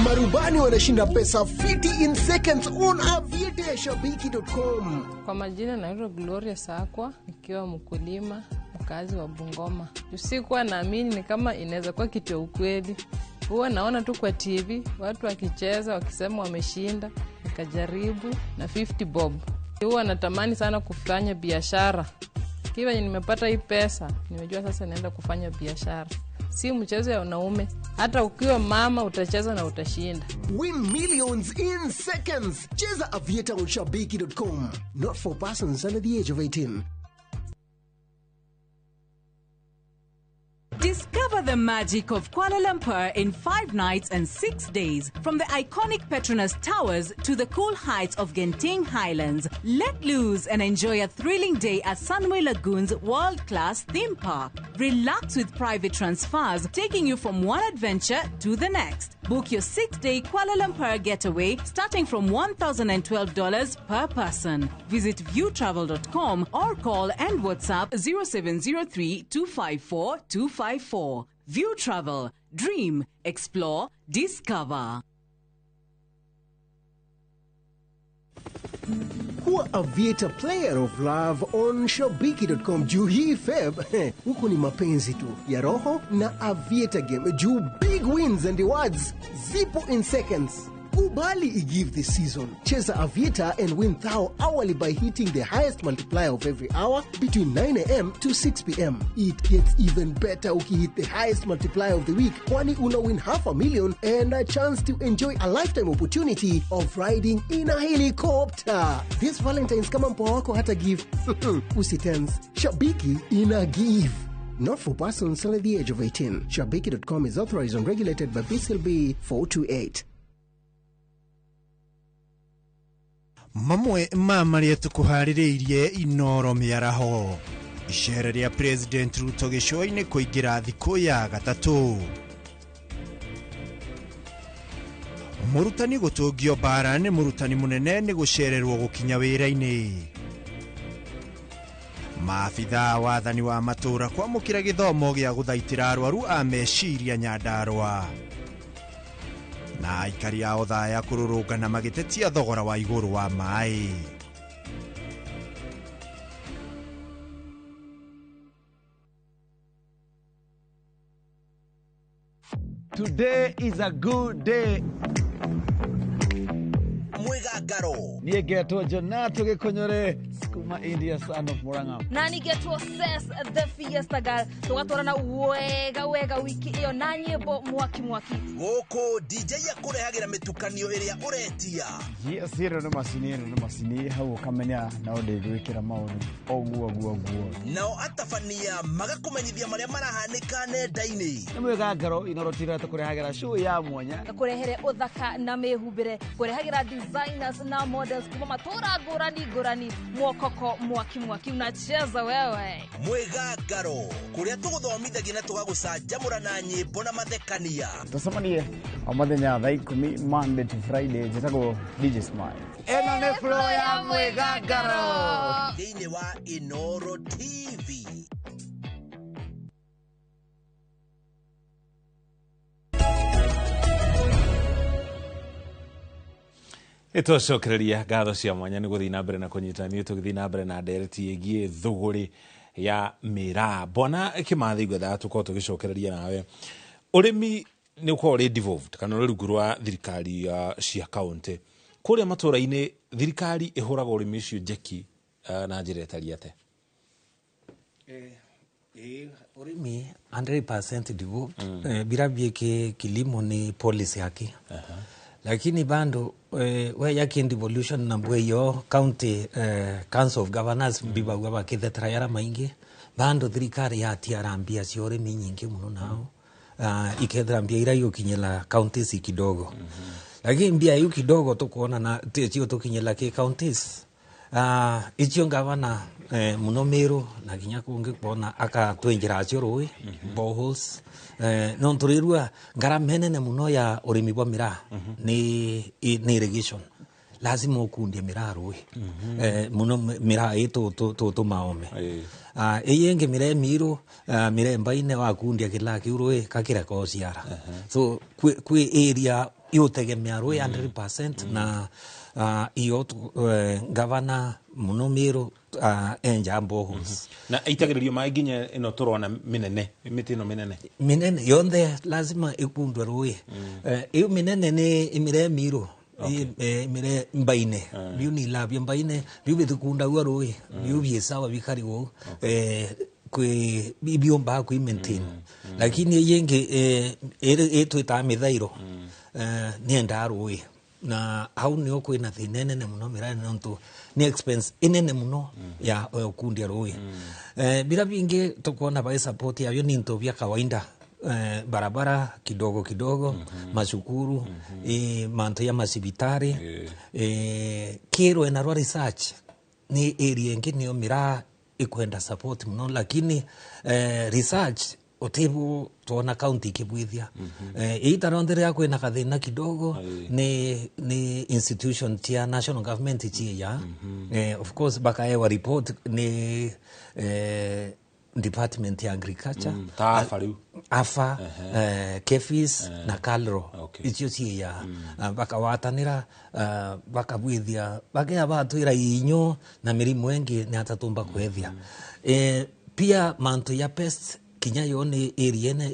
Marubani wanashinda pesa fiti in seconds on aviateashabiki.com. Kwa majina naitwa Gloria Sakwa, nikiwa mkulima mkazi wa Bungoma. Sikuwa naamini ni kama inaweza kuwa kitu ya ukweli. Huwa naona tu kwa TV watu wakicheza wakisema wameshinda, nikajaribu na 50 bob. Huwa natamani sana kufanya biashara. Kiwa nimepata hii pesa, nimejua sasa naenda kufanya biashara. Si mchezo ya wanaume, hata ukiwa mama utacheza na utashinda. Win millions in seconds. Cheza Aviator on shabiki.com. Not for persons under the age of 18. Discover the magic of Kuala Lumpur in 5 nights and 6 days. From the iconic Petronas Towers to the cool heights of Genting Highlands. Let loose and enjoy a thrilling day at Sunway Lagoon's world-class theme park. Relax with private transfers taking you from one adventure to the next. Book your 6-day Kuala Lumpur getaway starting from $1,012 per person. Visit viewtravel.com or call and WhatsApp 0703 254 254. View Travel. Dream, explore, discover. Kuwa Aviator player of love on shabiki.com juu hii Feb huku ni mapenzi tu ya roho na Aviator game juu big wins and rewards zipo in seconds. Kubali igive this season. Cheza Aviator and win thou hourly by hitting the highest multiplier of every hour between 9 a.m. to 6 p.m. It gets even better ukihit the highest multiplier of the week, kwani una win 500,000 and a chance to enjoy a lifetime opportunity of riding in a helicopter. This Valentine's kama mpoa wako hata give. Usitense. Shabiki ina give. Not for persons under the age of 18. Shabiki.com is authorized and regulated by BCLB 428. Mamwe ma marĩa tũkũharĩrĩirie Inoro mĩaraho. Icera rĩa President Ruto gĩcũa-inĩ kũingĩra thikũ ya gatatũ. Mũrutani gũtũngio mbara nĩ mũrutani mũnene nĩ gũcererwo gũkinya wĩra-inĩ. Maabithaa wathani wa matũũra kwamũkĩra gĩthomo gĩa gũthaitĩra arwaru a meciria Nyandarũa. Na aikari a Othaya kũrũrũngana magĩtetia thogora wa igũrũ wa maĩ. Today is a good day. Mwigangaro. Niĩ ngetwo Jonato Gĩkũnyũre kuma India, son of Murang'a. Na nĩngetwo Ses the Fiesta Girl. Tũgatwarana wega wega wiki ĩyo na nyĩmbo mwaki mwaki. Gũkũ DJ akũrehagĩra mĩtukanio ĩrĩa ũretia. Yes, ĩno nĩ macini, ĩno nĩ macini hau ũkamenya no ndĩgwĩkĩra maũndũ ũguo ũguo ũguo. Nao atabania magakũmenyithia marĩa marahanĩka nenda-inĩ. Nĩ mwĩgangaro Inoro TV tũkũrehagĩra show ya mwanya. Kũrehere ũthaka na mĩhumbĩre, kũrehagĩra designers na models kuma matũra ngũrani ngũrani, mwokoko mwaki mwaki unacheza wewe. Mwĩgangaro kũrĩa tũgũthomithagia na tũgagũcanjamũra na nyĩmbo na mathekania. Tũcemanie o mũthenya thaa 10 Monday to Friday. Njĩtagwo DJ Smile. Ĩno nĩ flow ya mwĩgangaro thĩinĩ wa Inoro TV. Nĩtwacokereria ngatho cia mwanya nĩ gũthiĩ na mbere na kũnyita niĩ tũgĩthiĩ na mbere na ndereti ĩgiĩ thũgũrĩ ya mĩraa. Bwana Kĩmathi, ngwendaga tũkorwo tũgĩcokereria nawe. Ũrĩmi nĩ ũkoragwo ũrĩ devolved kana ũrĩ rungu rwa thirikari cia kaũntĩ. Kũrĩa matũũra-inĩ thirikari ĩhũraga ũrĩmi ũcio njeki na njĩra ĩtariĩ atĩa? Ũrĩmi 100% devolved. Bila bieke kilimo ni policy yake. Lakini bando we yake devolution na mbwe yo county council of governors mbiba gwa kithetera yara maingi bando thirikari ya tiarambia cio urimi nyingi muno nao ikethera mbia ira yukinyela counties kidogo. Lakini mbia yu kidogo tukuona na tio tukinyela ki counties icio gavana muno Meru na kinya kungi kuona aka twenjira acio rui boreholes no turirua ngarama nene muno ya urimi bwa miraa ni irrigation. Lazima ukundie miraa rui muno miraa itu tu maome iyenge miraa miru miraa mbaine wakundia kila kiurui kakira ko ciara. So kwi area yotegemea rui 100% na iyo gavana muno Meru enja boreholes. Na itagĩrĩrio maĩ nginya ĩno tũrona mĩnene, mĩtĩ ĩno mĩnene minene yonthe lazima ikundwe rui. Iyo minene ni imire miru imire mbaine biu ni labia mbaine biu bitukunda gwa rui biu biesawa bikariwo kwi biomba kwi maintain. Lakini yenge etwita mithairo nienda rui na hau nio kwina thina nene muno miraa nontu ni expense inene muno ya kundia rui. Bila bingi tukuona bai support yayo ni nto bya kawaida. Barabara kidogo kidogo, mashukuru, manto ya masibitari, kero enarwa research ni area ingi niyo miraa ikwenda support muno, lakini research otebu tuona county ikibwithia. Itaronde ya kwina kathina kidogo ni institution tia national government chia ya. Of course bakaewa report ni department ya agriculture. Tafa riu. AFA, KEPHIS na KALRO. Icio cia bakawatanira, bakabwithia bakia batwira inyo na mirimu engi ni atatumba kwethia. Pia manto ya pest kinya yone area ene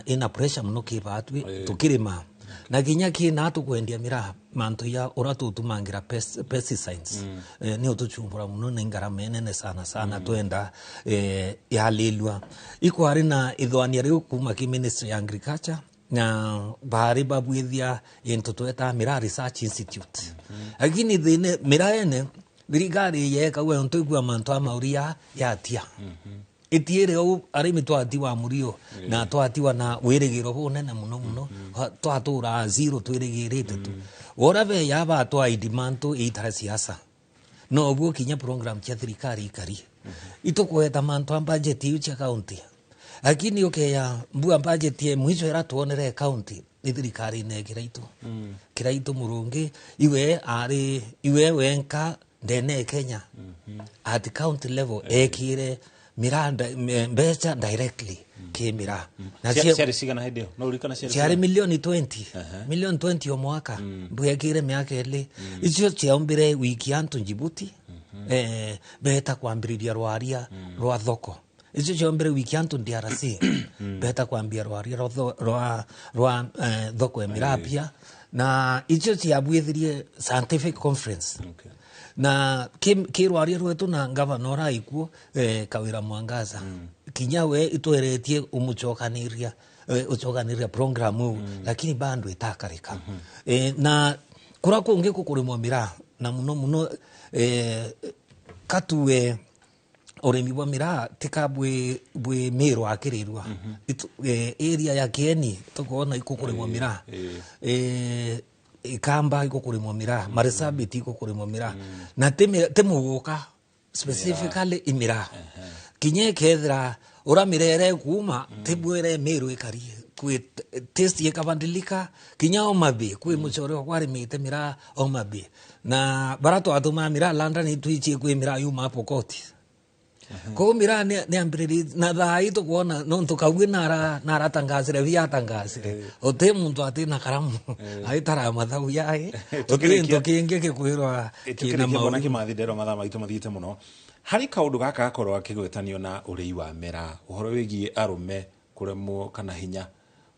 ina pressure muno kibatwi tukirima na kinya kina tukwendia miraa manto ya ura tutumangira pesticides, ni utuchumbura muno na ngarama nene sana sana. Twenda yalilwa ikwari na ithwania riu kuma ki Ministry ya Agriculture na bari babwithia into tweta Miraa Research Institute, lakini thine miraa ene thirikari yeka we ntuigua manto amauria yatia itiere au arimi twatiwa murio na twatiwa na wirigiro bunene muno muno, twatura zero twirigirite tu ora be yaba twa idimanto itara siasa no obuo kinya program cha thirikari ikari itukweta manto a budget iu cha county, lakini ukeya mbua budget ye mwicho era tuonere county ni thirikari ne kiraitu kiraitu murungi iwe ari iwe wenka ndene Kenya at county level ekire miranda mbeca directly ki mira. Na ciarĩ cigana hĩndĩ ĩyo? No ũririkane ciarĩ ciarĩ cigana? Milioni 20, milioni 20 o mwaka mbuyakire miaka ĩrĩ icio ciaumbire wiki antu Djibouti, beta kwambiriria rwaria rwa thoko icio ciaumbire wiki antu DRC, beta kwambia rwaria rwa thoko ya mirapia na icio ciabwithirie scientific conference na kirwaria rwetu na gavana oraikuo, Kawira Mwangaza, kinya we itweretie umuchokaniria, uchokaniriria program, lakini bado itakarika. Na kura kungi kukurimwa miraa na muno muno, katue urimi bwa miraa tika bwi Meru akirirwa area ya Kieni tukuona ikukurimwa miraa, Ikamba ikukurimwa miraa, Marsabit ikukurimwa miraa na timuguka specifically imiraa kinye kethira ura mirere kuma tibwire Meru ikari kwi taste ikabadilika kinya Homa-Bay kwi mucore kwarimite miraa Homa-Bay na bara twatuma miraa London itwichie kwi miraa yuma Pokot koguo miraa ni ambiriri na thaa tukuona nontu kaugwi naratangasire biatangacire uti muntu ati na karamu aitara mathau yae uti ntu kingi gikwirwa kina tukĩrĩkia bwana maũru. Kimathi, nderwo mathaa maitũ mathiĩte mũno harĩ kaũndũ gaka gakorwo gakĩgwetanio na ũrĩi wa mĩraa, ũhoro wĩgiĩ arũme kũremwo kana hinya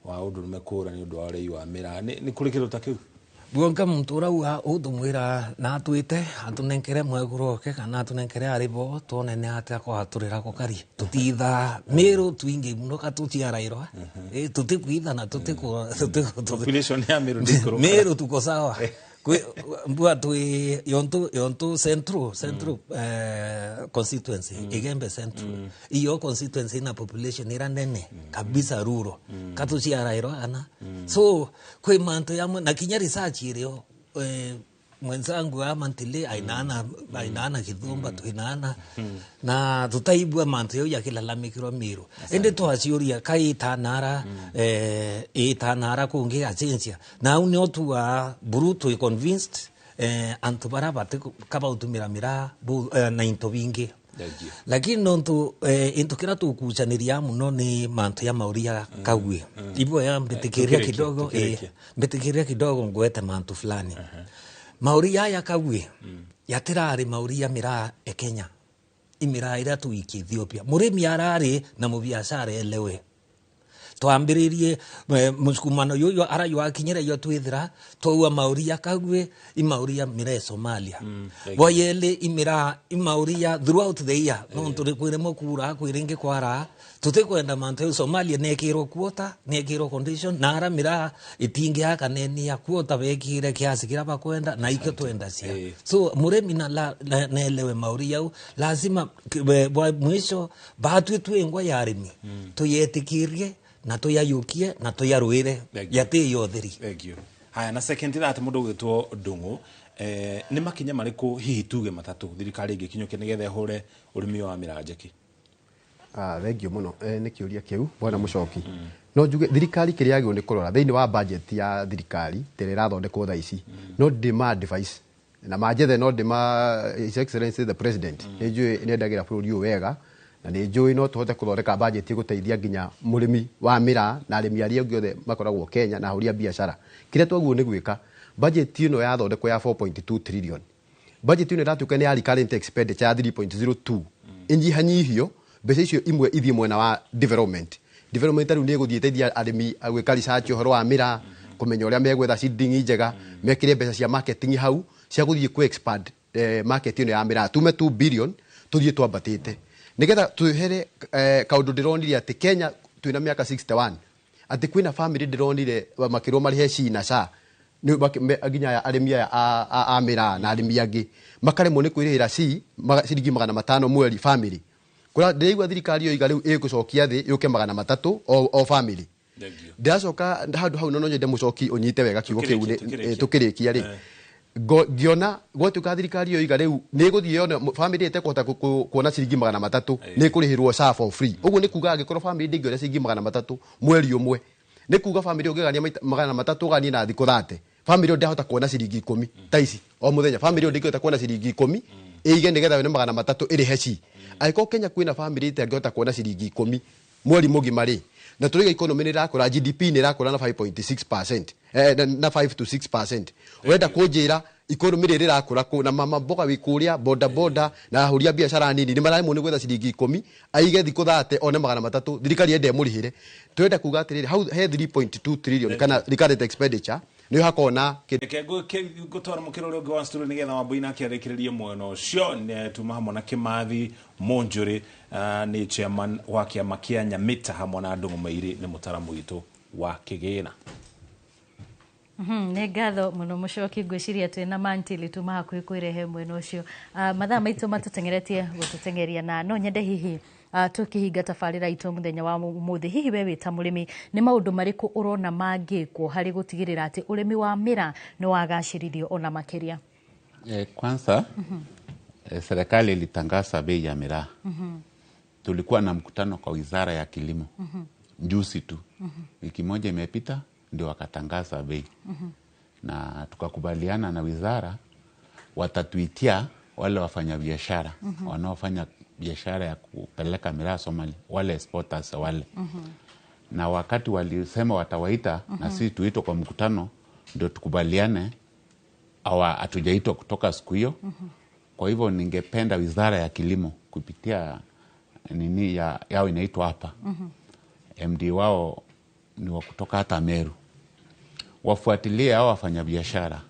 wa ũndũrũme kũra nĩ ũndũ wa ũrĩi wa mĩraa. Nĩ kũrĩ kĩndũ ta kĩu? Buonka muntu urauga utumwira na atwite atunenkere mwekuroke kana atunenkere aribo tuone ni atia kwaturira gukari tutithaa Miru twingi muno katuciarairwa tutikwitha na tutiku Population ya Meru ndĩikũrũkaga. Miru tuko sawa. Mbua twi yontu central constituency, Igembe Central, iyo constituency ina population ira nene kabisa ruro katuciarairwa ana so kwi mantu yamwe na kinya research irio, mwenzangu amantile ainana kithumba twinana na tutaibua mantu yau yakilalamikirwa Miru indi twaciuria kai itanara, itanara kungi acenjia na au nio tua buru twi convinced, antu bara bati kaba utumira miraa na into bingi, lakini nontu into kira tukucaniria muno ni mantu ya mauria kague ibo ya mbitikiria Tukirikia, kidogo, tukirikia. Mbitikiria kidogo ngwete mantu fulani mauria ya kague yatirari mauria miraa e Kenya imiraa ira tuiki Ethiopia murimi arari na mubiacara elewe twambiririe musukumano yuyu arayu akinyira yo twithira twaua mauria kague imauria mira Somalia boyele imira imauria throughout the year no turi kwiremo kura kwiringi kwara tutikwenda mantu Somalia nekirwo quota nekirwo condition na ara mira itingi akanenia quota bekire kiasi kira bakwenda na ikio twenda cia so muremi na naelewe mauria au lazima mwisho batwi twingwa ya arimi tuyetikirie na tuyayukie na tuyarwire yati yotheri. Thank you. Haya, na second that mundu gwitwo Ndungu, ni makinya mariku hihi tuge matatu thirikari ingikinyukia nigetha ihure urimi wa miraa njeki? Ah, thank you muno, nĩ kĩũria kĩu bwana Mũcoki. No njuge thirikari kĩrĩa yagĩrĩirwo nĩ kũrora thĩinĩ wa budget ya thirikari tĩrĩa ĩrathondekwo thaa ici, no ndĩma advice na manjethe, no ndĩma His Excellency the President, nĩ njũĩ nĩ endagĩra bũrũri ũyũ wega Na nĩ njũĩ no tũhote gũthondeka bajeti gũteithia nginya mũrĩmi wa mĩraa na arĩmi arĩa angĩ othe makoragwo Kenya na ahũri a biacara. Kĩrĩa twagĩrĩirwo nĩ gwĩka, bajeti ĩno yathondekwo ya 4.2 trillion, bajeti ĩno ĩratuĩka nĩ ya recurrent expenditure ya 3.02, ĩnyihanyihio mbeca icio imwe ithiĩ mwena wa development. Development rĩu nĩ ĩgũthiĩ ĩteithia arĩmi gwĩka research ũhoro wa mĩraa, kũmenya ũrĩa megwetha seedling njega, mekĩre mbeca cia marketing hau cia gũthiĩ kũ expand market ĩno ya mĩraa, tume 2 billion tũthiĩ twambatĩte nĩgetha twehere kaũndũ ndĩronire atĩ Kenya twĩna mĩaka 61, atĩ kwĩna family ndĩronire makĩrwo marĩhe SHI na SHA nginya aya arĩmi aya a mĩraa na arĩmi angĩ makaremwo nĩ kwĩrĩhĩra SHI ciringi 500 mweri family. Kũrĩa ndĩraigua thirikari yoiga rĩu ĩgũcokia thĩ yũke 300 o family. Ndĩracoka handũ hau no nyende mũcoki ũnyite wega kiugo kĩu tũkĩrĩkia rĩ, ngĩona gwatuĩka thirikari yoiga rĩu nĩ ĩgũthiĩ yone family ĩtekũhota kuona ciringi 300 nĩ ĩkũrĩhĩrwo SHA for free. Ũguo nĩ kuga angĩkorwo family ndĩngĩona ciringi 300 mweri ũmwe, nĩ kuga family ũngĩgania 300 ũganie na thikũ 30, family ĩyo ndĩahota kuona ciringi 10 ta ici o mũthenya. Family ĩyo ndĩngĩhota kuona ciringi 10 ĩige nĩgetha yone 300 ĩrĩhe SHI. Angĩkorwo Kenya kwĩna family ĩtangĩhota kuona ciringi 10 mweri mũgima rĩ, na tũrĩga economy nĩ ĩrakũra, GDP nĩ ĩrakũra na 5.6%, na 5 to 6%. Ũrenda kũnjĩra economy rĩrĩ ĩrakũra kũ na mama mboga wĩ kũrĩa boda boda na ahũri a biacara nini nĩ mararemwo nĩ gwetha ciringi 10 aige thikũ 30 one 300, thirikari ende ĩmũrĩhĩre. Tũrenda kuga atĩrĩrĩ, hau he 3.2 trillion kana recurrent expenditure nĩ hakorwo na reke ngũtwara mũkĩra ũrĩa ũngĩ wa studio nĩgetha Wambui nake arĩkĩrĩrie mwena ũcio. Tuma hamwe na Kĩmathi Mũnjũrĩ, nĩ chairman wa kĩama kĩa Nyamita, hamwe na Ndũng'ũ Mairĩ nĩ mũtaramu witũ wa kĩgĩna. Nĩ ngatho mũno mũcoki, ngwĩciria twĩna mantili tuma hakuhĩ kwĩrehe mwena ũcio. Mathaa maitũ matũteng'eretie gũtũteng'eria, na no nyende hihi tũkĩhinga tabarĩra itũ mũthenya wa ũmũthĩ, hihi we wĩ ta mũrĩmi nĩ maũndũ marĩkũ ũrona mangĩkwo harĩ gũtigĩrĩra atĩ ũrĩmi wa mĩraa nĩ wagacĩrithio ona makĩria? Kwanza serikali ilitangaza bei ya miraa. Tulikuwa na mkutano kwa wizara ya kilimo juzi tu, wiki moja imepita, ndio wakatangaza bei. Na tukakubaliana na wizara watatuitia wale wafanyabiashara wanaofanya biashara ya kupeleka miraa Somalia, wale exporters wale. Na wakati walisema watawaita na sisi tuitwe kwa mkutano ndio tukubaliane, hatujaitwa kutoka siku hiyo. Kwa hivyo ningependa wizara ya kilimo kupitia nini yao inaitwa hapa, MD wao ni wa kutoka hata Meru, wafuatilie hao wafanyabiashara.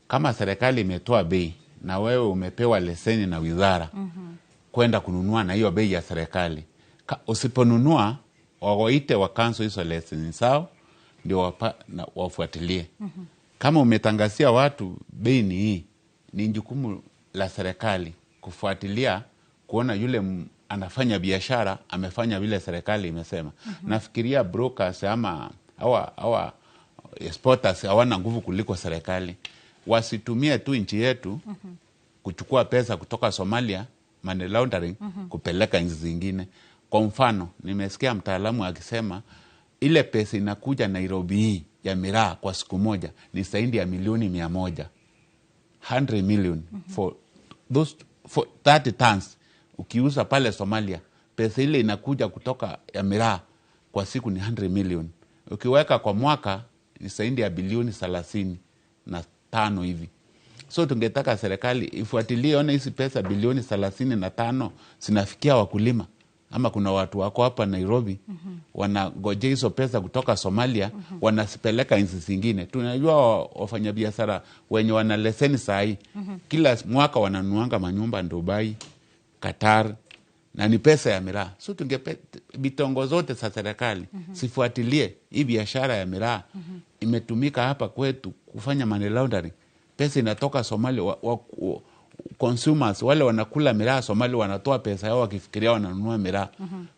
Kama serikali imetoa bei na wewe umepewa leseni na wizara kwenda kununua na hiyo bei ya serikali, usiponunua wawaite wakanso hizo leseni zao ndio wafuatilie. Kama umetangazia watu bei ni hii, ni jukumu la serikali kufuatilia kuona yule anafanya biashara amefanya vile serikali imesema. Nafikiria brokers ama hawa exporters hawana nguvu kuliko serikali. Wasitumie tu nchi yetu kuchukua pesa kutoka Somalia, money laundering, kupeleka nchi zingine. Kwa mfano, nimesikia mtaalamu akisema ile pesa inakuja Nairobi hii ya miraa kwa siku moja ni zaidi ya milioni 100. 100 million for those for 30 tons. Ukiuza pale Somalia, pesa ile inakuja kutoka ya miraa kwa siku ni 100 million. Ukiweka kwa mwaka ni zaidi ya bilioni 35 hivi. So tungetaka serikali ifuatilie, one hizi pesa bilioni 35 zinafikia wakulima. Ama kuna watu wako hapa Nairobi wanangojea hizo pesa kutoka Somalia, wanazipeleka nchi zingine. Tunajua wafanyabiashara wenye wana leseni saa hii kila mwaka wananuanga manyumba Dubai, Qatar, na ni pesa ya miraa. So vitongo zote za serikali sifuatilie hii biashara ya miraa imetumika hapa kwetu kufanya money laundering. Pesa inatoka Somalia, consumers wale wanakula miraa Somalia wanatoa pesa yao wakifikiria wananunua miraa.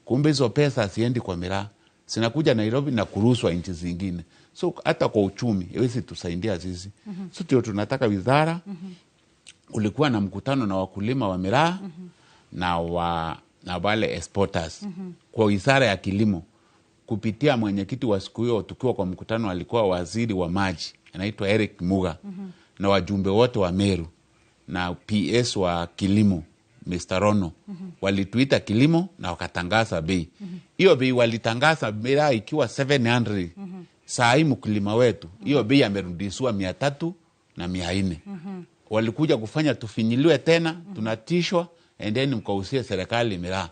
Kumbe hizo pesa siendi kwa miraa, zinakuja Nairobi na kurushwa nchi zingine. So hata kwa uchumi haiwezi tusaidia sisi. So ndio tunataka wizara, kulikuwa na mkutano na wakulima wa miraa na wale exporters kwa wizara ya kilimo kupitia mwenyekiti wa siku hiyo, tukiwa kwa mkutano alikuwa waziri wa maji anaitwa Eric Muga na wajumbe wote wa Meru na PS wa kilimo Mr. Rono walituita kilimo na wakatangaza bei hiyo. Bei walitangaza miraa ikiwa 700. Saa hii mkulima wetu hiyo bei amerudishiwa 300 na 400. Walikuja kufanya tufinyiliwe tena, tunatishwa, endeni mkausie serikali miraa.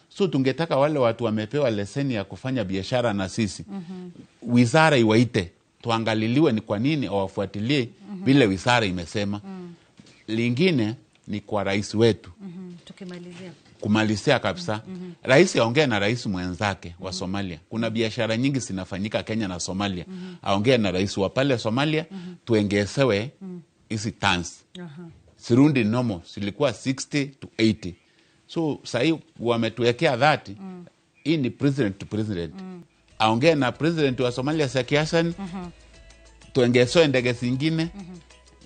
So tungetaka wale watu wamepewa leseni ya kufanya biashara na sisi, wizara iwaite tuangaliliwe ni kwa nini hawafuatilie vile wizara imesema. Lingine ni kwa rais wetu. Tukimalizia. Kumalizia kabisa, rais aongee na rais mwenzake wa Somalia. Kuna biashara nyingi zinafanyika Kenya na Somalia. Aongee na rais wa pale Somalia, tuongezewe hizi tons. Sirundi nomo zilikuwa 60 to 80, so sahii wametuwekea 30. Hii ni president to president. Aongee na president wa Somalia Saki Hassan, tuongezewe ndege zingine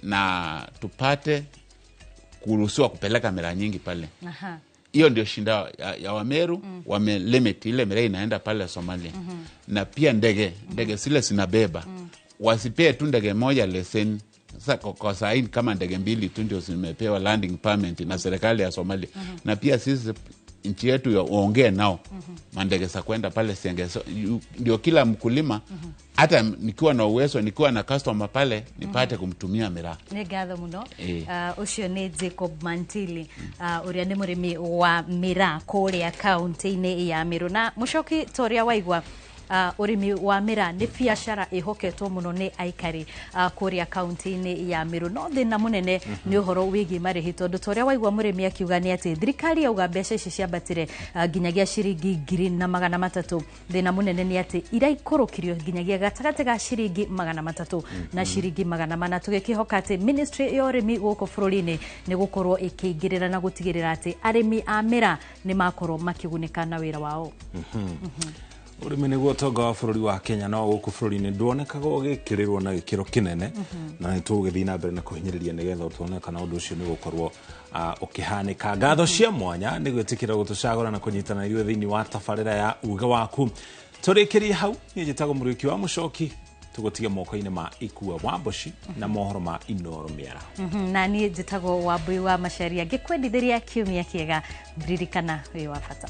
na tupate kuruhusiwa kupeleka miraa nyingi pale. Hiyo ndio shinda ya Wameru. Wame limit ile miraa inaenda pale Somalia. Na pia ndege zile zinabeba, wasipee tu ndege moja leseni. Sasa kwa saa hii kama ndege mbili tu ndio zimepewa landing permit na serikali ya Somalia. Na pia sisi nchi yetu ya uongee nao, mandege za kwenda pale ndio kila mkulima, hata nikiwa na uwezo, nikiwa na customer pale, nipate kumtumia miraa. Nĩ ngatho mũno. Ũcio nĩ Jacob Mantili, ũrĩa nĩ mũrĩmi wa mĩraa kũrĩa kaunti-inĩ ya Meru. Na mũcoki, ta ũrĩa waigua, ũrĩmi wa mĩraa nĩ biacara ĩhoketwo mũno nĩ aikari kũrĩa kaunti-inĩ ya Meru, no thĩna mũnene nĩ ũhoro wĩgiĩ marĩhi, tondũ ta ũrĩa waigua mũrĩmi akiuga nĩ atĩ thirikari yauga mbeca ici ciambatire nginyagia ciringi 1300. Thĩna mũnene nĩ atĩ iraikũrũkirio nginyagia gatagatĩ ga ciringi 300 na ciringi 400. Tũgĩkĩhoka atĩ ministry ya ũrĩmi gũkũ bũrũri-inĩ nĩ gũkorwo ĩkĩingĩrĩra na gũtigĩrĩra atĩ arĩmi a mĩraa nĩ makorwo makĩgunĩka na wĩra wao. Ũrĩmi nĩguo ũtonga wa bũrũri wa Kenya, no gũkũ bũrũri-inĩ nduonekaga ũgĩkĩrĩrwo na gĩkĩro kĩnene, na nĩ tũgũgĩthiĩ na mbere na kũhinyĩrĩria nĩgetha tuone kana ũndũ ũcio nĩ ũgũkorwo ũkĩhanĩka. Ngatho cia mwanya nĩ gwĩtĩkĩra gũtũcagũra na kũnyitana ithuĩ thĩinĩ wa tabarĩra ya uge waku. Tũrĩkĩrie hau. Niĩ njĩtagwo Mũrĩki wa Mũcoki, tũgũtige moko-inĩ ma Ikua wa Mboci na mohoro ma Inoro Mĩaraho. Na niĩ njĩtagwo Wambui wa Macaria, ngĩkwendithĩria kiumia kĩega. Ririkana wĩ wa bata.